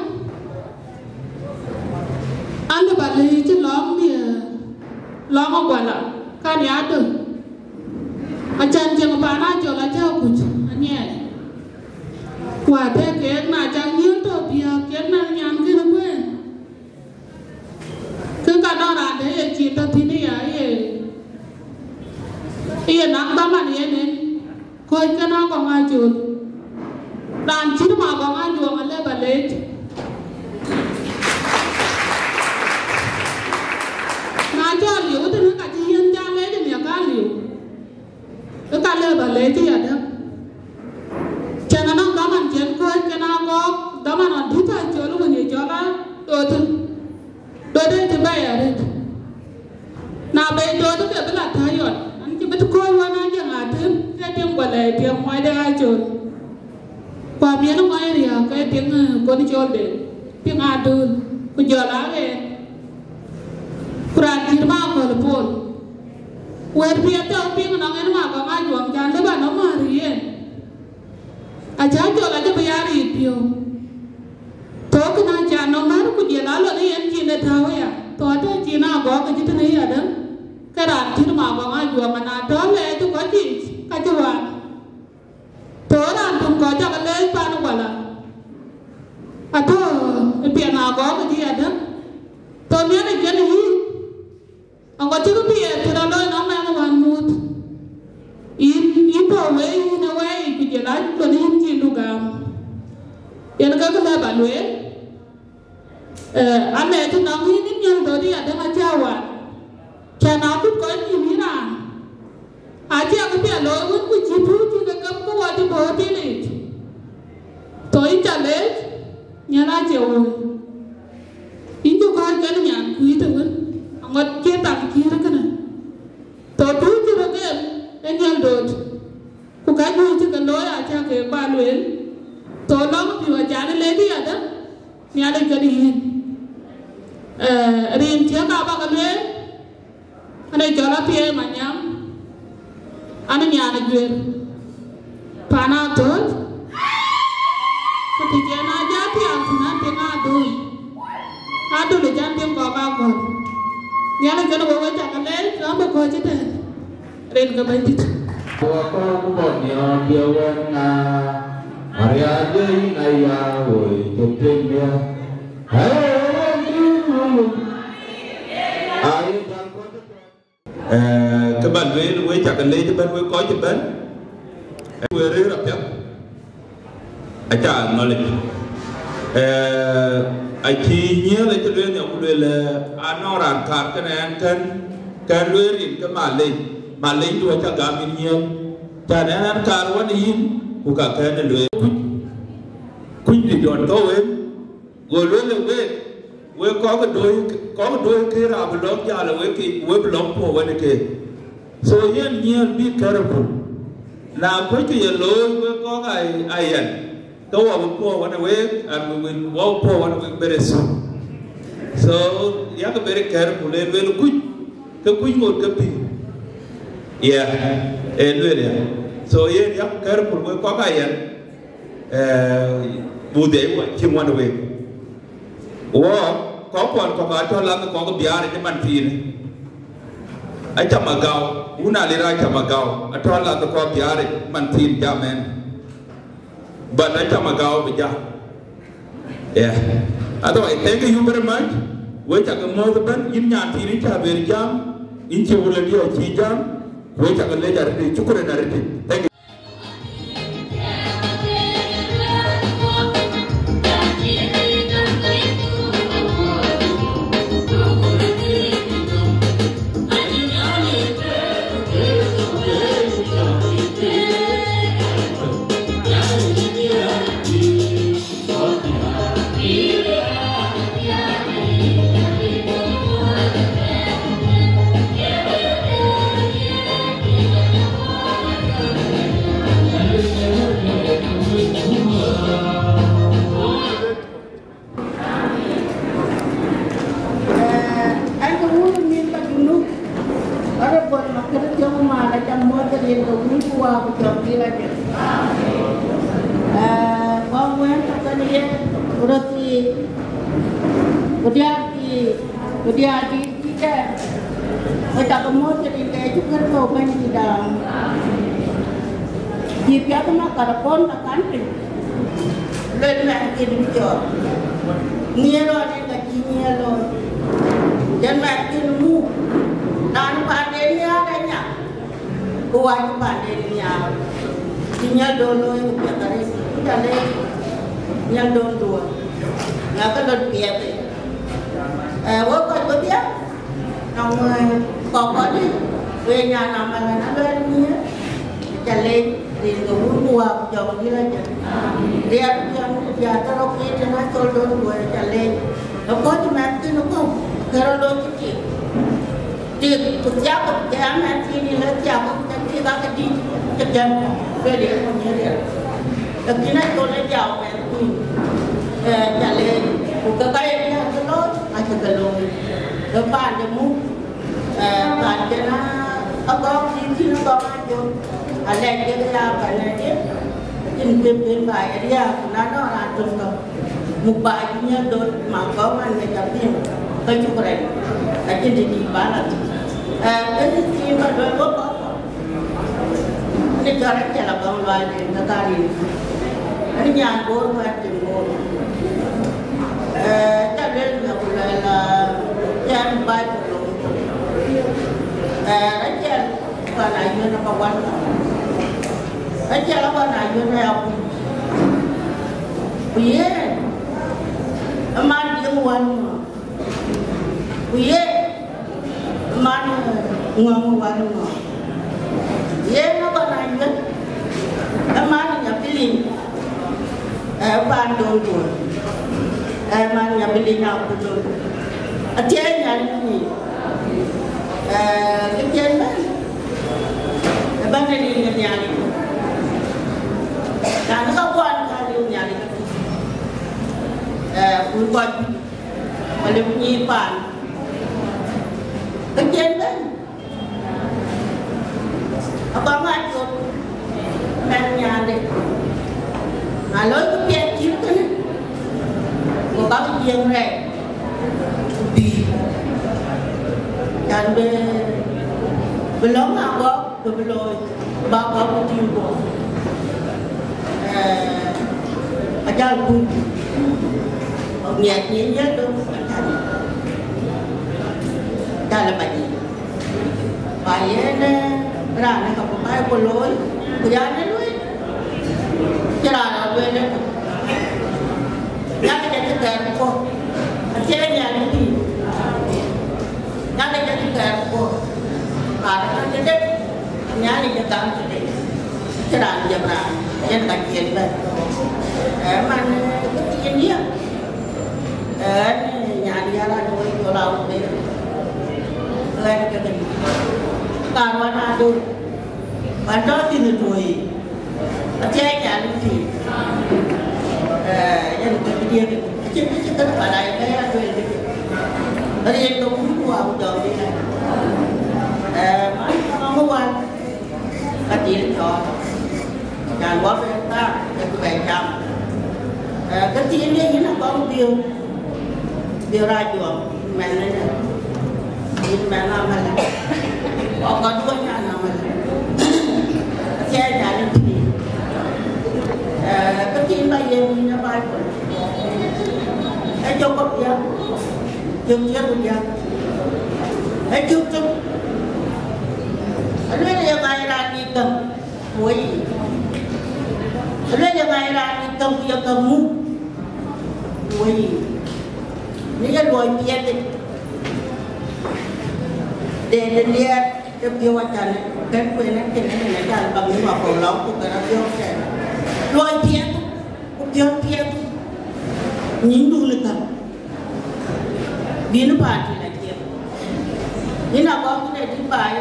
An, lëu ba leec lɔ̈ŋ miɛt, lɔ̈ŋ Aguala, kan ya döŋ. Acan cieŋ paan Acol acä kuc, anyiɛɛi. Ku atɛ̈ keek na cak nyiëën tɔ̈ biäk, cïn na nyan kënë kueen. Kë ka nɔn raan dɛ̈ ye cin tɔ̈ thïn aya, ye, ye naŋ dhaman yen en. Kɔc kën Agɔŋ Acol. Raan cït Agɔŋ Ajuɔŋ alëu ba leec. Na cɔl liu tënë ka cï yen jal leec ë miäk ka liu. Ë ka lëu ba leec ë yadäŋ. Cän anɔŋ dhaman cïn kɔc kën Agɔŋ, dhaman adït Acol wën ye cɔl a Dot. Dot ë cï bɛ̈ɛ̈i arëët. Na bɛ̈ɛ̈i Dot ke bï la tääc ɣɔn, an cï bï kɔc wën a jëŋ atëm, ke tiŋ Guala, tiŋ muɔcde Acol. Ku amiɛn ë muɔc riääk ke tiŋ, eh, kon Colde, tiŋ Adöl, ku jɔl aa ɣɛɛr. Ku raan cït Makɔl Pol. Wɛ̈t piɛth tɔ̈ piŋ nɔŋ en Agɔŋ Ajuɔŋ, cän lëu ba nɔm määr yen. Acä Acol acï bï ya riit piɔ̈u. Thok na ca nɔm määr ku jël alɔ në yen cin ë tääu aya. Thok atɔ̈ cin Agɔk acï tënë yadäŋ. Ke raan cït Agɔŋ Ajuɔŋ na tɔ̈ lɛɛc ë kɔc yiic, ka cï waan. Thok raan töŋ kɔc cak leec pan Guala. Atɔ̈ ë piɛth Agɔk acï yadäŋ. Thok miɛt ë cïn yïn. Aŋot cï kë piɛth cï rɔt looi nɔm ɛn wään muth. Yïn, yïn tɔ̈ wei, yïn ë wei, ku jël a lon yïn cïn du gam. Yen ke kë lëu ba lueel. Eh, alɛɛc nɔm yïn, yïn Nyal Dot yadäŋ acä wan. Cän akut kɔc nïïm yïn raan. Acï akë piɛth looi wën ku cï tuuc cï ke gam ku wɔ cï bɔ̈ dhil yic. Thok yïn ca leec, Nyal acie woi. Yïn cï kɔ̈ɔ̈c kɛn nyan ku yï të wën, aŋot cie thaŋ cïïr kënë. Thok tuuc cï rɔt gem ë Nyal Dot. Ku ka juëc cï ke looi acä ke ba lueel. Thok lɔ̈ŋ pïu acan ë lec yadäŋ, Nhialic kën yïn. Eh, rin ciëk aba ke lueel, an ë cɔl Apiɛɛi Manyam, an ë nyan ë Juër, pan Athööc, ku të cïn a jɔ pial thïn an piŋ Adöl, Adöl ë can piŋ kɔ̈k akɔ̈l. Nhialic kën wek, wek cak leec, rɔ̈m bï kɔ̈ɔ̈c ëtɛ̈ɛ̈n. Rin ke Bɛ̈nydït. Wakɔ̈u bɔ̈ niɔm ye wën na, Maria je yïn aya woi cök tiŋ bia. Aye wën cï lulu. Aye jal kɔc. Eh, kë ba lueel, wek cak leec ëbɛ̈n, wek kɔc ëbɛ̈n. Eh, wek rëër apiɛth. Aca acknowledge. Eh, acï Nyiël acï lueel nhial ku lueel, eh, anɔŋ raan kaar kënë ɛn kën, kën lueel rin ke malec, malec du aca gam yïn Nyiël. Can ɛn ɛn kaar wën yïn, ku ka kën lueel. Kuc, kuc dït dɔn thou en, go lueel ë week, wek kɔ̈k ë doi, kɔ̈k ë doi ke raan bï lɔ̈ŋ jäl ë wek, wek bï lɔ̈ŋ puɔ̈u wën ë keek. So yen Nyiël, be careful. Na kuc kë ye looi wek kɔ̈k aa, aa yɛn, ke wɔ bï puɔ̈u wën ë week, and we will wɔ bï puɔ̈u wën ë week very soon. So yak very careful, ee lueel kuc, ke kuc ŋot ke pïïr. Yeah, ee lueel ya. So yen yak careful wek kɔ̈k aa yɛn. Eh, bu dhiɛc wɔ cï ŋuan week. Wɔ, kɔ̈k kuɔn kɔ̈k atɔ̈ lath kɔ̈k biaar ë man thiinë. Aca Magau, wun Alir aca Magau, atɔ̈ lath kɔ̈k biaar ë man thiin jam ɛn. But aca Magau bï jam. Yeah. Otherwise, thank you very much. Wek cak muɔ̈th ëbɛ̈n, yïn nyan thiin yïn cä ber jam, yïn cï wulë diɔ̈ɔ̈c cï jam, wek cak leec arëët, shukran arëët. Thank you. Ku jɔŋdït ajël. Ee, kɔc wën tɔ̈ kenë yen, röt thii, ku diäär thii, ku diäär dït cï dɛɛr, ku cakë mɔ̈th tëde Yecu Kërtho Bɛ̈nydïtda. Cï piath ëmɔ kat ë kɔn ka kan piny, luel mɛnhkïn bï cɔɔr. Nhiëër rɔt en ka cï nhiëër looi. Yen mɛnhkïn muk, raan paanden nhiaar ë nya. Ku wä cï paanden nhiaar, cï nyaldon looi ku piɛth arëët, ku ca leec nyaldon duɔ̈ɔ̈r, ŋa ke lon piɛth. Ee, wek kɔc wedhie, nɔŋ, ee, kɔc kɔ̈k dï, wek nyan amäl ɣɛn aluɛɛl nhiëër, ca leec rin ke Wun ku Wät ku Jɔŋdït Lajik. Riɛl piɔ̈n, riɛl tɔ̈ rɔt kiit tën acɔl don duɔ̈ɔ̈r, ca leec. Ë kɔc mɛnhkïn ë kɔ̈u, ke rɔt looi cï tik. Tik, ku thiak, ku jam ë tïŋ, ë thiak, ku thiak, ku thiak, ku dït, cï gɛ̈m, lueel yen ku nyïïr riɛl. Lakin acɔl ë jam mɛnhkïn, ee, ca leec, ku ke ka ye bï acï looi, acï ke looi. Ke paande muk, ee, paan cïn a, agɔ̈k, cïn, cïn agɔ̈k acol, alɛc kek ya paan ë diɛ̈, acïn bï ben ba ye riääk, ku na nɔŋ raan töŋ tɔ̈. Muk ba cï nyaldon, ma gɔ̈k man ŋic apiŋ, ke cuk rɛc, acïn të dït ba la thïn. Ee, kënë thiin ba luel wek kɔc kɔ̈k. Në cɔl Rachel Abɔŋ Lual den ke ka rin. Ënë nyan Bor wɛ̈t tim Bor. Ee, ca luel nya ku luel, ee, cɛn Baibul looi. Ee, Rachel, pan Ayuɛn aba wan. Rachel aba na Ayuɛn aya ku. Ku yen, ë man diëŋ wän ŋö? Ku yen, ë man ŋɔ̈ŋ wän ŋö? Yen aba na Ayuɛn, ë man nya Billy, ee, pan don duɔ̈ɔ̈r. Ee, man nya Billy na ku don. Athiɛɛi Nhialic pïïr. Ee, kë cïn bɛ̈n, ë bɛ̈n ë rin ë Nhialic. Na në ka kuan ka rin Nhialic. Ee, ku kɔc bï, wala ku nyïïr paan. Kë cïn bɛ̈n, abä ŋa cök mɛn nyande. Na looi ku piɛth cït kënë, ku ka bï jiëŋ rɛɛc, ku bï. Can bï, bï lɔ̈ŋ agɔk, ku bï looi, bä gɔk ku tïŋ guɔ. Ee, ajal kuc. Ŋiɛc nyin yɛn döŋ, ajal. Jal ë bä yic. Ba yen, ee, raan ë ka bï Baibul looi, ku ya në lueel, cï raan rɔt lueel ëtök. Nyak jɔ cï thɛɛr ku puɔ̈k, acie Nhialic pïïr. Nyak jɔ cï thɛɛr ku puɔ̈k, raan ë ka cï dek, Nhialic ë gam cï dek. Cï raan jam raan, yen ka ciɛl bɛ̈n. Ee, man, ee, kë thiin diɛ̈. Ee, nyan ya raan woi jɔl a wun ber. Ɣɛn ke kën. Ka ruan adu. Wan tɔ̈ thïn ë tuɔɔi. Athiɛɛi Nhialic pïïr. Ee, yen ke bï diëk. Acïn, acïn kën pala ye bɛ̈ɛ̈i atuel bï diëk. Bä yen ke wun ku wa ku jɔŋ bï la. Ee, man, man, man, man. Ka dhil cɔɔl, nyan wä bɛ thaar, ke ku bɛ jam. Ee, ke thiin de yïn Abɔŋ Biöör, Biöör Ajuɔŋ, mɛn ënë, yïn mɛn Amalë. Kɔk kɔc duɔ̈ nyan Amalë. Athiɛɛi Nhialic pïïr. Ee, ke thiin ba yen yïn ë Baibul. Ee, jɔk kɔ̈k diäk, jɔk diäk ku diäk. Ee, jɔk tök. Aluel ye ŋa ye raan ŋic käŋ, ku woi yic. Aluel ye ŋa ye raan ŋic käŋ, ku ye käŋ muk, ku woi yic. Në ye luɔi piɛth, de, de liɛɛt, de piɔ̈u acan, kën kuen ë kën ë yen ajal bä ŋic wakɔ̈u lɔ̈ŋ, ku kën apiɔ̈u tɛ̈n. Luɔi piɛth, ku piɔ̈n piɛth, nyiŋdun ë käŋ. Bï në paan tï la ciɛɛŋ. Yïn Abɔŋ, yïn adït baai,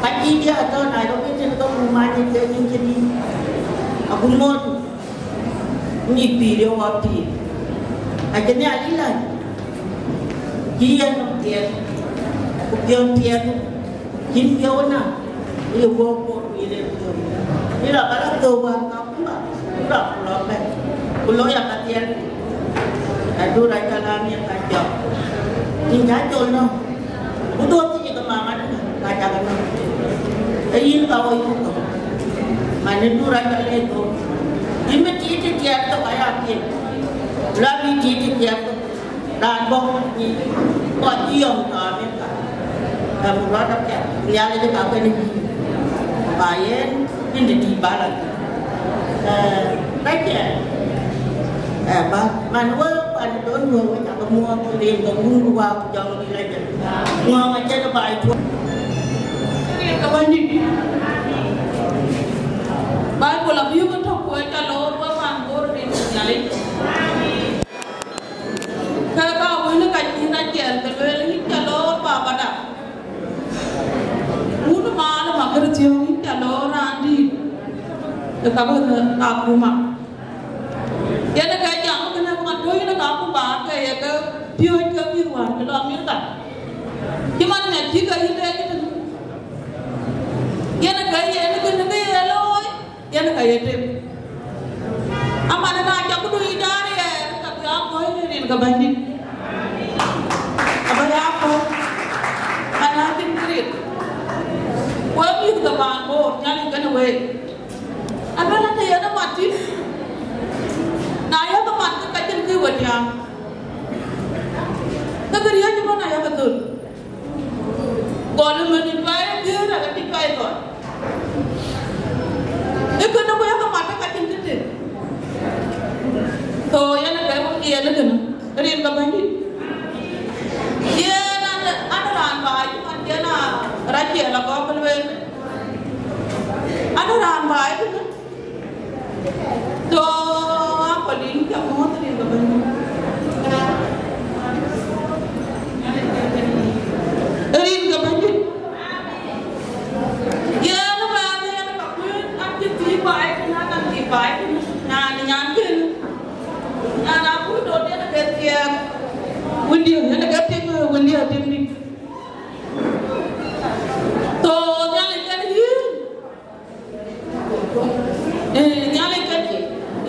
ka cï diɛ̈ atɔ̈ Nairobi tën ke muk many ke yïn cï dït. Agut mɔ̈ɔ̈r, ŋic pïïr ye ɣɔ̈k pïïr. Acï Nhialic läny, cï yen nɔm piɛth, ku piɔ̈n piɛth, cïn piɔ̈u ëna, ye guɔ̈p kuɔɔr. Ira kala to wa ka kuma, ira kulo be. Kulo ya ka tiel. Adu ra jala ni ka jok. Ni ja jol no. Kudo ti ka mama ka ja ka no. E yin ka wo yu ko. Mane du ra jala to. Ime ti ti tiel to ka ya ti. La bi ti ti tiel to. Raan bɔ̈ ku cï kɔc cï yɔŋ tɔ̈ Amerika, ë, ku rɔt apiɛth, Nhialic ka kënë yïn, ba yen pïn dït ba la thïn. Ë, ka cɛ, ë, ba, man wë pan don wë wë cakë muɔɔk rin ke wun ku wa ku jɔŋ dït la jël. Muɔɔk acïn baai tuɔ̈c. Rin ke Bɛ̈nydït. Baibul abï yök tök ku ë ca loor wë pan Bor rin ke Nhialic. Ke ka wël ka cïn aciɛɛl, ke lueel, yïn ca loor babada. Wun man ma kër thiɔ̈ŋ, yïn ca loor raan dïït. Ke ka bï akuma. Yen ke jam kënë, man tɔ̈ yïn ka akuma, ke ye ke piööc ke mïth wäär ke lɔ Amerika. Cï man ŋɛk cï ke yïn dee cï tënë. Yen ke yen kënë ke ye looi. Yen ka ye tem. Aman na ca këdu yic daar yɛɛr, ka bï a kɔ̈ɔ̈c në rin ke Bɛ̈nydït. Abï a kɔ̈ɔ̈c. Ana cïn këriëëc. Wek mïth ke paan Bor, Nhialic kenë week. Aluel anë yen ë mat thïn. Na yakë mat, ke ka cïn kë we tiaam. Ke këriëëc ëbɛ̈n ayakë thöl. Gɔl ëmën ë cuai ë thiëër, aka cï cuai thɔn. Ë kënë ku yakë mat, ë ka cïn kë tëk. So, yen ë kë yen ë kënë, rin ke Bɛ̈nydït. Yen an, an raan baai, cï man cï en a Raciɛl agɔk lueel. An raan baai kënë. So, akɔ̈l yïn cä muɔ̈th rin ke Bɛ̈nydït. Rin ke Bɛ̈nydït. Yen ëmɛn, yen ka kuën, an cï thii baai kënë, an cï baai kënë. Nyan, nyan kënë. Nyan akuc dot yen ke thiɛɛk. Wëndiɛ̈, yen ke tim, wëndiɛ̈ tim dït. So, Nhialic kenë yïn. Ee, Nhialic kenë,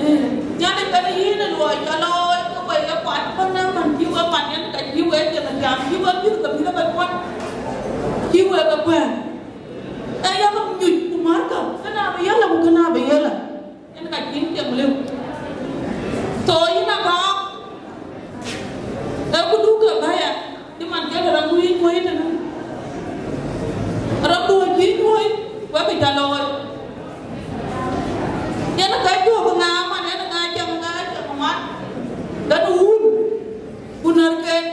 ee, Nhialic kenë yïn ë luɔi cä looi, ke we ye kuat ëbɛ̈n, ëmën cï we mat yen, ka cï we cïn jam, cï we mïth ke mïth ke kuat, cï we ke kuɛ̈ɛ̈n. Ee, yak nyuc ku märkë, kënë abï yɛlë ku kënë abï yɛlë. Yen ka cïn tiɛm lëu. So, yïn agɔɔk, ee, ku duk ke bɛ̈ɛ̈r, cï man kek rɔt wïc wëi tënë. Rɔt wïc wëi, wek kë cä looi. Yen ka cök ŋa man, yen ŋa cäŋ, ŋa cäŋ man, kën wun, ku närken,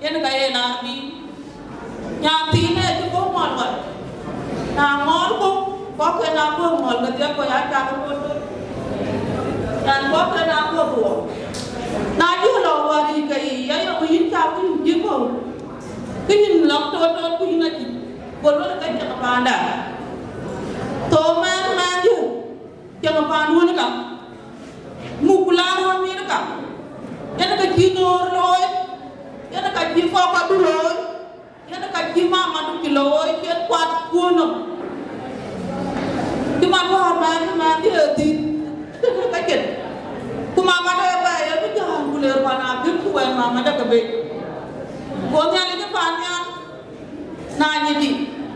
yen ka yen abï. Nyan thiin ë cï bɔ̈ ŋɔl ɣɔn. Na ŋɔl ku, kɔ̈k ke na bɔ̈ ŋɔl ke dhiëk kɔc aa cak ë bɔ̈ tök. Nyan kɔ̈k ke na bɔ̈ dhuɔɔk. Na cï lɔ wäär yic ke yic, ya yɔŋ yïn cak ku yïn cï bɔ̈. Kë yïn lɔk tot tot ku yïn acï. Go luel ke cak paanda. Thou mɛnh mɛnh yï. Cäŋ ë paan wën ë ka, muk ku laar wën mïïr ë ka, yen ë ka cï noor looi, yen ë ka cï kɔk adu looi, yen ë ka cï mamadu cï looi, cï en kuat kuöör nɔm. Cï man wäär mɛɛn, mɛɛn cï ë dhïth, tënë ka cin. Ku mamadu ë bɛ̈ɛ̈i ë bï jään ku leer pan abïk ku wɛ̈ɛ̈r mamadu ke bec. Go Nhialic ë paan nhial. Na nyidi,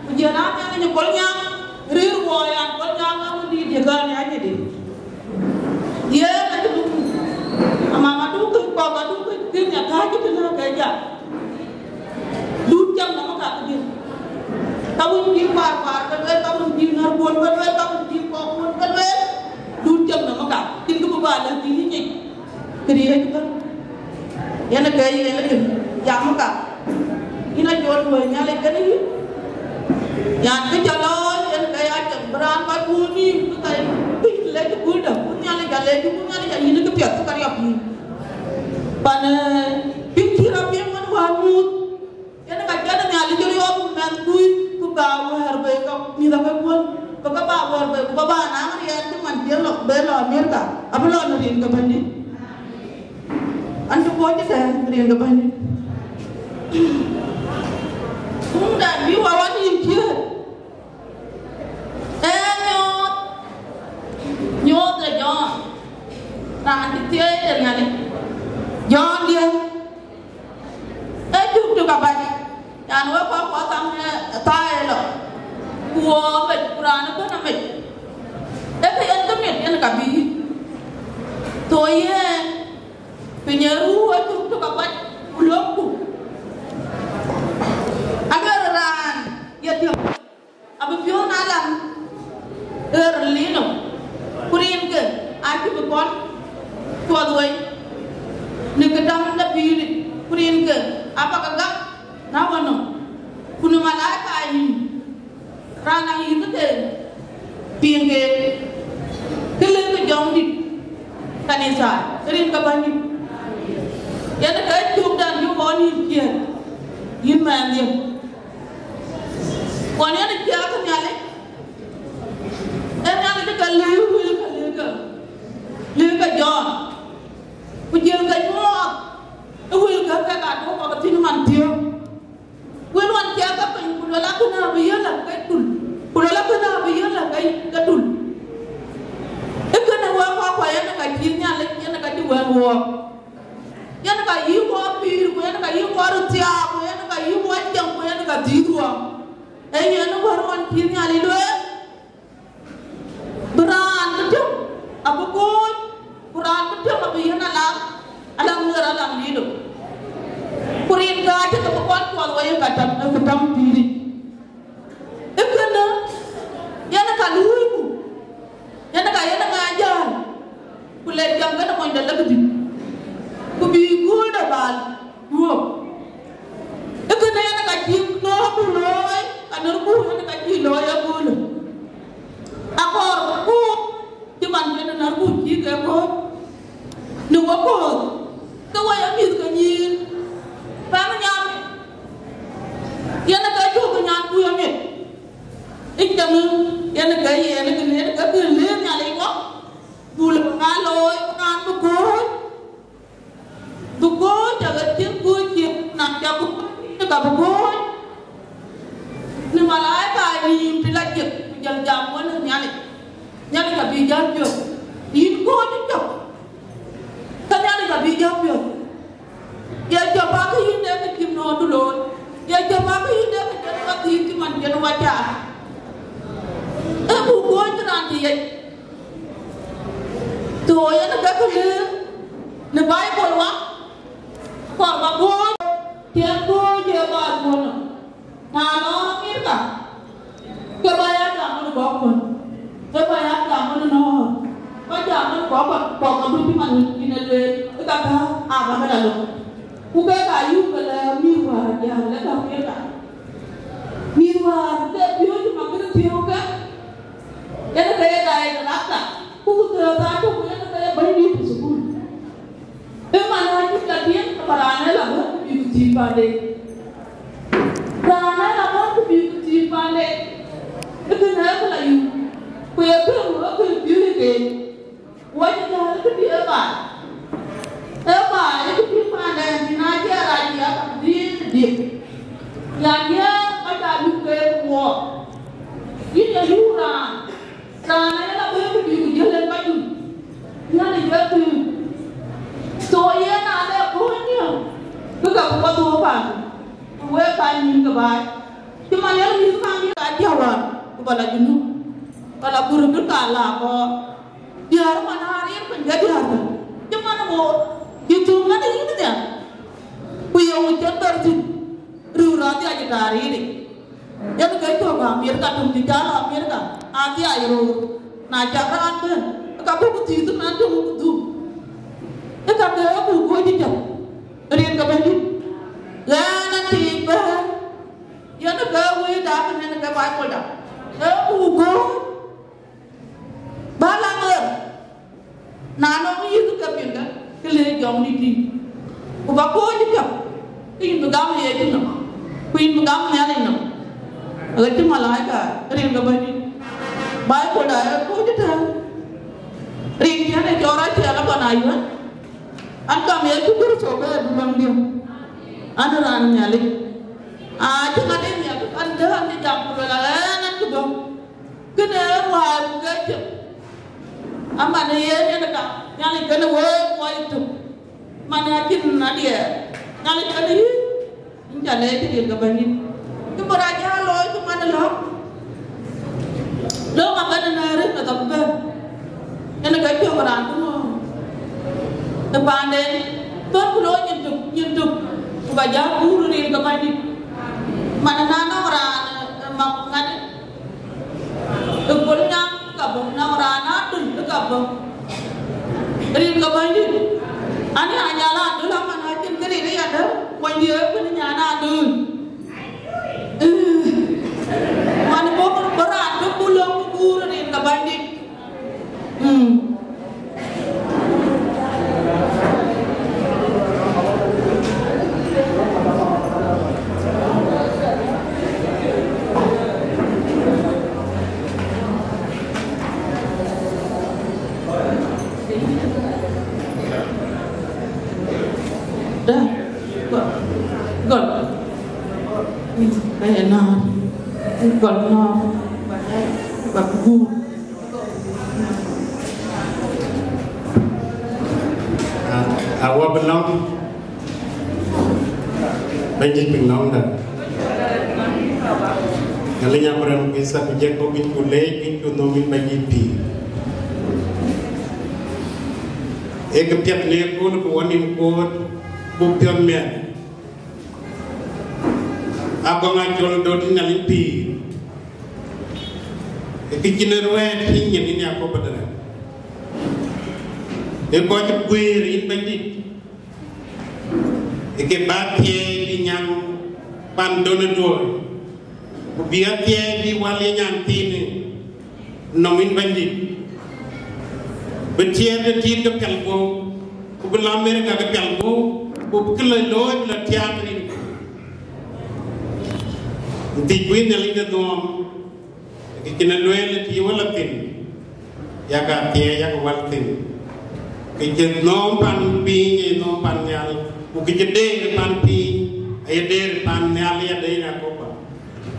ku jël an, an, nyï Kolnyaŋ, rïïr wɔ yan Kolnyaŋ, an, wën dïït ye gäär ya nyidi. Yen acï duk, ama ma duk kë kɔk, aduk kë kë nya kääc kë tënë ke jam. Dut cam nɔm ka këdï. Ka wën dïït kuaar kuaar ke lueel, ka wën dïït ŋär kuön ke lueel, ka wën dïït kɔk kuön ke lueel. Dut cam nɔm ka, cïn kë bï ba lɛ̈k dïït nyic. Këriëëc ëbɛ̈n. Yen ë ke yen ë kën jam ka. Yïn a jɔl luɔi Nhialic kenë yïn. Yan kë cä looi, yen ke ya cäk bï raan kɔc kuur nïïm, bï ka bï lec ë kuurdä, ku Nhialic a lec, ku Nhialic a yïn kë piɛth, ku ka riɔp yïn. Pan, ee, piŋ cï rɔt piŋ wën wäär nyuuth. Yen ka jɔt Nhialic cï riɔp mɛnhkui, ku ba wɛ̈ɛ̈r bei ka mïth ake kuɔn, bï ke ba wɛ̈ɛ̈r bei, ku ba ba naŋ riɛɛt cï man cï lɔ, be lɔ Amerika, abï lɔ në rin ke Bɛ̈nydït. An cï kuɔc ëtɛ̈ɛ̈n rin ke Bɛ̈nydït. Kumda bï wa wan yïn ciëër. Ee, Ku wɔ mec, ku raan ëbɛ̈n amec. Ee kë yen ke miɛt yen ka bï yï. Thou yen, piny ë ruu ë cuk tök apac, ku löömku. Aduɛ̈r raan ye tiɔp, abï piɔ̈u na lam ɣer lino, ku rinke acï bï kɔn cuɔth wei në këdäŋ de pïïr, ku rinke abäk gam na wänɔm, ku në malaika yïn. Raan ayï ke ke piŋ ke, ke lëk ke jɔŋdït kanitha, rin ke Bɛ̈nydït. Yen ke cuk dan yï kɔn yïn kiɛ̈ɛ̈t, yïn mɛnhdiɛ̈. Kɔn yen ë ciɛɛk ke Nhialic, ee Nhialic ke lëk wël ke lëk ke, lëk ke Jɔn, ku jël ke nyuɔɔth ë wël ke kek aa duɔ̈k kɔ̈k thïn man thiɔ̈k. Wën wan cä ke piny, ku luel akënë abï yï lɔ ke dul, ku luel akënë abï yï lɔ ke, ke dul. Ee kënë wek kɔc kuɔ, yen ka cï Nhialic, yen ka cï wɛ̈ɛ̈t wɔɔk. Yen ka yï wɔɔk pïïr, ku yen ka yï wɔɔk röt thiaak, ku yen ka yï wɔɔk cieŋ, ku yen ka dhïïth wɔɔk. Ee yen wɛ̈t wan cï Nhialic lueel. Bï raan bï tïŋ abï kooc, ku raan bï tïŋ abï yiɛ̈n alam, alam ŋer, alam lilo. Ku rin kääc ke bï kɔn cuɔl wei ë ka tɔ̈, ë ku tɔ̈ pïïric. Ë kënë, yen ka luuiku, yen ka yen ŋa jäl, ku le jam kënë monyde lëk dït, ku bï kööl de bal yuöp. Ë kënë yen ka cï nööm looi, ka nööm ku yen ka cï looi ë köölë. Akɔɔr ku cï man yen nɔ̈k ku cï ke kɔ̈ɔ̈c në wekɔ̈ɔ̈th, ke wek ye mïth ke nyïïn. Pɛ̈m nyan, yen ke cök ke nyan ku ye miɛt. Ë cäŋ yen ke yen ke yen ke kën lëër Nhialic wɔ, ku lɔ ka looi raan bï kɔ̈ɔ̈c. Bï kɔ̈ɔ̈c aɣet cïn kɔ̈ɔ̈c cï na cak ku ka bï kɔ̈ɔ̈c. Në malaika nïïm të la jiëk, ku jël jam wën ë Nhialic. Nhialic abï jäl piɔ̈ɔ̈th. Yïn kɔ̈ɔ̈c ë cök, ke Nhialic abï jäl piɔ̈ɔ̈th. Ye cök akë yïn de kë cï nöömdu looi. Ye cök akë yïn de kë cïn wa dhïïr cï man cïn wa caar. Ee buk kɔ̈ɔ̈c raan cï yec. Thou yen ke kë lëër në Baibol wa, kɔɔr ba kɔ̈ɔ̈c, tiɛŋ kɔ̈ɔ̈c ë ba dhuɔ̈n nɔm. Na lɔ Amerika, ke ba ya jam ɣɔn ë gɔ̈k kuɔ̈n, ke ba ya jam ɣɔn ë nɔ̈ɔ̈r, ba jam ɣɔn ë gɔ̈k kuɔ̈n, kɔ̈k abï cï man wën cïn e lueel, ë kakë aa ba këda lok. Ku kek aa yuk ke lɛ mïth wäär jäl ë Amerika. Mïth wäär ke piööcë ma kënë piɔ̈u ke, yen ke ye director, ku ku thëëth aa tök, ku yen ke ye bɛ̈nydït ë thukul. Ë man aa cï la tiɛ̈n, ke ba raan ë la bɔ̈ ku bï ku thïn panden. Raan ë la bɔ̈ ku bï ku thïn panden, ë kënë ë kë la yuk, ku ye kë ŋö ë kë piööcë keek. Wɔ cï jäl ë këdï ë baai. Ë baai ë këdï panden, cïn aa cï rac ya ka dhil ë diëk. Yan ye kɔc aa yuk ke wɔɔk. Yïn ye yuk raan, raan ë la bɛ̈n ku bï ku jäl en kɔc dun. Nhialic bɛ kuëëŋ. So yen aa lɛ kɔ̈ɔ̈c nhial, bï ka ku kɔc dhuɔ̈k paan. Ku wek ka nyïïn ke baai. Cï man yen mïth kaŋ ye ka diäk wään, ku ba la Junub. Ba la Gurugurka la kɔɔr. Diäär man aa riɛl piny ke diäär tök. Cï man ŋoot, cï thöŋ ŋäth yïn nhial. Ku ye ŋö cïn bɛ̈r thïn? Röör adhiac ë taaric. Yen ke cök Amerika, töŋ cï jäl Amerika, adhiac röör. Na cak raan bɛ̈n, ka buk thïïth man töŋ ku dhuk. Ë ka ke buk kɔc cï cök, rin ke Bɛ̈nydït. Ɣɛn atic bɛ̈n, yen ke wëëtda, yen ke Baibulda. Ee buk kɔc. Ba la ŋer, na nɔŋ yïth ke piŋ ke, ke le jɔŋdït tïŋ. Ku ba kɔc cï piɔ̈k, ke yïn bï gam Yecu nɔm, ku yïn bï gam Nhialic nɔm. Aɣet cï malaika rin ke Bɛ̈nydït. Baibulda ee kɔc ëtɛ̈ɛ̈n. Rin cïn ë cɔɔr aciɛl abɔn ayuɛ̈n. An gam Yecu Kërtho ke ë Duluäŋdiɛ̈. An ë raan Nhialic. Aa cï ŋa de nhial, an dë an cï jam ku luel, ɣɛn an cï gɔ̈k. Kënë ë ruääi ku ke cök. Aman ë yen yen ka, Nhialic kënë wëëu wɔ yï tök. Man acïn adiɛɛr. Nhialic kënë yï, yïn ca leec ë rin ke Bɛ̈nydït. Kë bï rac aa looi, kë man ë lɔ̈k. Paanden, thon ku looi nyin tök, nyin tök, ku ka jɔ guur rin ke Bɛ̈nydït. Man na nɔŋ raan, eh, mak ŋat, ë kol nyaŋ ka bɔ̈, nɔŋ raan adöl ka bɔ̈. Rin ke Bɛ̈nydït. Ani anyal adöl aman acïn kë rin ë yadäŋ, wanydiɛ̈ ë bï nyan adöl. Man bɔ̈ bï raan tök ku löŋ ku guur rin ke Bɛ̈nydït. Mm. Da. Gɔl. Gɔl. Mm. Ka ye nɔ̈ɔ̈r. Gɔl nɔ̈ɔ̈r. Ba guur. A, a wɔ bï lɔ̈ŋ, Bɛ̈nydït piŋ lɔ̈ŋda. Ka lëny Abraham ku Ithak ku Jakop, wïc ku leec, wïc ku nhom yïn Bɛ̈nydït pïïr. Ee kë piɛth në ëkööl ku wɔ nïm kuööt buk piɔ̈th miɛt. Agɔŋ acol döt yïn Nhialic pïïr. Ee kë cïn ë ruɛɛt yïn nyin yïn Yakoba de rɛ̈m. Ee kɔc guëër yïn Bɛ̈nydït. Ee kë bä thiëëi bï nyaŋ pan dönë duöör, ku bï athiëëi bï wal ye nyan thiinë nɔm yïn Bɛ̈nydït. Bï tiɛɛr de tiit ke pial guöu, ku bï lɔ Amerika ke pial guöu, ku bï kë lɔ looi bï lɔ tiaam rin. Ku thiëc ku yïn Nhialic de dhuɔɔm, kë cïn ë lueel ë tïï wala thïn, yak athiɛɛi yak wal thïn. Kë cï nhɔɔm pan piny ee nhɔɔm pan nhial, ku kë cï deer pan piny aye deer pan nhial ya de Yakoba.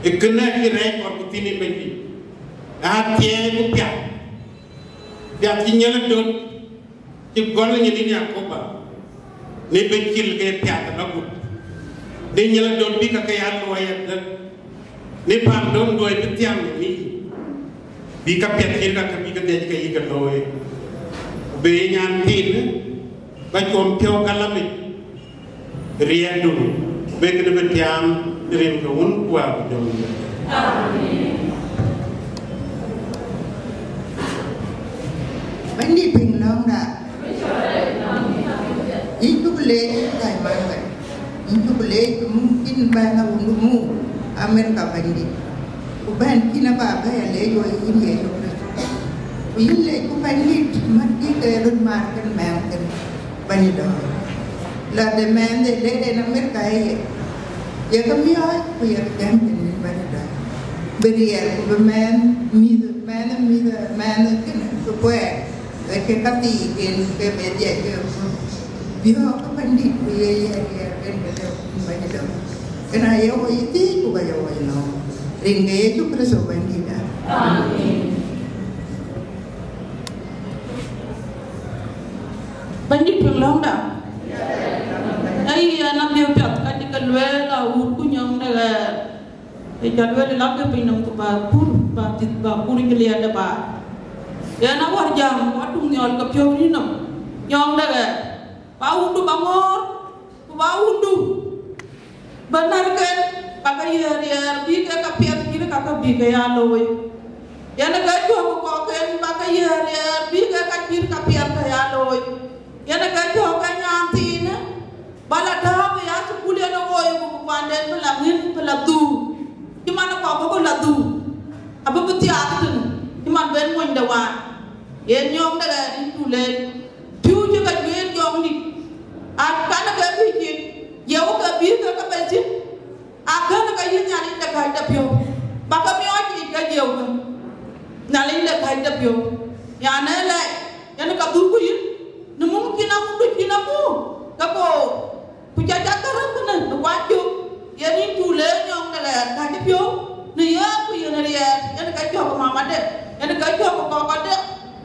Ee kënë acï rɛɛc kɔɔr ku thïn ë Bɛ̈nydït. Athiɛɛi ku piath, piath cï nyin ë döt, cï gɔl nyin yïn Yakoba, në bï cil ke piath ë lɔ gut, në nyin ë döt bï ka ke ya luɔi adhël, në pan döŋ luɔi bï thiaŋ në mïth, bï ka piɛth cil ka ke bï ke dhiëc ke yï ke looi, ku bï nyan thiinë bä cuɔm piɔ̈u kalamic. Riɛɛkdu, wek në bï tiaam rin ke Wun ku Wä ku Jɔŋ. Amen. Bɛ̈nydït piŋ lɔ̈ŋda. Yïn cuk leec, Gäi Manuel. Yïn cuk leec, ku muk cïn bɛ̈n awundu muk Amerika Bɛ̈nydït. Ku bɛ̈n cïn aba bɛ̈ɛ̈i leec wɔ yïn Yecu Kërtho. Ku yïn leec ku Bɛ̈nydït, mät bï ke röt maar kën mɛɛŋ kën. Bɛ̈nydït dɔ̈ɔ̈r. La de mɛɛnde le en Amerika ë ye. Ye ke miɔɔc ku ye ke gɛ̈m kën nin Bɛ̈nydït dɔ̈ɔ̈r. Bï riɛl ku bï mɛɛn mïth, mɛɛn mïth, mɛɛn kën bï kuɛɛr. Ke ke ka thii ken ke bɛ dhiɛc ke ku. Biɔ̈ɔ̈k ke Bɛ̈nydït ku ye ye riɛl kën ke le nin Bɛ̈nydït dɔ̈ɔ̈r. Kën aye wɔ ye thiëëc ku ka ye wɔ ye nɔ̈k. Rin ke Yecu Kërtho Bɛ̈nydït dɔ̈ɔ̈r. Amen. Bɛ̈nydït piŋ lɔ̈ŋda. Ai, an, abï piath ka cï ke lueel awut ku nyɔŋ de ɣɛɛr. Ë ca lueel ë lak ke piny nɔm ku ba kur, ba dït, ba kur cï liɛɛt de baai. Yen awär jam, wa tuŋ nhiɔl ke piɔ̈u yï nɔm, nyɔŋ de ɣɛɛr. Ba wundu ba ŋɔ̈ɔ̈r, ku ba wundu. Bä närken, ba ke yiëër riɛɛr, bï ke ka piɛth cït ka ke bï ke ya looi. Yen ke jɔ̈ɔ̈k kɔcken, ba ke yiëër riɛɛr, bï ke ka cït ka piɛth ke ya looi. Yen ke jɔ̈ɔ̈k ke nyan thiinë, ba la tääu bï ya thukul yen ë woi, ku bï kuanden bï la ŋïn, bï la dhuu. Cï man ë kɔk bï la dhuu, abï bï thiaak tënë, cï man ben monyde wään. Yen nyɔŋ de ɣɛɛr yïn cu leec. Piɔ̈u cï ke juëër jɔŋdït, a kan ke bï cït, ye wok ke bï ke ke bei thïn, a kën ke yïn Nhialic de gäi de piɔ̈u, ba ke miɔɔc yic ke jiëu ke Nhialic de gäi de piɔ̈u. Yan ee lɛc, yen ka dhurku yïn, në mum cïn amundu cïn amu, ke boor, ku ca ca kärä kënë në kuany cök, yen yïn cu leec nyɔŋ de ɣɛɛr gäi de piɔ̈u, në yɛn ku yen riɛɛr, yen ke jɔ̈ɔ̈k ë mamade, yen ke jɔ̈ɔ̈k ë kɔkɔde,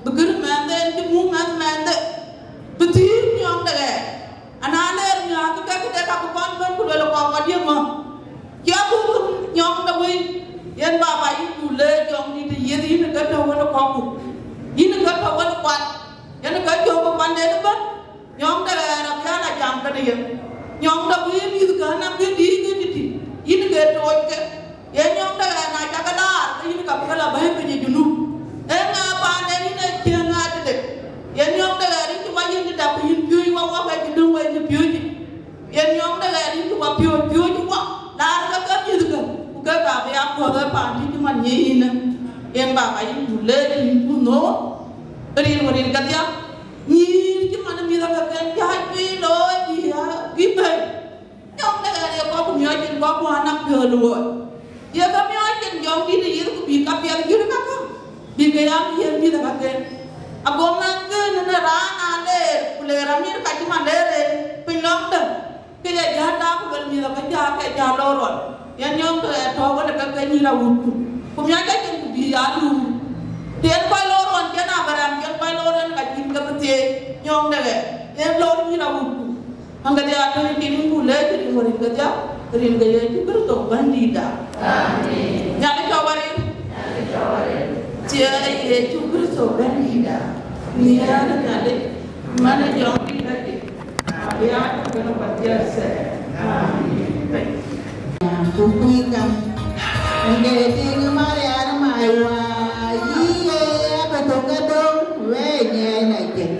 bï gër mɛnhde, yen cï muk mɛnh mɛnhde, bï thïïr nyɔŋ de ɣɛɛr. Ana leer miɔɔc ke ke de ka bï kɔn bɛ̈n ku luel kɔk wadï ŋö? Cï abuk nyɔŋ de wëi, yen baba yïn cu leec jɔŋdït ë yiëth yïn ë ke tɔ̈u wën ë kɔkku, yïn ë ke tɔ̈u wën ë kuat, yen ë ke cök ë kuanden ëbɛ̈n. Nyɔŋ de ɣɛɛr abï an, a jam kenë yen. Nyɔŋ de bï mïth ke anɔŋ kë dïït ke tïtï, yïn ke tooc ke. Yen nyɔŋ de ɣɛɛr na cak ke laar, ke yïn ka bï ke la bɛ̈ɛ̈i piny ë Junub. Ee ŋa paande yïn ë cieŋ ŋa tëde? Yen nyɔŋ de ɣɛɛr yïn cï wa yïn cï dap, ku yïn piööc wa wok ë cï döŋ wei cï piööc yic. Yen nyɔŋ de ɣɛɛr yïn cï wa piööc, piööc wa, laar ke ke mïth ke, ku ke ka bï ya kuɔth ë paan cï cï man nyic yïn ë. Yen baba yïn ku leec yïn ku nhöök, rin ku rin kedhia. Nyïïr cï man mïth ake ken piac piny looi bï ya bï bɛ̈n. Nyɔŋ de ɣɛɛr ye kɔk ku miɔɔc cin kɔk ku anɔŋ piɔ̈ɔ̈th luɔi. Ye ke miɔɔc cin jɔŋdït ë yith ku bï ka piɛth yïn kakë. Bï ke ya miëth mïth ake ken. Ago mɛnhkënë në raan aa leer, ku leer Amerika cï man leer en piny lɔŋde. Ke ye jäl dak ku luel mïth ake cä ke jäl lɔ ruɔn. Yen nyɔŋ ke ɣɛɛr tɔ̈u wën ë ke ke nyïïr awut ku. Ku miɔc ke cin ku bï ya luur. Të yen kɔc lɔ ruɔn cïn Abraɣam, cïn kɔc lɔ ruɔn ka cïn ke bï thieei nyɔŋ de ɣɛɛr. Yen lɔ nyïïr awut ku. An kedhia tɔ̈u cin ku leec rin wär rin kedhia, rin ke Yecu Kërtho Bɛ̈nydïïtda. Amen. Nhialic cɔk wär rin. Cie Yecu Kërtho Bɛ̈nydïïtda. Nhiaar Nhialic, man ë jɔŋdït adï. Abï aa tök kenë wäthdiɛ̈ thɛɛr. Amen. Ku kuiŋ gam, ŋe tiŋ Marian Mac Wä, yï ye abï tök ke döŋ, wëë nyiɛɛi na jël.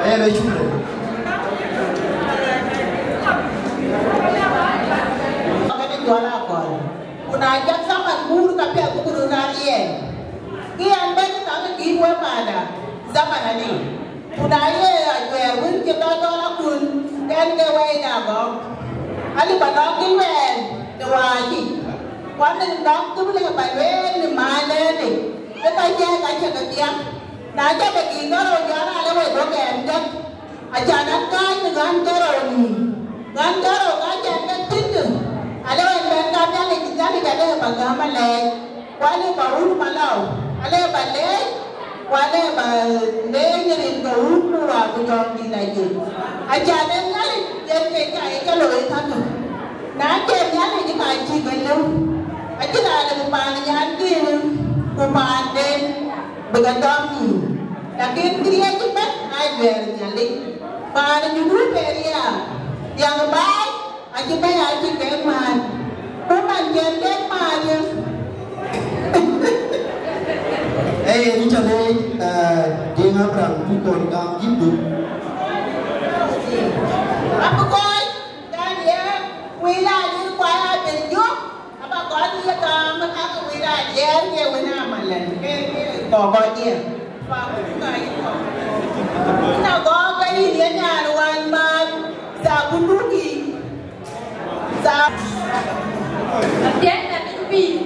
Aya be cuk de. Kene juɔl akɔl. Ku na jak zaman guur ka piɛth buk röt raan riɛɛl. Kë yɛn bɛ̈ny thaŋ ë kït wë paanda zaman aliu. Ku na ye ajuɛɛr wën cï tɔ dɔl akun, kɛn ke wɛɛc de agɔk. Alë ba nɔɔk kï luɛɛl de waacic. Ku anɔŋ nɔɔk cï bï lëk ba lueel në määnënë, ke ka jɛɛk acï ke thiaŋ. Na cä ke gïïk dhorou jɔl alë wek bɔ̈ kɛɛm jɔt. Acan an kääc në ɣän dhorou nïïm, ɣän dhorou ka cän ke thïn, alë wek bɛ̈n gam Nhialic, Nhialic alë ba gäm alɛɛc, ku alë ba wun malɔu, alë ba leec, ku alë ba leec në rin ke wun ku wa ku jɔŋdït la yic. Acan en Nhialic yen ke ca ye ke looi kakë. Na cï Nhialic ka cï ke lëu, acïn raan lëu paan nyan kiën ku paanden bï ke dɔm nïïm. Lakin këriëëc ëbɛ̈n aa juɛɛr Nhialic. Paan ë Junub ë riääk, riääk ë baai acï bɛ̈n acï kek määt. Ku man cïn kek määt ë. Ee yen cä leec, ee, Deŋ Abraɣam buk kɔn gam yïndun. Abï kɔc, dan ye, wëi la yïn kuai abï jök. Aba kɔc ye kaam, aka wël a jiɛɛr ke wën a malɛn, ke, ke kɔkɔ jiɛɛr. Kua kuc ka yï kɔk. Yïn a gɔɔk ke yïn ye nyan wän math, tha kunduk yiic. Tha. Atiɛɛn na piny piny.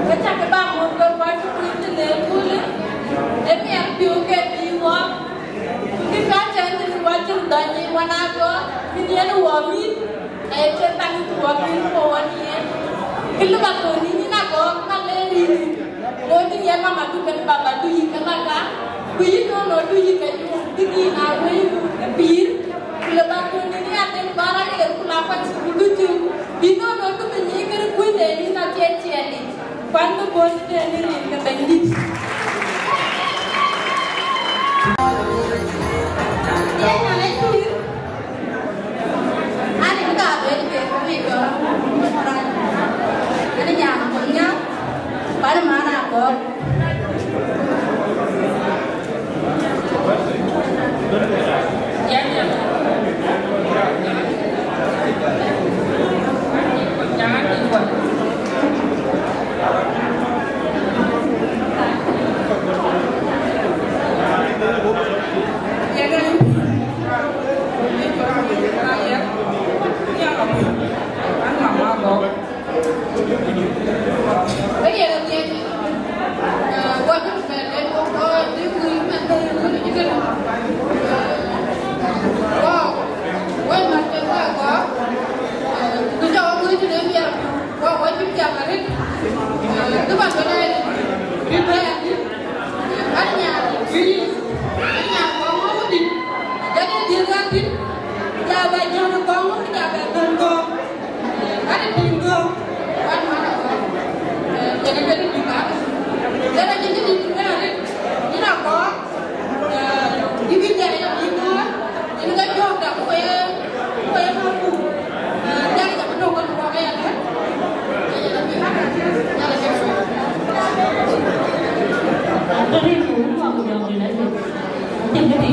Ke cak ke ba muk ke kɔc cï kuc të le kulë. Ë miɛt piɔ̈u ke bï ŋɔɔk. Ku kï ka tɛ̈n thïn wä cïn dhɔny wan a gɔɔk, kïn yen wɔ mïth. Ee, cïn taŋ tuɔɔk kïn ku wän yen. Kï lëk athöŋ yïn, yïn agɔɔk, ka le rin. Go dï yen mama du kën baba du yï ke maka. Ku yïn nono du yï ke yum, dï yïn a wëi ke pïïr. Ku lëk athöŋ yïn ya den bara ke ku la kuany ku du tïŋ. Bï nono du bï nyic kën kuc de yïn a tiɛt tiɛt yic. Kuan ke bɔ̈ tëde në rin ke Bɛ̈nydït. Yen ŋa le pïïr? Ani bï ka lueel ke ke bï jɔl raan. Ani nyan ku nyan, ku ani man agɔɔk. Wɔ, wɔ cï jam arëët, kë bä lueel ë, bï bɛ̈ɛ̈r dït, an, nyaar dït, an, nyaar kɔŋ ŋö dït, jɔt ë dhiëth ɣän dït, ja bɛ jɔ̈n ë kɔŋ ŋö, ja bɛ bɛ̈n kɔŋ, an, ë tïŋ kɔŋ.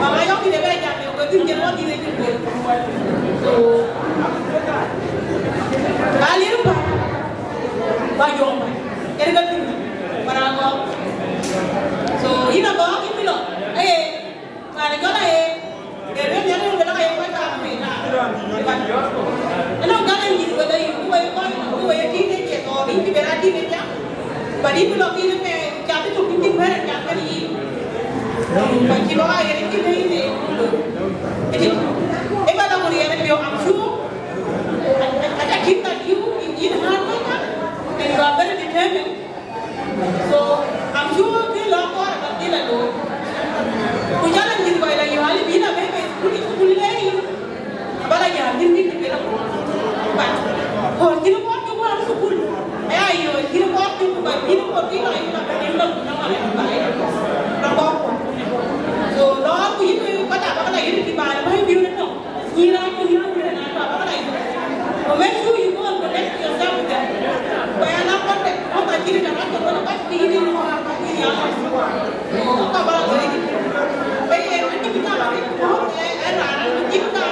Mama yɔ̈ɔ̈k dït ë bɛ jam, ku dhil jël wɔ dhil ë cï bol. So, ka lier päl, ba yɔ̈ɔ̈k päl. Yen ka dhil, ba raan gɔ̈k. So, yïn agɔ̈k, yïn bï lɔ. Aye, raan jɔl aye, ke lueel yen lueel ka ye kɔc kaam piny. Ënɔŋ gäk ë nyïïr wël ë yï, ku wël ë kɔc, ku wël ë tïŋ ë ciɛth, ɔ, bï cï bɛ raan tïŋ ë cam. But yïn bï lɔ kïn ë, cath ë tök bï cïn bɛ̈n, cath kënë yï. Ka cï lɔ ka yen ë cïn ë yïn ë. Ë ba lɔ ku riɛl ë piɔ̈u, I'm sure. I, I, I think that you, you, you hard worker and you are very determined. So, I'm sure kë lɔ kɔɔr aba dhil a looi. Ku jal a nyïth kɔc la yɔ̈ɔ̈k, bï la bɛ̈n ke thukul, thukul lɛɛr yïn. Aba la jäl thïn, thïn, thïn, thïn. But kɔɔr cïn kɔɔr cï wään thukul. Aya yɔ̈ɔ̈k cïn kɔɔr cï ku ba cïn kɔɔr cï la yïn la bɛ̈n yïn la ku na wala yïn ba yïn. La kɔɔr kɔɔr. So, lɔɔr ku yïn wek kɔc aba la yïn kï ba la bɛ̈n yïn la tɔ̈. Nyïïr raan cï yïn ku na tɔ̈ aba la yïn. So make sure you go and connect yourself with them. Ba ya la contact, aba cïn ka na tɔ̈ ba la bɛ̈n yïn la kɔɔr ba yïn ya. So, aba la yïn. Ba ye, ba yïn ka, ba yïn ka, ba yïn ka.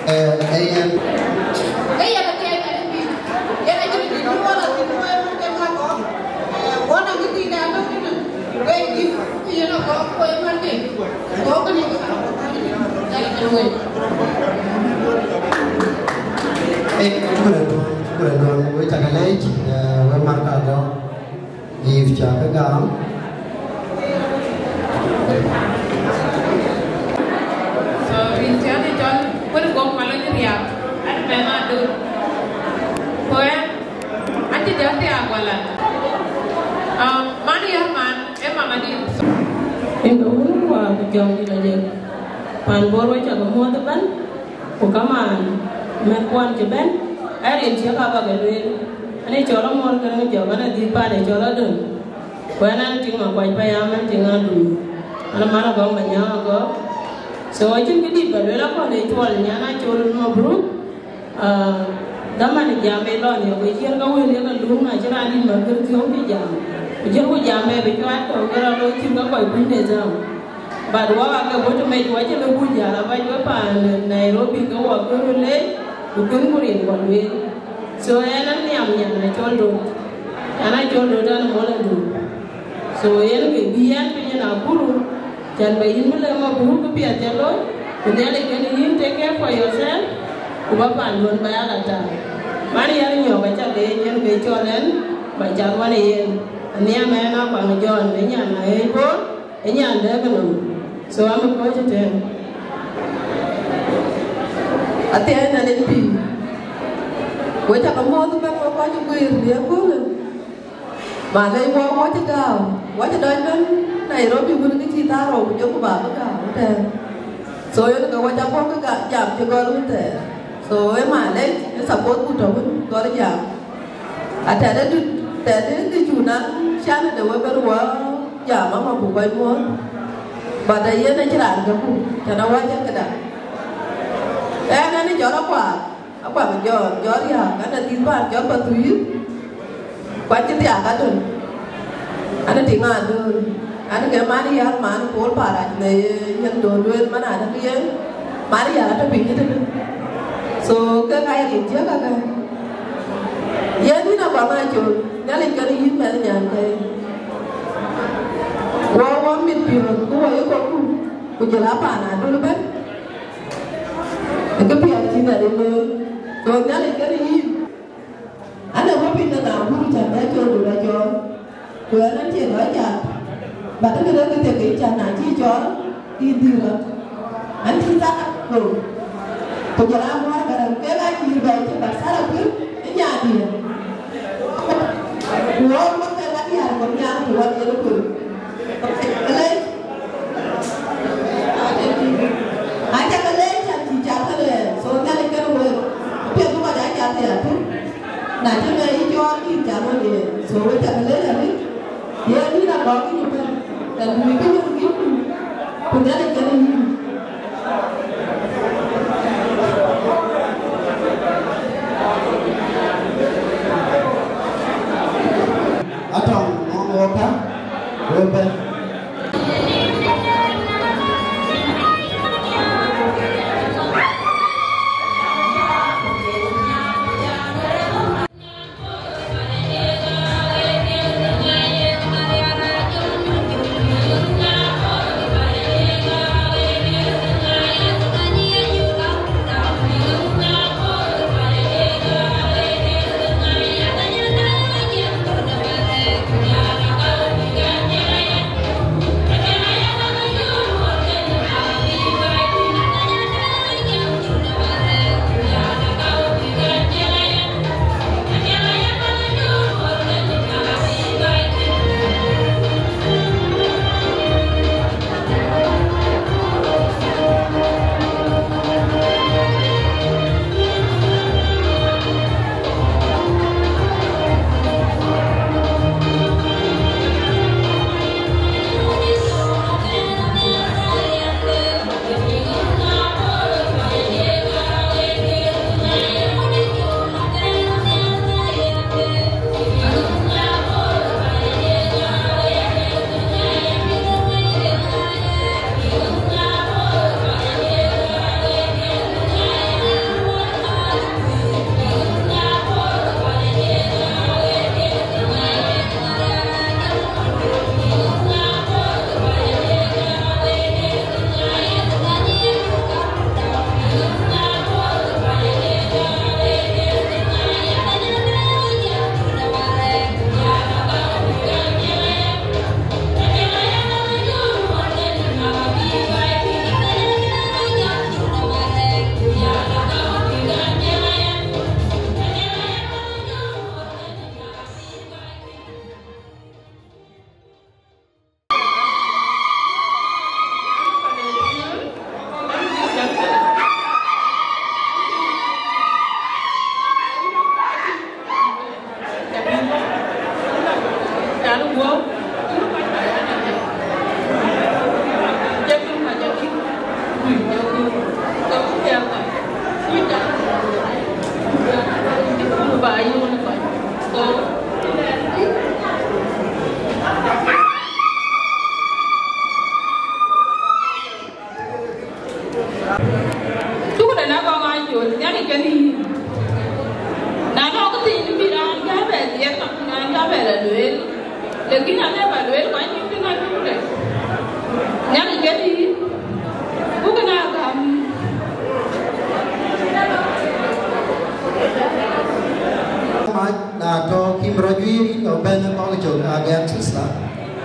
Eh, eh, yen. Ke yen athiɛɛi tëde pïïr, yen acïn pïïr bï wal athïn wek mën ke ŋa kɔ̈k. Eh, wën akï pïïr de atɔ̈ kënë, wek dït, pïïr yen akɔ̈k, ku ë mën ke, kɔ̈k kënë, jal ke wek. Eh, shukran, shukran, wek cak leec, eh, wek marka dɔ̈. Gift ca ke gam. So, rin cä de cɔl, wën gɔk malony riak, an bɛn adöt. Ku ɛn, acï jɔ thiaak wala. Ah, man yär man, ë mama dït. Ënë wun wa ku jɔŋ dït ajël. Pan Bor wek cak muɔ̈th ëbɛ̈n. Ku kamaan, mɛ̈thkuɔn cï bɛ̈n, ë rin ciëk aba ke lueel, an ë cɔl Amɔ̈r Gäräŋ Jɔk, an adhil paan ë cɔl Adöl. Ku ɛn an tiŋ Makuac pɛ̈i am, an tiŋ Adöl, an man Agɔk Manyaŋ Agɔk. So acïn këdït ba lueel, akɔn ë cuɔl nyan acol mabruk. Ah, dhaman jam ë lɔn yök ë ciɛ̈n ka wël ye ka luŋ, na cï raan dït Makuac thiɔ̈ŋ cï jam. Ku jël ku jam ë bï cuat kɔ̈u ke rɔt looi cïn ka kɔc kuc nidham. But wak ake bɔ̈ të mec, wacï lɔ buc jäl abac we paan Nairobi ke wak ke röt leec, ku kën ku rin wak lueel. So ɣɛn a nhiam nyan acɔl Dot. Nyan acɔl Dot an mɔl adhuk. So yen ke bï yɛn piny ë Nakuru, cän ba yïn bï lɛ̈k mabruk kë piɛth ca looi, ku Nhialic kën yïn, take care for yourself, ku ba panduön ba ya la taar. Man yɛn nyɔk aca leec, yen ke cɔl ɛn ba cath wan ë yen. Anhiam ɛn Akuaŋ Jɔn, ë nyan Aɣeec Bor, ë nyan dɛ̈k nɔm. So am ë kɔc ëtɛ̈ɛ̈n. Athiɛɛi Nhialic pïïr. Wek cak muɔ̈th ëbɛ̈n wek kɔc ë guiir në ëköölë. Malec wɔ, wɔ cï gääu, wɔ cï dɔc bɛ̈n Nairobi wën, kë cï thaar rou ku jɔku ba bï gääu ëtɛ̈ɛ̈n. So yen ke wɔ cak bɔ̈ ke ga-, jam cï gɔl wën thɛɛr. So ë malec, ë support ku tɔ̈ wën gɔl jam. Atɛ̈dë dït, tɛ̈dë dï cu naŋ can de wek bɛ̈n wɔ jam ama buk kɔc muɔ̈th. But yen acïn raan ke ku, tɛ̈n awäc ë këda. Ɛn, ɛn ë jɔt Akuaŋ, Akuaŋ Jɔn, jɔt riääk, an adhil paan cɔl Pathuyith. Ku acï thiaak adöl. An tiŋ adöl. An ke man yär man Paul Parac në yen Dot lueel man adöl yen. Man yär atɔ̈ piny tëtënë. So ke ka ye rin thiëëk kakë. Yen yïn Akuaŋ Acol, Nhialic kën yïn mɛnh nyan ke. Wɔ, wɔ mit piɔ̈ɔ̈th, ku wɔ ye kɔ̈kku, ku jël a paan adöl ëbɛ̈n. Ë kë piɛth cï Nhialic looi. So Nhialic kën yïn. An ë bɔ̈ piny de Nakuru, cän bɛ cɔl Dot Acol. Ku ɛn an cie lɔ cath. But ë këde kë thek yic, cän na cï cɔl, yïn dhil rɔt. An cï Sara Kuir. Ku jɔl a Amɔ̈r Gäräŋ, kek aa cïï bɛ̈ɛ̈i cï, but Sara Kuir ë nyandiɛ̈. Ku wɔ wɔ ke la diäär kɔ̈k nyan ku wɔ yen Kuir. Aca ke leec. Aca ke leec, cän cï cath ke lueel. So Nhialic kën wek. Apiɛth bï kɔc aa cath ya tïŋ. Na cï bɛ yï cɔɔl, kïn cä ŋö yen. So wek cä ke leec arëët. Yen yïn Agɔk yïn ëbɛ̈n, tɛ̈ luui bï yök yïn, ku Nhialic kën yïn. Atɔŋ ŋɔŋ wɔ ka, wek bɛ̈n.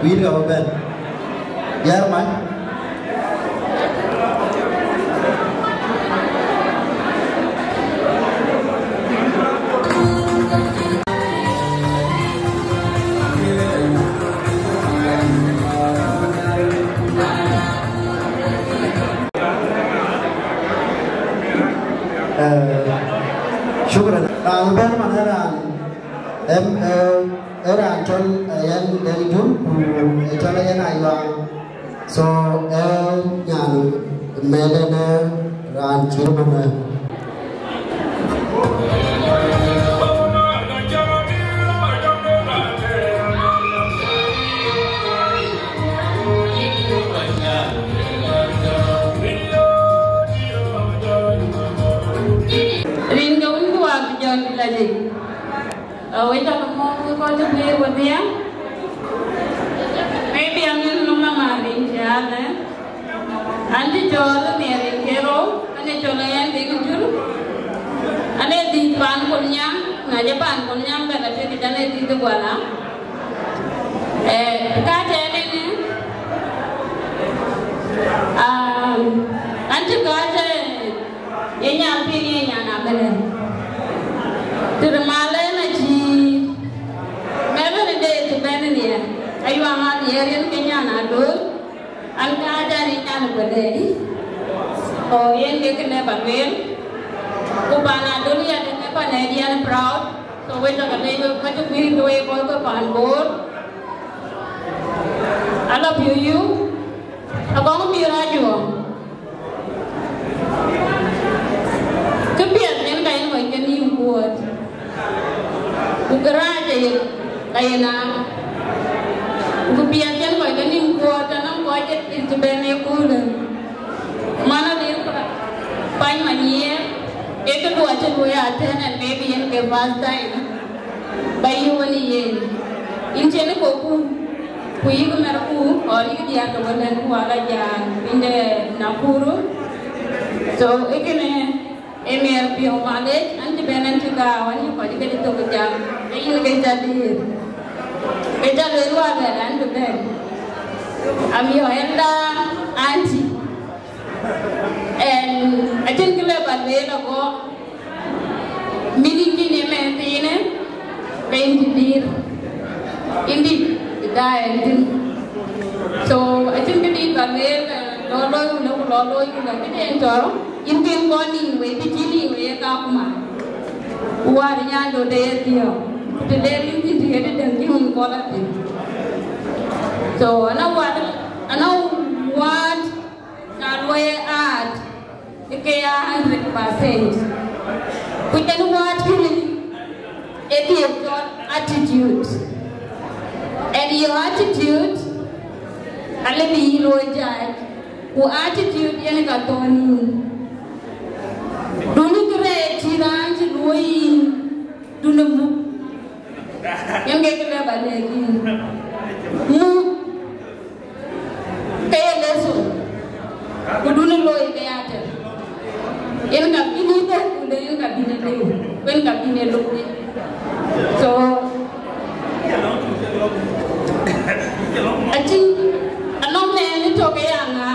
Wïïr ka bï bɛ̈n. German. Eh, shukran. Raan bɛ̈n man ë raan, em, eh, ë raan cɔl, eh, yɛn Deŋ Jur, ku ë cɔl yɛn Ayuaŋ. So, eh, nyan mɛlë në raan cï bï mɛn. Rin ke wun ku wak jɔl la jik. Awek ka mɔ̈k ke kɔc cï guiir wedhie. Maybe aŋiɛ̈n nɔm na mar rin cï alë. An cï cɔɔl ë nhiɛɛr rin ke rou, an ë cɔl ë yɛn Deŋ Jur. An ë dhïc paan Kolnyaŋ, na jɔ paan Kolnyaŋ bɛ̈n apiɛth, an ë dhïc ë Guala. Eh, ka tɛ̈ɛ̈n ënë, ah, an cï kääc ë Ye nyan piŋ ye nyan abëlë. Tëde malë na cï mɛmën de cï bɛ̈n nhiɛ. Ayuaŋ an ye rin ke nyan adöl. An ka jan ye nyan bɛ̈dɛ̈. O yen ke kënë ba lueel. Ku pan adöl ya de ke pan ë diɛn proud. So we tɔ̈ ke lec we kɔc cï guiir ke we kɔc ke pan Bor. I love you, you. Agɔŋ bï rac yuɔm. Kë piɛth yen ka yen kɔc ke nïïm kuɔɔt, ku kë rac aye ka ye naŋ, ku kë piɛth yen kɔc ke nïïm kuɔɔt, anɔŋ kɔc ë cï bɛ̈n ë köölë. Man adhil pany manyiëër, ee këdu acï luɔi atɛ̈n, and maybe yen ke first time. Ba yï wën yen. Yïn cïn ë koku, ku yïk mɛrku, or yïk diäär ke wënden ku ala jaan piny de Nakuru. So, ë kënë ë miɛɛr piɔ̈u malec, an cï bɛ̈n an cï gääu, an cï kɔc ke cï thok jam, ke yïn ke ca diëër. Ke ca lueel wäär bɛ̈n an bï bɛ̈n. I'm your elder auntie. And acïn kë lëu ba lueel ago, meaning kïn ë mɛnhthiinë, ke yïn cï dïïr. Yïn dït, ë daai ɛn thïn. So, acïn kë dït ba lueel, eh, lɔ looi wulë, ku lɔ looi wulë, këden tɔ̈, yïn kën kɔn nïn wei, bï cï nïn wei ë Kakuma. Ku wäär nyan do de ye thiɔ̈k. Ku të de rin thïn të ye tëdäŋ cï wun kɔn la thïn. So, anɔŋ wät, anɔŋ wät, na luɔi ë aat, ke ya hundred percent. Ku yen wät kënë, ee kë ye cɔl attitude. And your attitude, alë bï yï luɔi judge, ku attitude yen ka thɔ̈n yïn. Dunë kërɛɛc cï raan cï luɔi yïn, dunë muk. Yen ke kë lëu ba lɛ̈k yïn. Muk. Ke ye lesson. Ku dunë looi ke ya tɛ̈. Yen ka bï ni bɛ̈n, ku le yen ka bï ne lëu. Ku yen ka bï ne lëu. So, acïn, anɔŋ mɛɛn ë tök ë ya ŋa.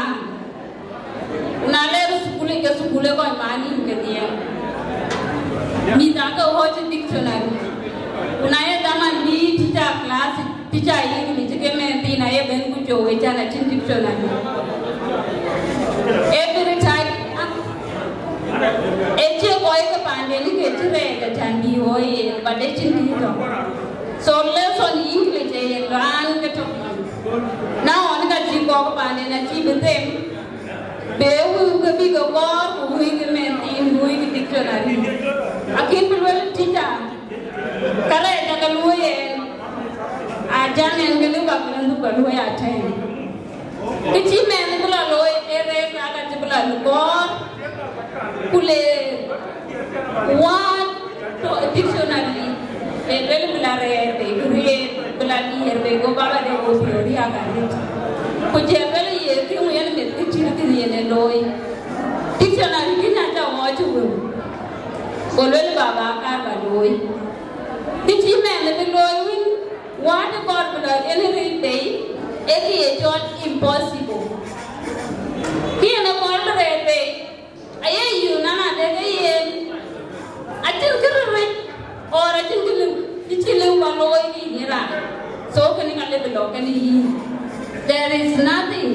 Ku na lɛɛr thukul, ke thukul ë kɔc maan nïïm kedhie. Mïth aake ɣɔ̈c ë dictionary. Ku na ye dhaman bï teacher class, teacher English ke mɛnhthiin aye bɛ̈n ku cöök ë can acïn dictionary. Every time, ë cie kɔc ke paanden ke cï rɛɛc acan bï ɣɔ̈c yen, but ë cïn dït tɔ̈. So lesson English ë yen raan ke tök. Na ɣɔn ka cï kɔc ke paanden acï bï them, be wëu ke bï ke kɔɔr, ku wëu ke mɛnhthiin, wëu ke dictionary. Akïn bï lueel teacher, ka rɛɛc aka luɔ̈i yen, a jam yen ke lëu ba bï lɔ luɔ̈i atɛ̈ɛ̈n. Kë cï mɛnh bï lɔ looi ë rɛɛc aka cï bï lɔ kɔɔr, ku le Word to a dictionary, ë luel bï la rɛɛr bei, bï rëër, bï la diëër bei, go baba de go piɔ̈ɔ̈r riääk arëët. Ku jël luel ye kë ŋu yen meth kë cït kë yen ë looi. Dictionary kï na ca ŋɔɔc ë wëu. Go luel baba kar ba looi. Kë cï mɛnh bï looi wën, word ë kɔɔr bï lɔ yen rëër bei, Ee kë ye cɔl impossible. Kë yen ë kɔɔr bï rɛɛt bei, aye yïn nɔn adek ë yen, acïn kë ril wec, or acïn kë lëu, kë cï lëu ba looi kë yïn raan. So kënë ka lëu bï lɔ kënë yïn. There is nothing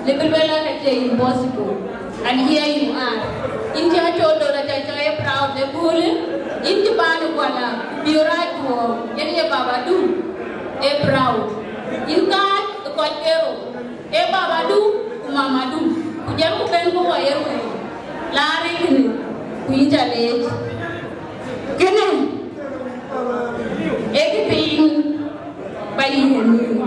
lëu bï lueel ake cie impossible. And here you are. Yïn cï acol dot aca cɔl ye proud ë köölë, yïn cï paan ë Guala, ku bï rac tuɔɔk, yen ye baba dum. Ee proud. Yïn kääc ë kɔc ke rou, ee babadu ku mamadu, ku jɔlku bɛ̈n ku wɔ ye wëi, laar ë kënë, ku yïn ca leec. Kënë ee kë piny ba yïn ë nïïm.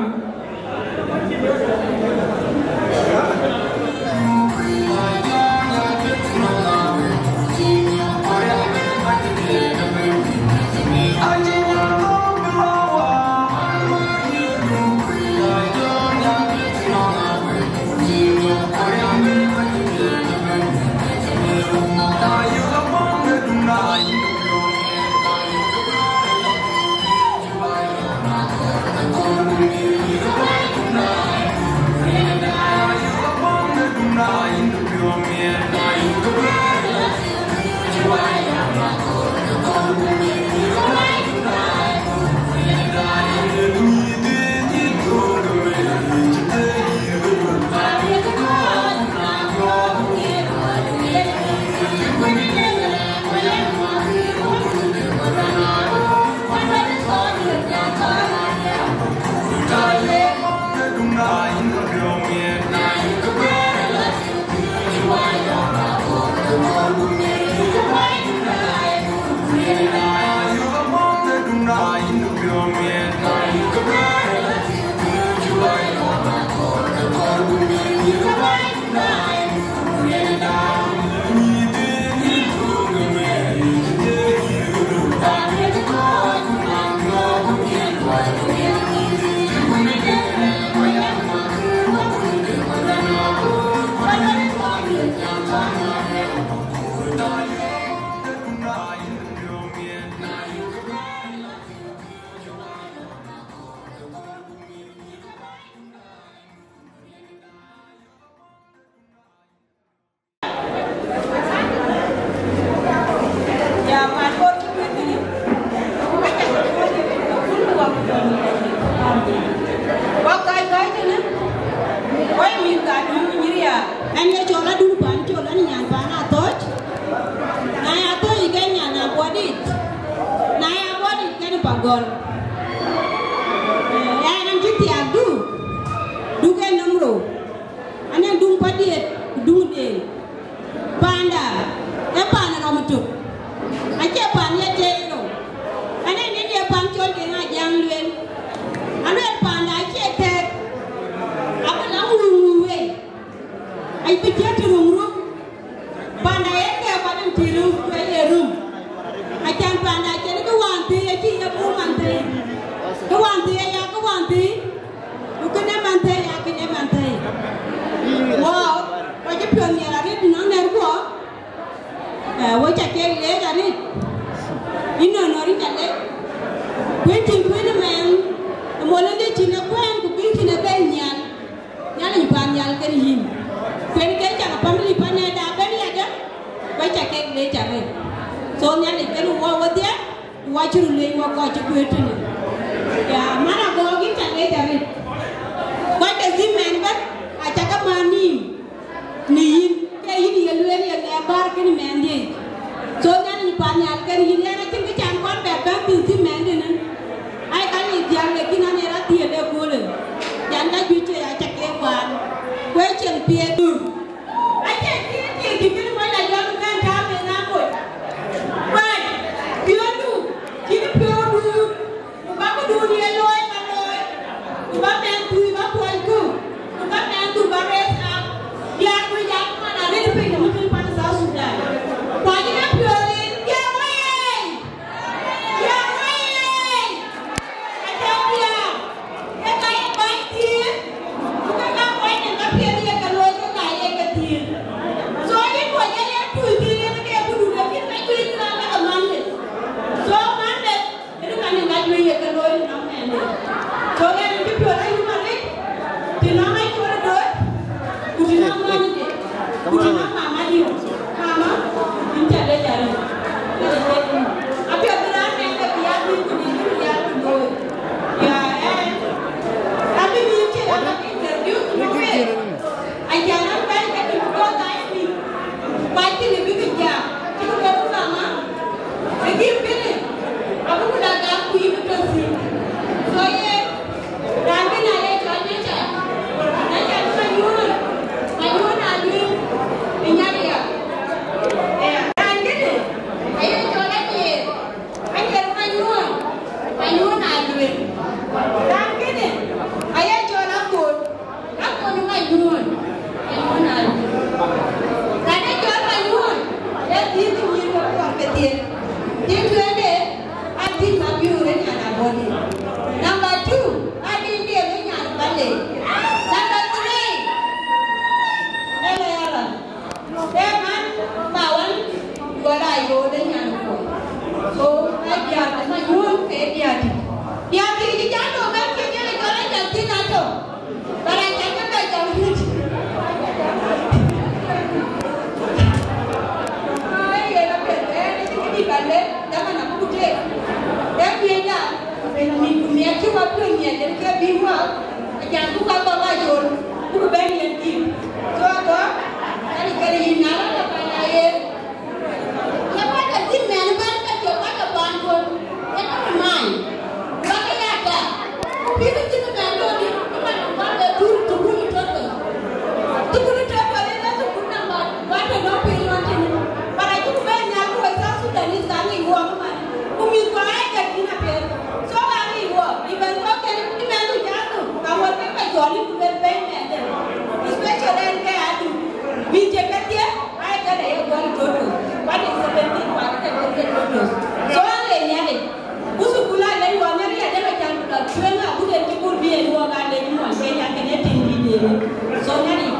Ɛn ye cɔl adun pan cɔl, ɛn nyan pan Athɔc. Na ya Athɔc ke nyan Abuɔdit. Na ya Abuɔdit ke ni Pagɔl. Ɛn ɛn cï thiaak du. Du ke nɔm rou. Anɛn duŋ padiet, duŋ deŋ. Panda ee paan rɔm tök. Acie paan ye tei rou. Anɛn nin ye paan cɔl Deŋ Ajaŋ lueel. Alueel panda acie tɛɛk. Abï la ŋuuŋ ŋuuŋ wei. Abï ciɛ̈t të rum rum. Panda ye kɛɛk, panda cï röm, ku ye röm. Acan panda acïn kë wään thëi, acï ye buk man thëi. Kë wään thëi aya, kë wään thëi. Ku kënë man thëi aya, kënë man thëi. Wɔ, wɔ cï piɔ̈ɔ̈th nhial arëët nɔn nɛ̈r guɔ. Ee, wɔ ca kek leec arëët. Yïn nɔn nɔn ca leec. Kuën cïn kuën ë mɛɛn, ë mol ënë cïn ë kuɛɛn, ku bï cïn ë bɛ̈ny nhial. Nhialic pan nhial kën yïn. Kuen ke cak family panëda bɛ̈n yadë, ku ca kek leec arëët. So Nhialic kën wɔ wodhie, ku wɔ cï röt leec wɔ kɔc cï kueer tënë. Ya, man Agɔɔk yïn ca leec arëët. Kɔc ke dhim mɛn bɛ̈n, aca ke man nïïm. Në yïn, ke yïn ye lueel ye ŋɛk bäär kënë mɛnhdië yic. So Nhialic pan nhial kën yïn, yen acïn kë can kɔn bɛ bɛ̈n thïn thïn mɛnhdië nën. Ai, ka nyic dhial, lakin an, ee rɔt thiëëc ëköölë. Yan ka juëc cï ya cak ke kuaan. Ku ee cieŋ piɛth. Acie thiëëc, thiëëc cï bï mɔc la jɔt bɛ̈n tääu në naŋ kɔc. But piɔ̈ɔ̈du, cïn piɔ̈u duut. Ku bä këdun ye looi ka looi. Ku bä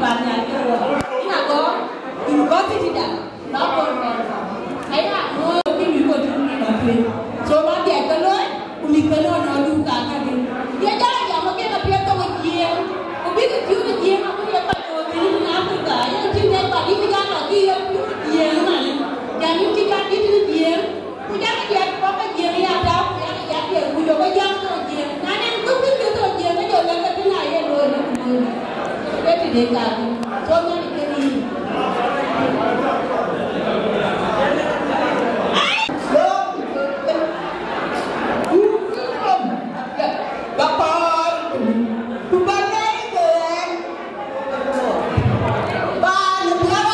Pan nhial ke wɔ. Ina gɔ, university da, ba kɔn kɔn. Aya, ŋö, ki mi ko tu ni ma tueŋ. So, ma dia ke looi, ku mi ke looi no du ka ka din. Ye jala ya mo ke na pia to jieng. Ku bi ke tu ni jieng, aku ye pa to ni ni Africa. Ye ti ne pa di ni ga no ki ye jieng mane. Ya ni ti ga di ni jieng. Ku jam diɛt kɔ̈k ke jiëëŋ ya tääu, ku jam diɛt ku jɔ ke jam tɔ̈ jiëëŋ. Na nɛn dhuk kï ke tɔ̈ jiëëŋ, ke jɔ lɛ̈k ke tïŋ aye looi në ku looi në. Ke të de ka thïn. So, Nhialic ke yïn. Ba kɔɔr ku ba lɛ̈i ke ɣɛn. Ba në biäk.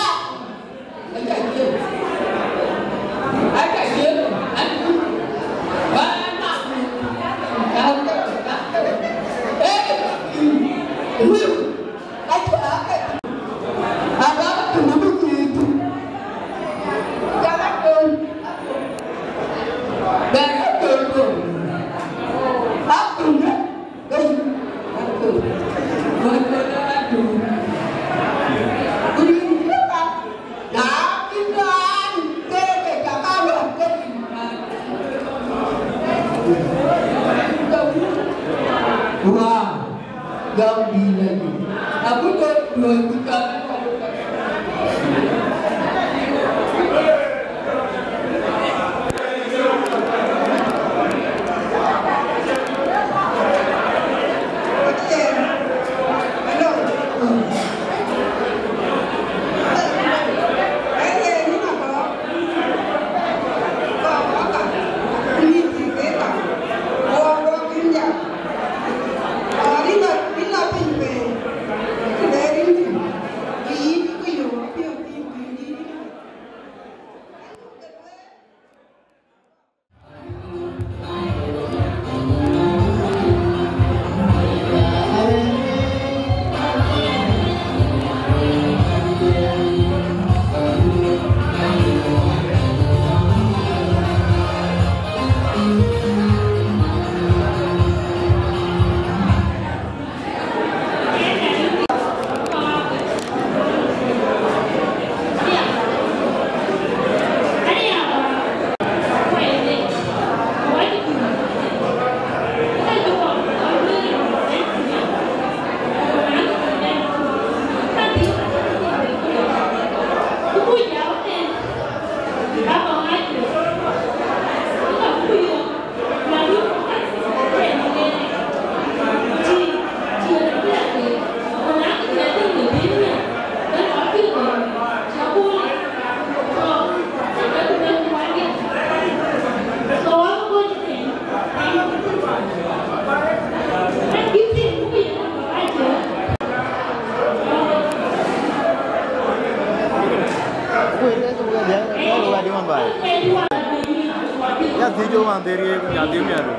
Ya thiëc wan dhëër ye ku nya dhim ya du.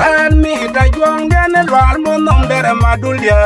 An mi ta juɔŋ den luar mo nom der ma dul ya.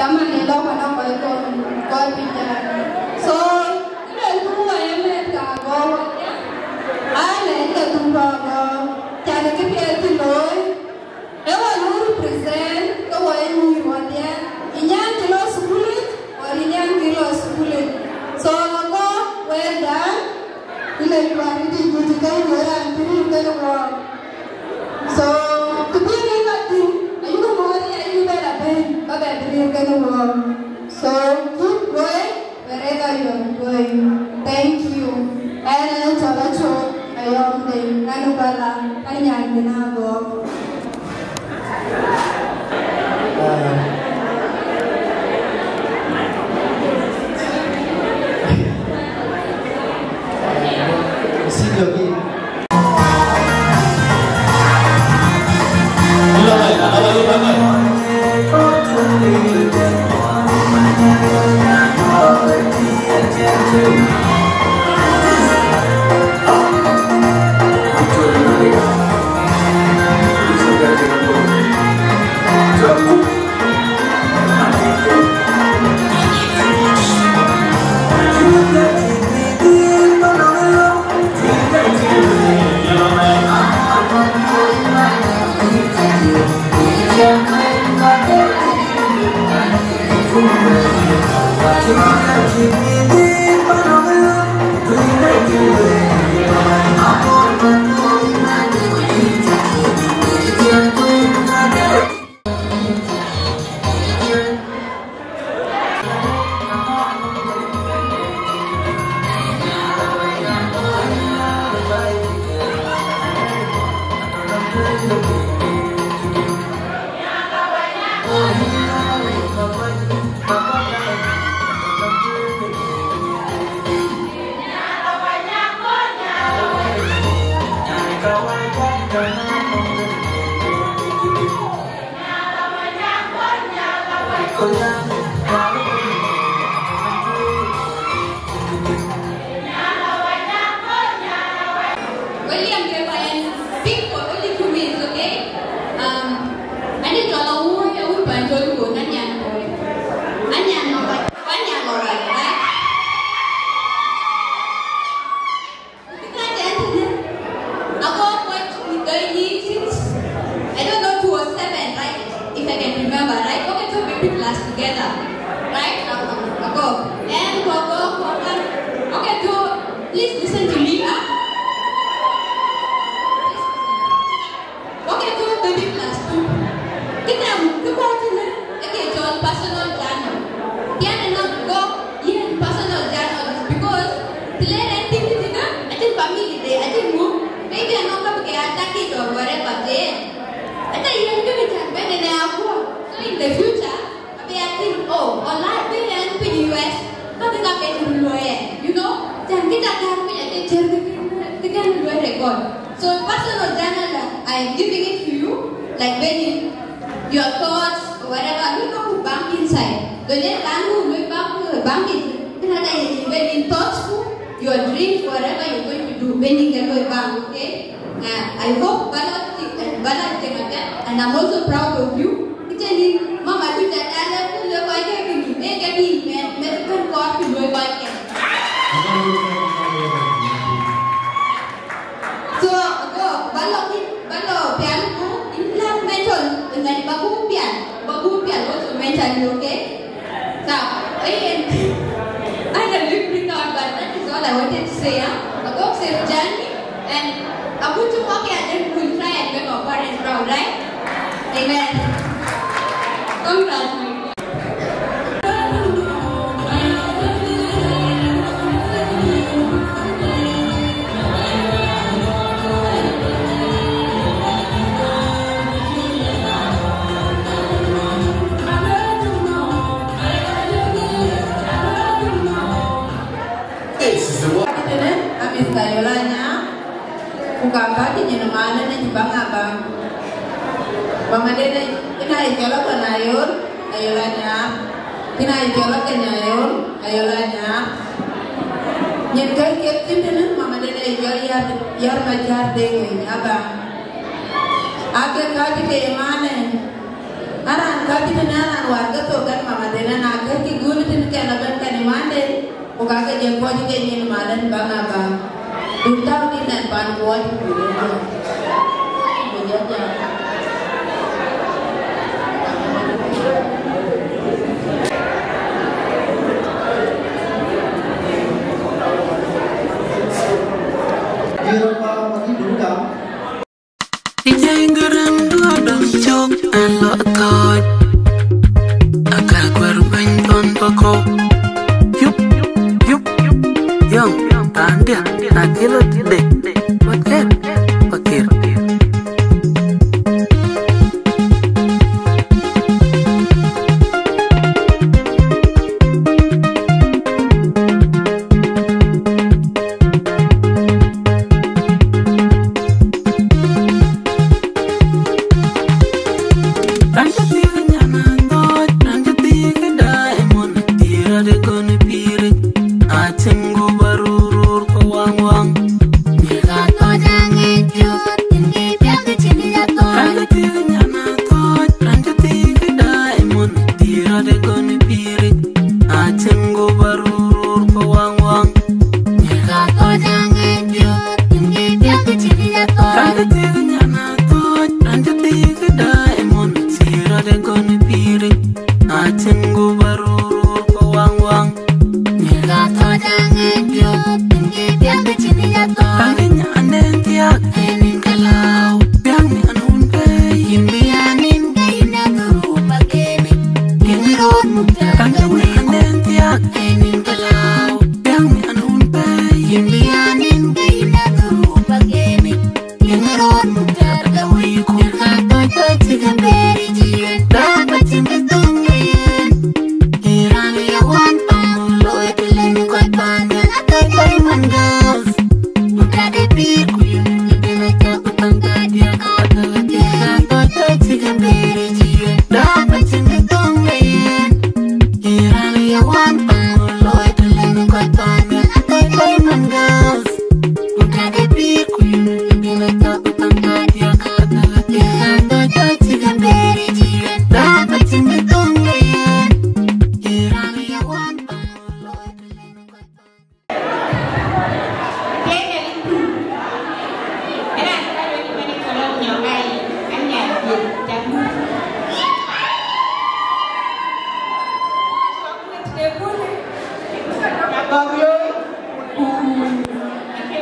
Taman ë lɔ kɔn akɔc kɔn kɔc piny jai. So, ëlë ku wɔ ye mɛt ka gɔ̈k. Alɛ ëlë ku gɔ̈k gɔ̈k. Can kë piɛth cï looi. Ë wɔ lu represent ke wɔ ye nyïïr wɔ diɛn. Ë nyan cï lɔ thukulic, or ë nyan kï lɔ thukulic. So, agɔ̈k, well done. Ëlë ku arëtic ku cï ke nyïïr raan cï rïïr kenë wɔ. So, të bï rin la thïn, ayï ku mɔ̈ɔ̈r, ayï bɛ la bɛ̈n, ba bɛ bï rin kenë wɔ. So, keep going wherever you are going. Thank you. Ɛn ë cɔl Acol Ayɔm Deng, ɛn ë bä la, anyan bï na gɔ̈k. William Deva, and speak for only two minutes, okay? Um, I need to allow you to put on your Nyanyan boy. Nyanyan, Nyanyan, right? Ago, what we going in since, I don't know, two oh seven, right? If I can remember, right? Okay, so we did class together, right? Ago. And go, go, go, go. Okay, so please listen to me, huh? Wok ke thok baby class two. Këdäŋ, kë bɔ̈ tënë, ë ke cɔl personal journal. Tiɛn ënɔɔnë, go yen personal journal, because të le rɛn tïŋ tëthiinë, acïn family de, acïn ŋö, maybe anɔŋ ka bï ke attack it or whatever, then. Ënë yen kë bï cak bɛ̈n ënë akuɔ̈r. So in the future, abï a thïn, oh, online, bï rɛn piny U S, ka bï ka ke cï röt luɔi ë, you know, then kë ca gäär piny acï cïr kë, kë, kë kën luɔi record. So personal journal, I am giving it to you, like when you, your thoughts, whatever, you know, bank inside. Don't just bank, you bank, bank it. Kën ata yïn, when in thoughts, your dreams, whatever you're going to do, when you can go bank, okay? Uh, I hope bala, bala, and I'm also proud of you. Kë cï yïn, mama, do that, I love you, love, I love you, eh, kë bï, mɛ, mɛ, kën kɔɔr kë luɔi kɔc kë. So, ago, ba lɔ ki, ba lɔ pial ku, in lɛ̈k mention, in lɛ̈k ba ku pial, ba ku pial also mention you, okay? So, eh, I had a little freak out, but that is all I wanted to say, huh? Ago, Journey, and a good to work here, then we'll try and make our parents proud, right? Amen. Congrats, my dear. This is the one. Tënë, Amith Ayol Anyaar, ku ka bä cï nyin malë në cï baŋ abaŋ. Mama dene, ina ye cɔl Akɔn Ayol, Ayol Anyaar. Ina ye cɔl Akeny Ayol, Ayol Anyaar. Nyin kë kek cïn tënë, mama dene ye cɔl Yar, Yar Macar Deŋ Winy abaŋ. Ake ka cï ke ye malë. Aran ka cï tënë aran war ke thok kɛn mama dene, na kë cï gul tënë kɛn abɛn kɛn ye malë. Ku ka ke jɛ kuɔc ke nyin malë baŋ abaŋ. Dun tau dït nɛn pan kuɔc ku dun jɔ. Ku jɔ jam. Bï rɔt ba ma dït dun gam. Ijeng gërëm duɔ̈ɔ̈r dɔm cök ɛn lɔ thɔ̈ɔ̈c. Aka kuɛr bɛ̈ny thɔn bɔ̈ kɔ̈u. Yup, yup, yup. Yɔŋ, raan diɛ̈, na cï lɔ dek, wakër, wakër.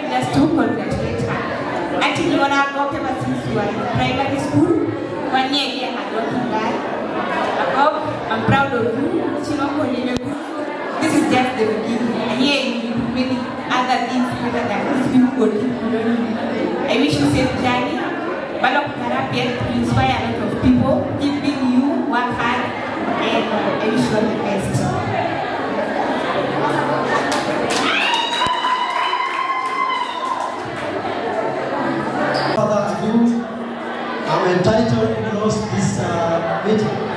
Just to congratulate her. Actually, one of our Primary School, one year here at Rotary Guy. Akok, I'm proud of you. This is just the beginning. And here you will do many other things greater than this. People will keep learning. I wish you safe journey. Balok Karapiet, you inspire a lot of people. Keep being you, work hard, and I wish you all the best. Further ado, I'm entitled to close this uh, meeting.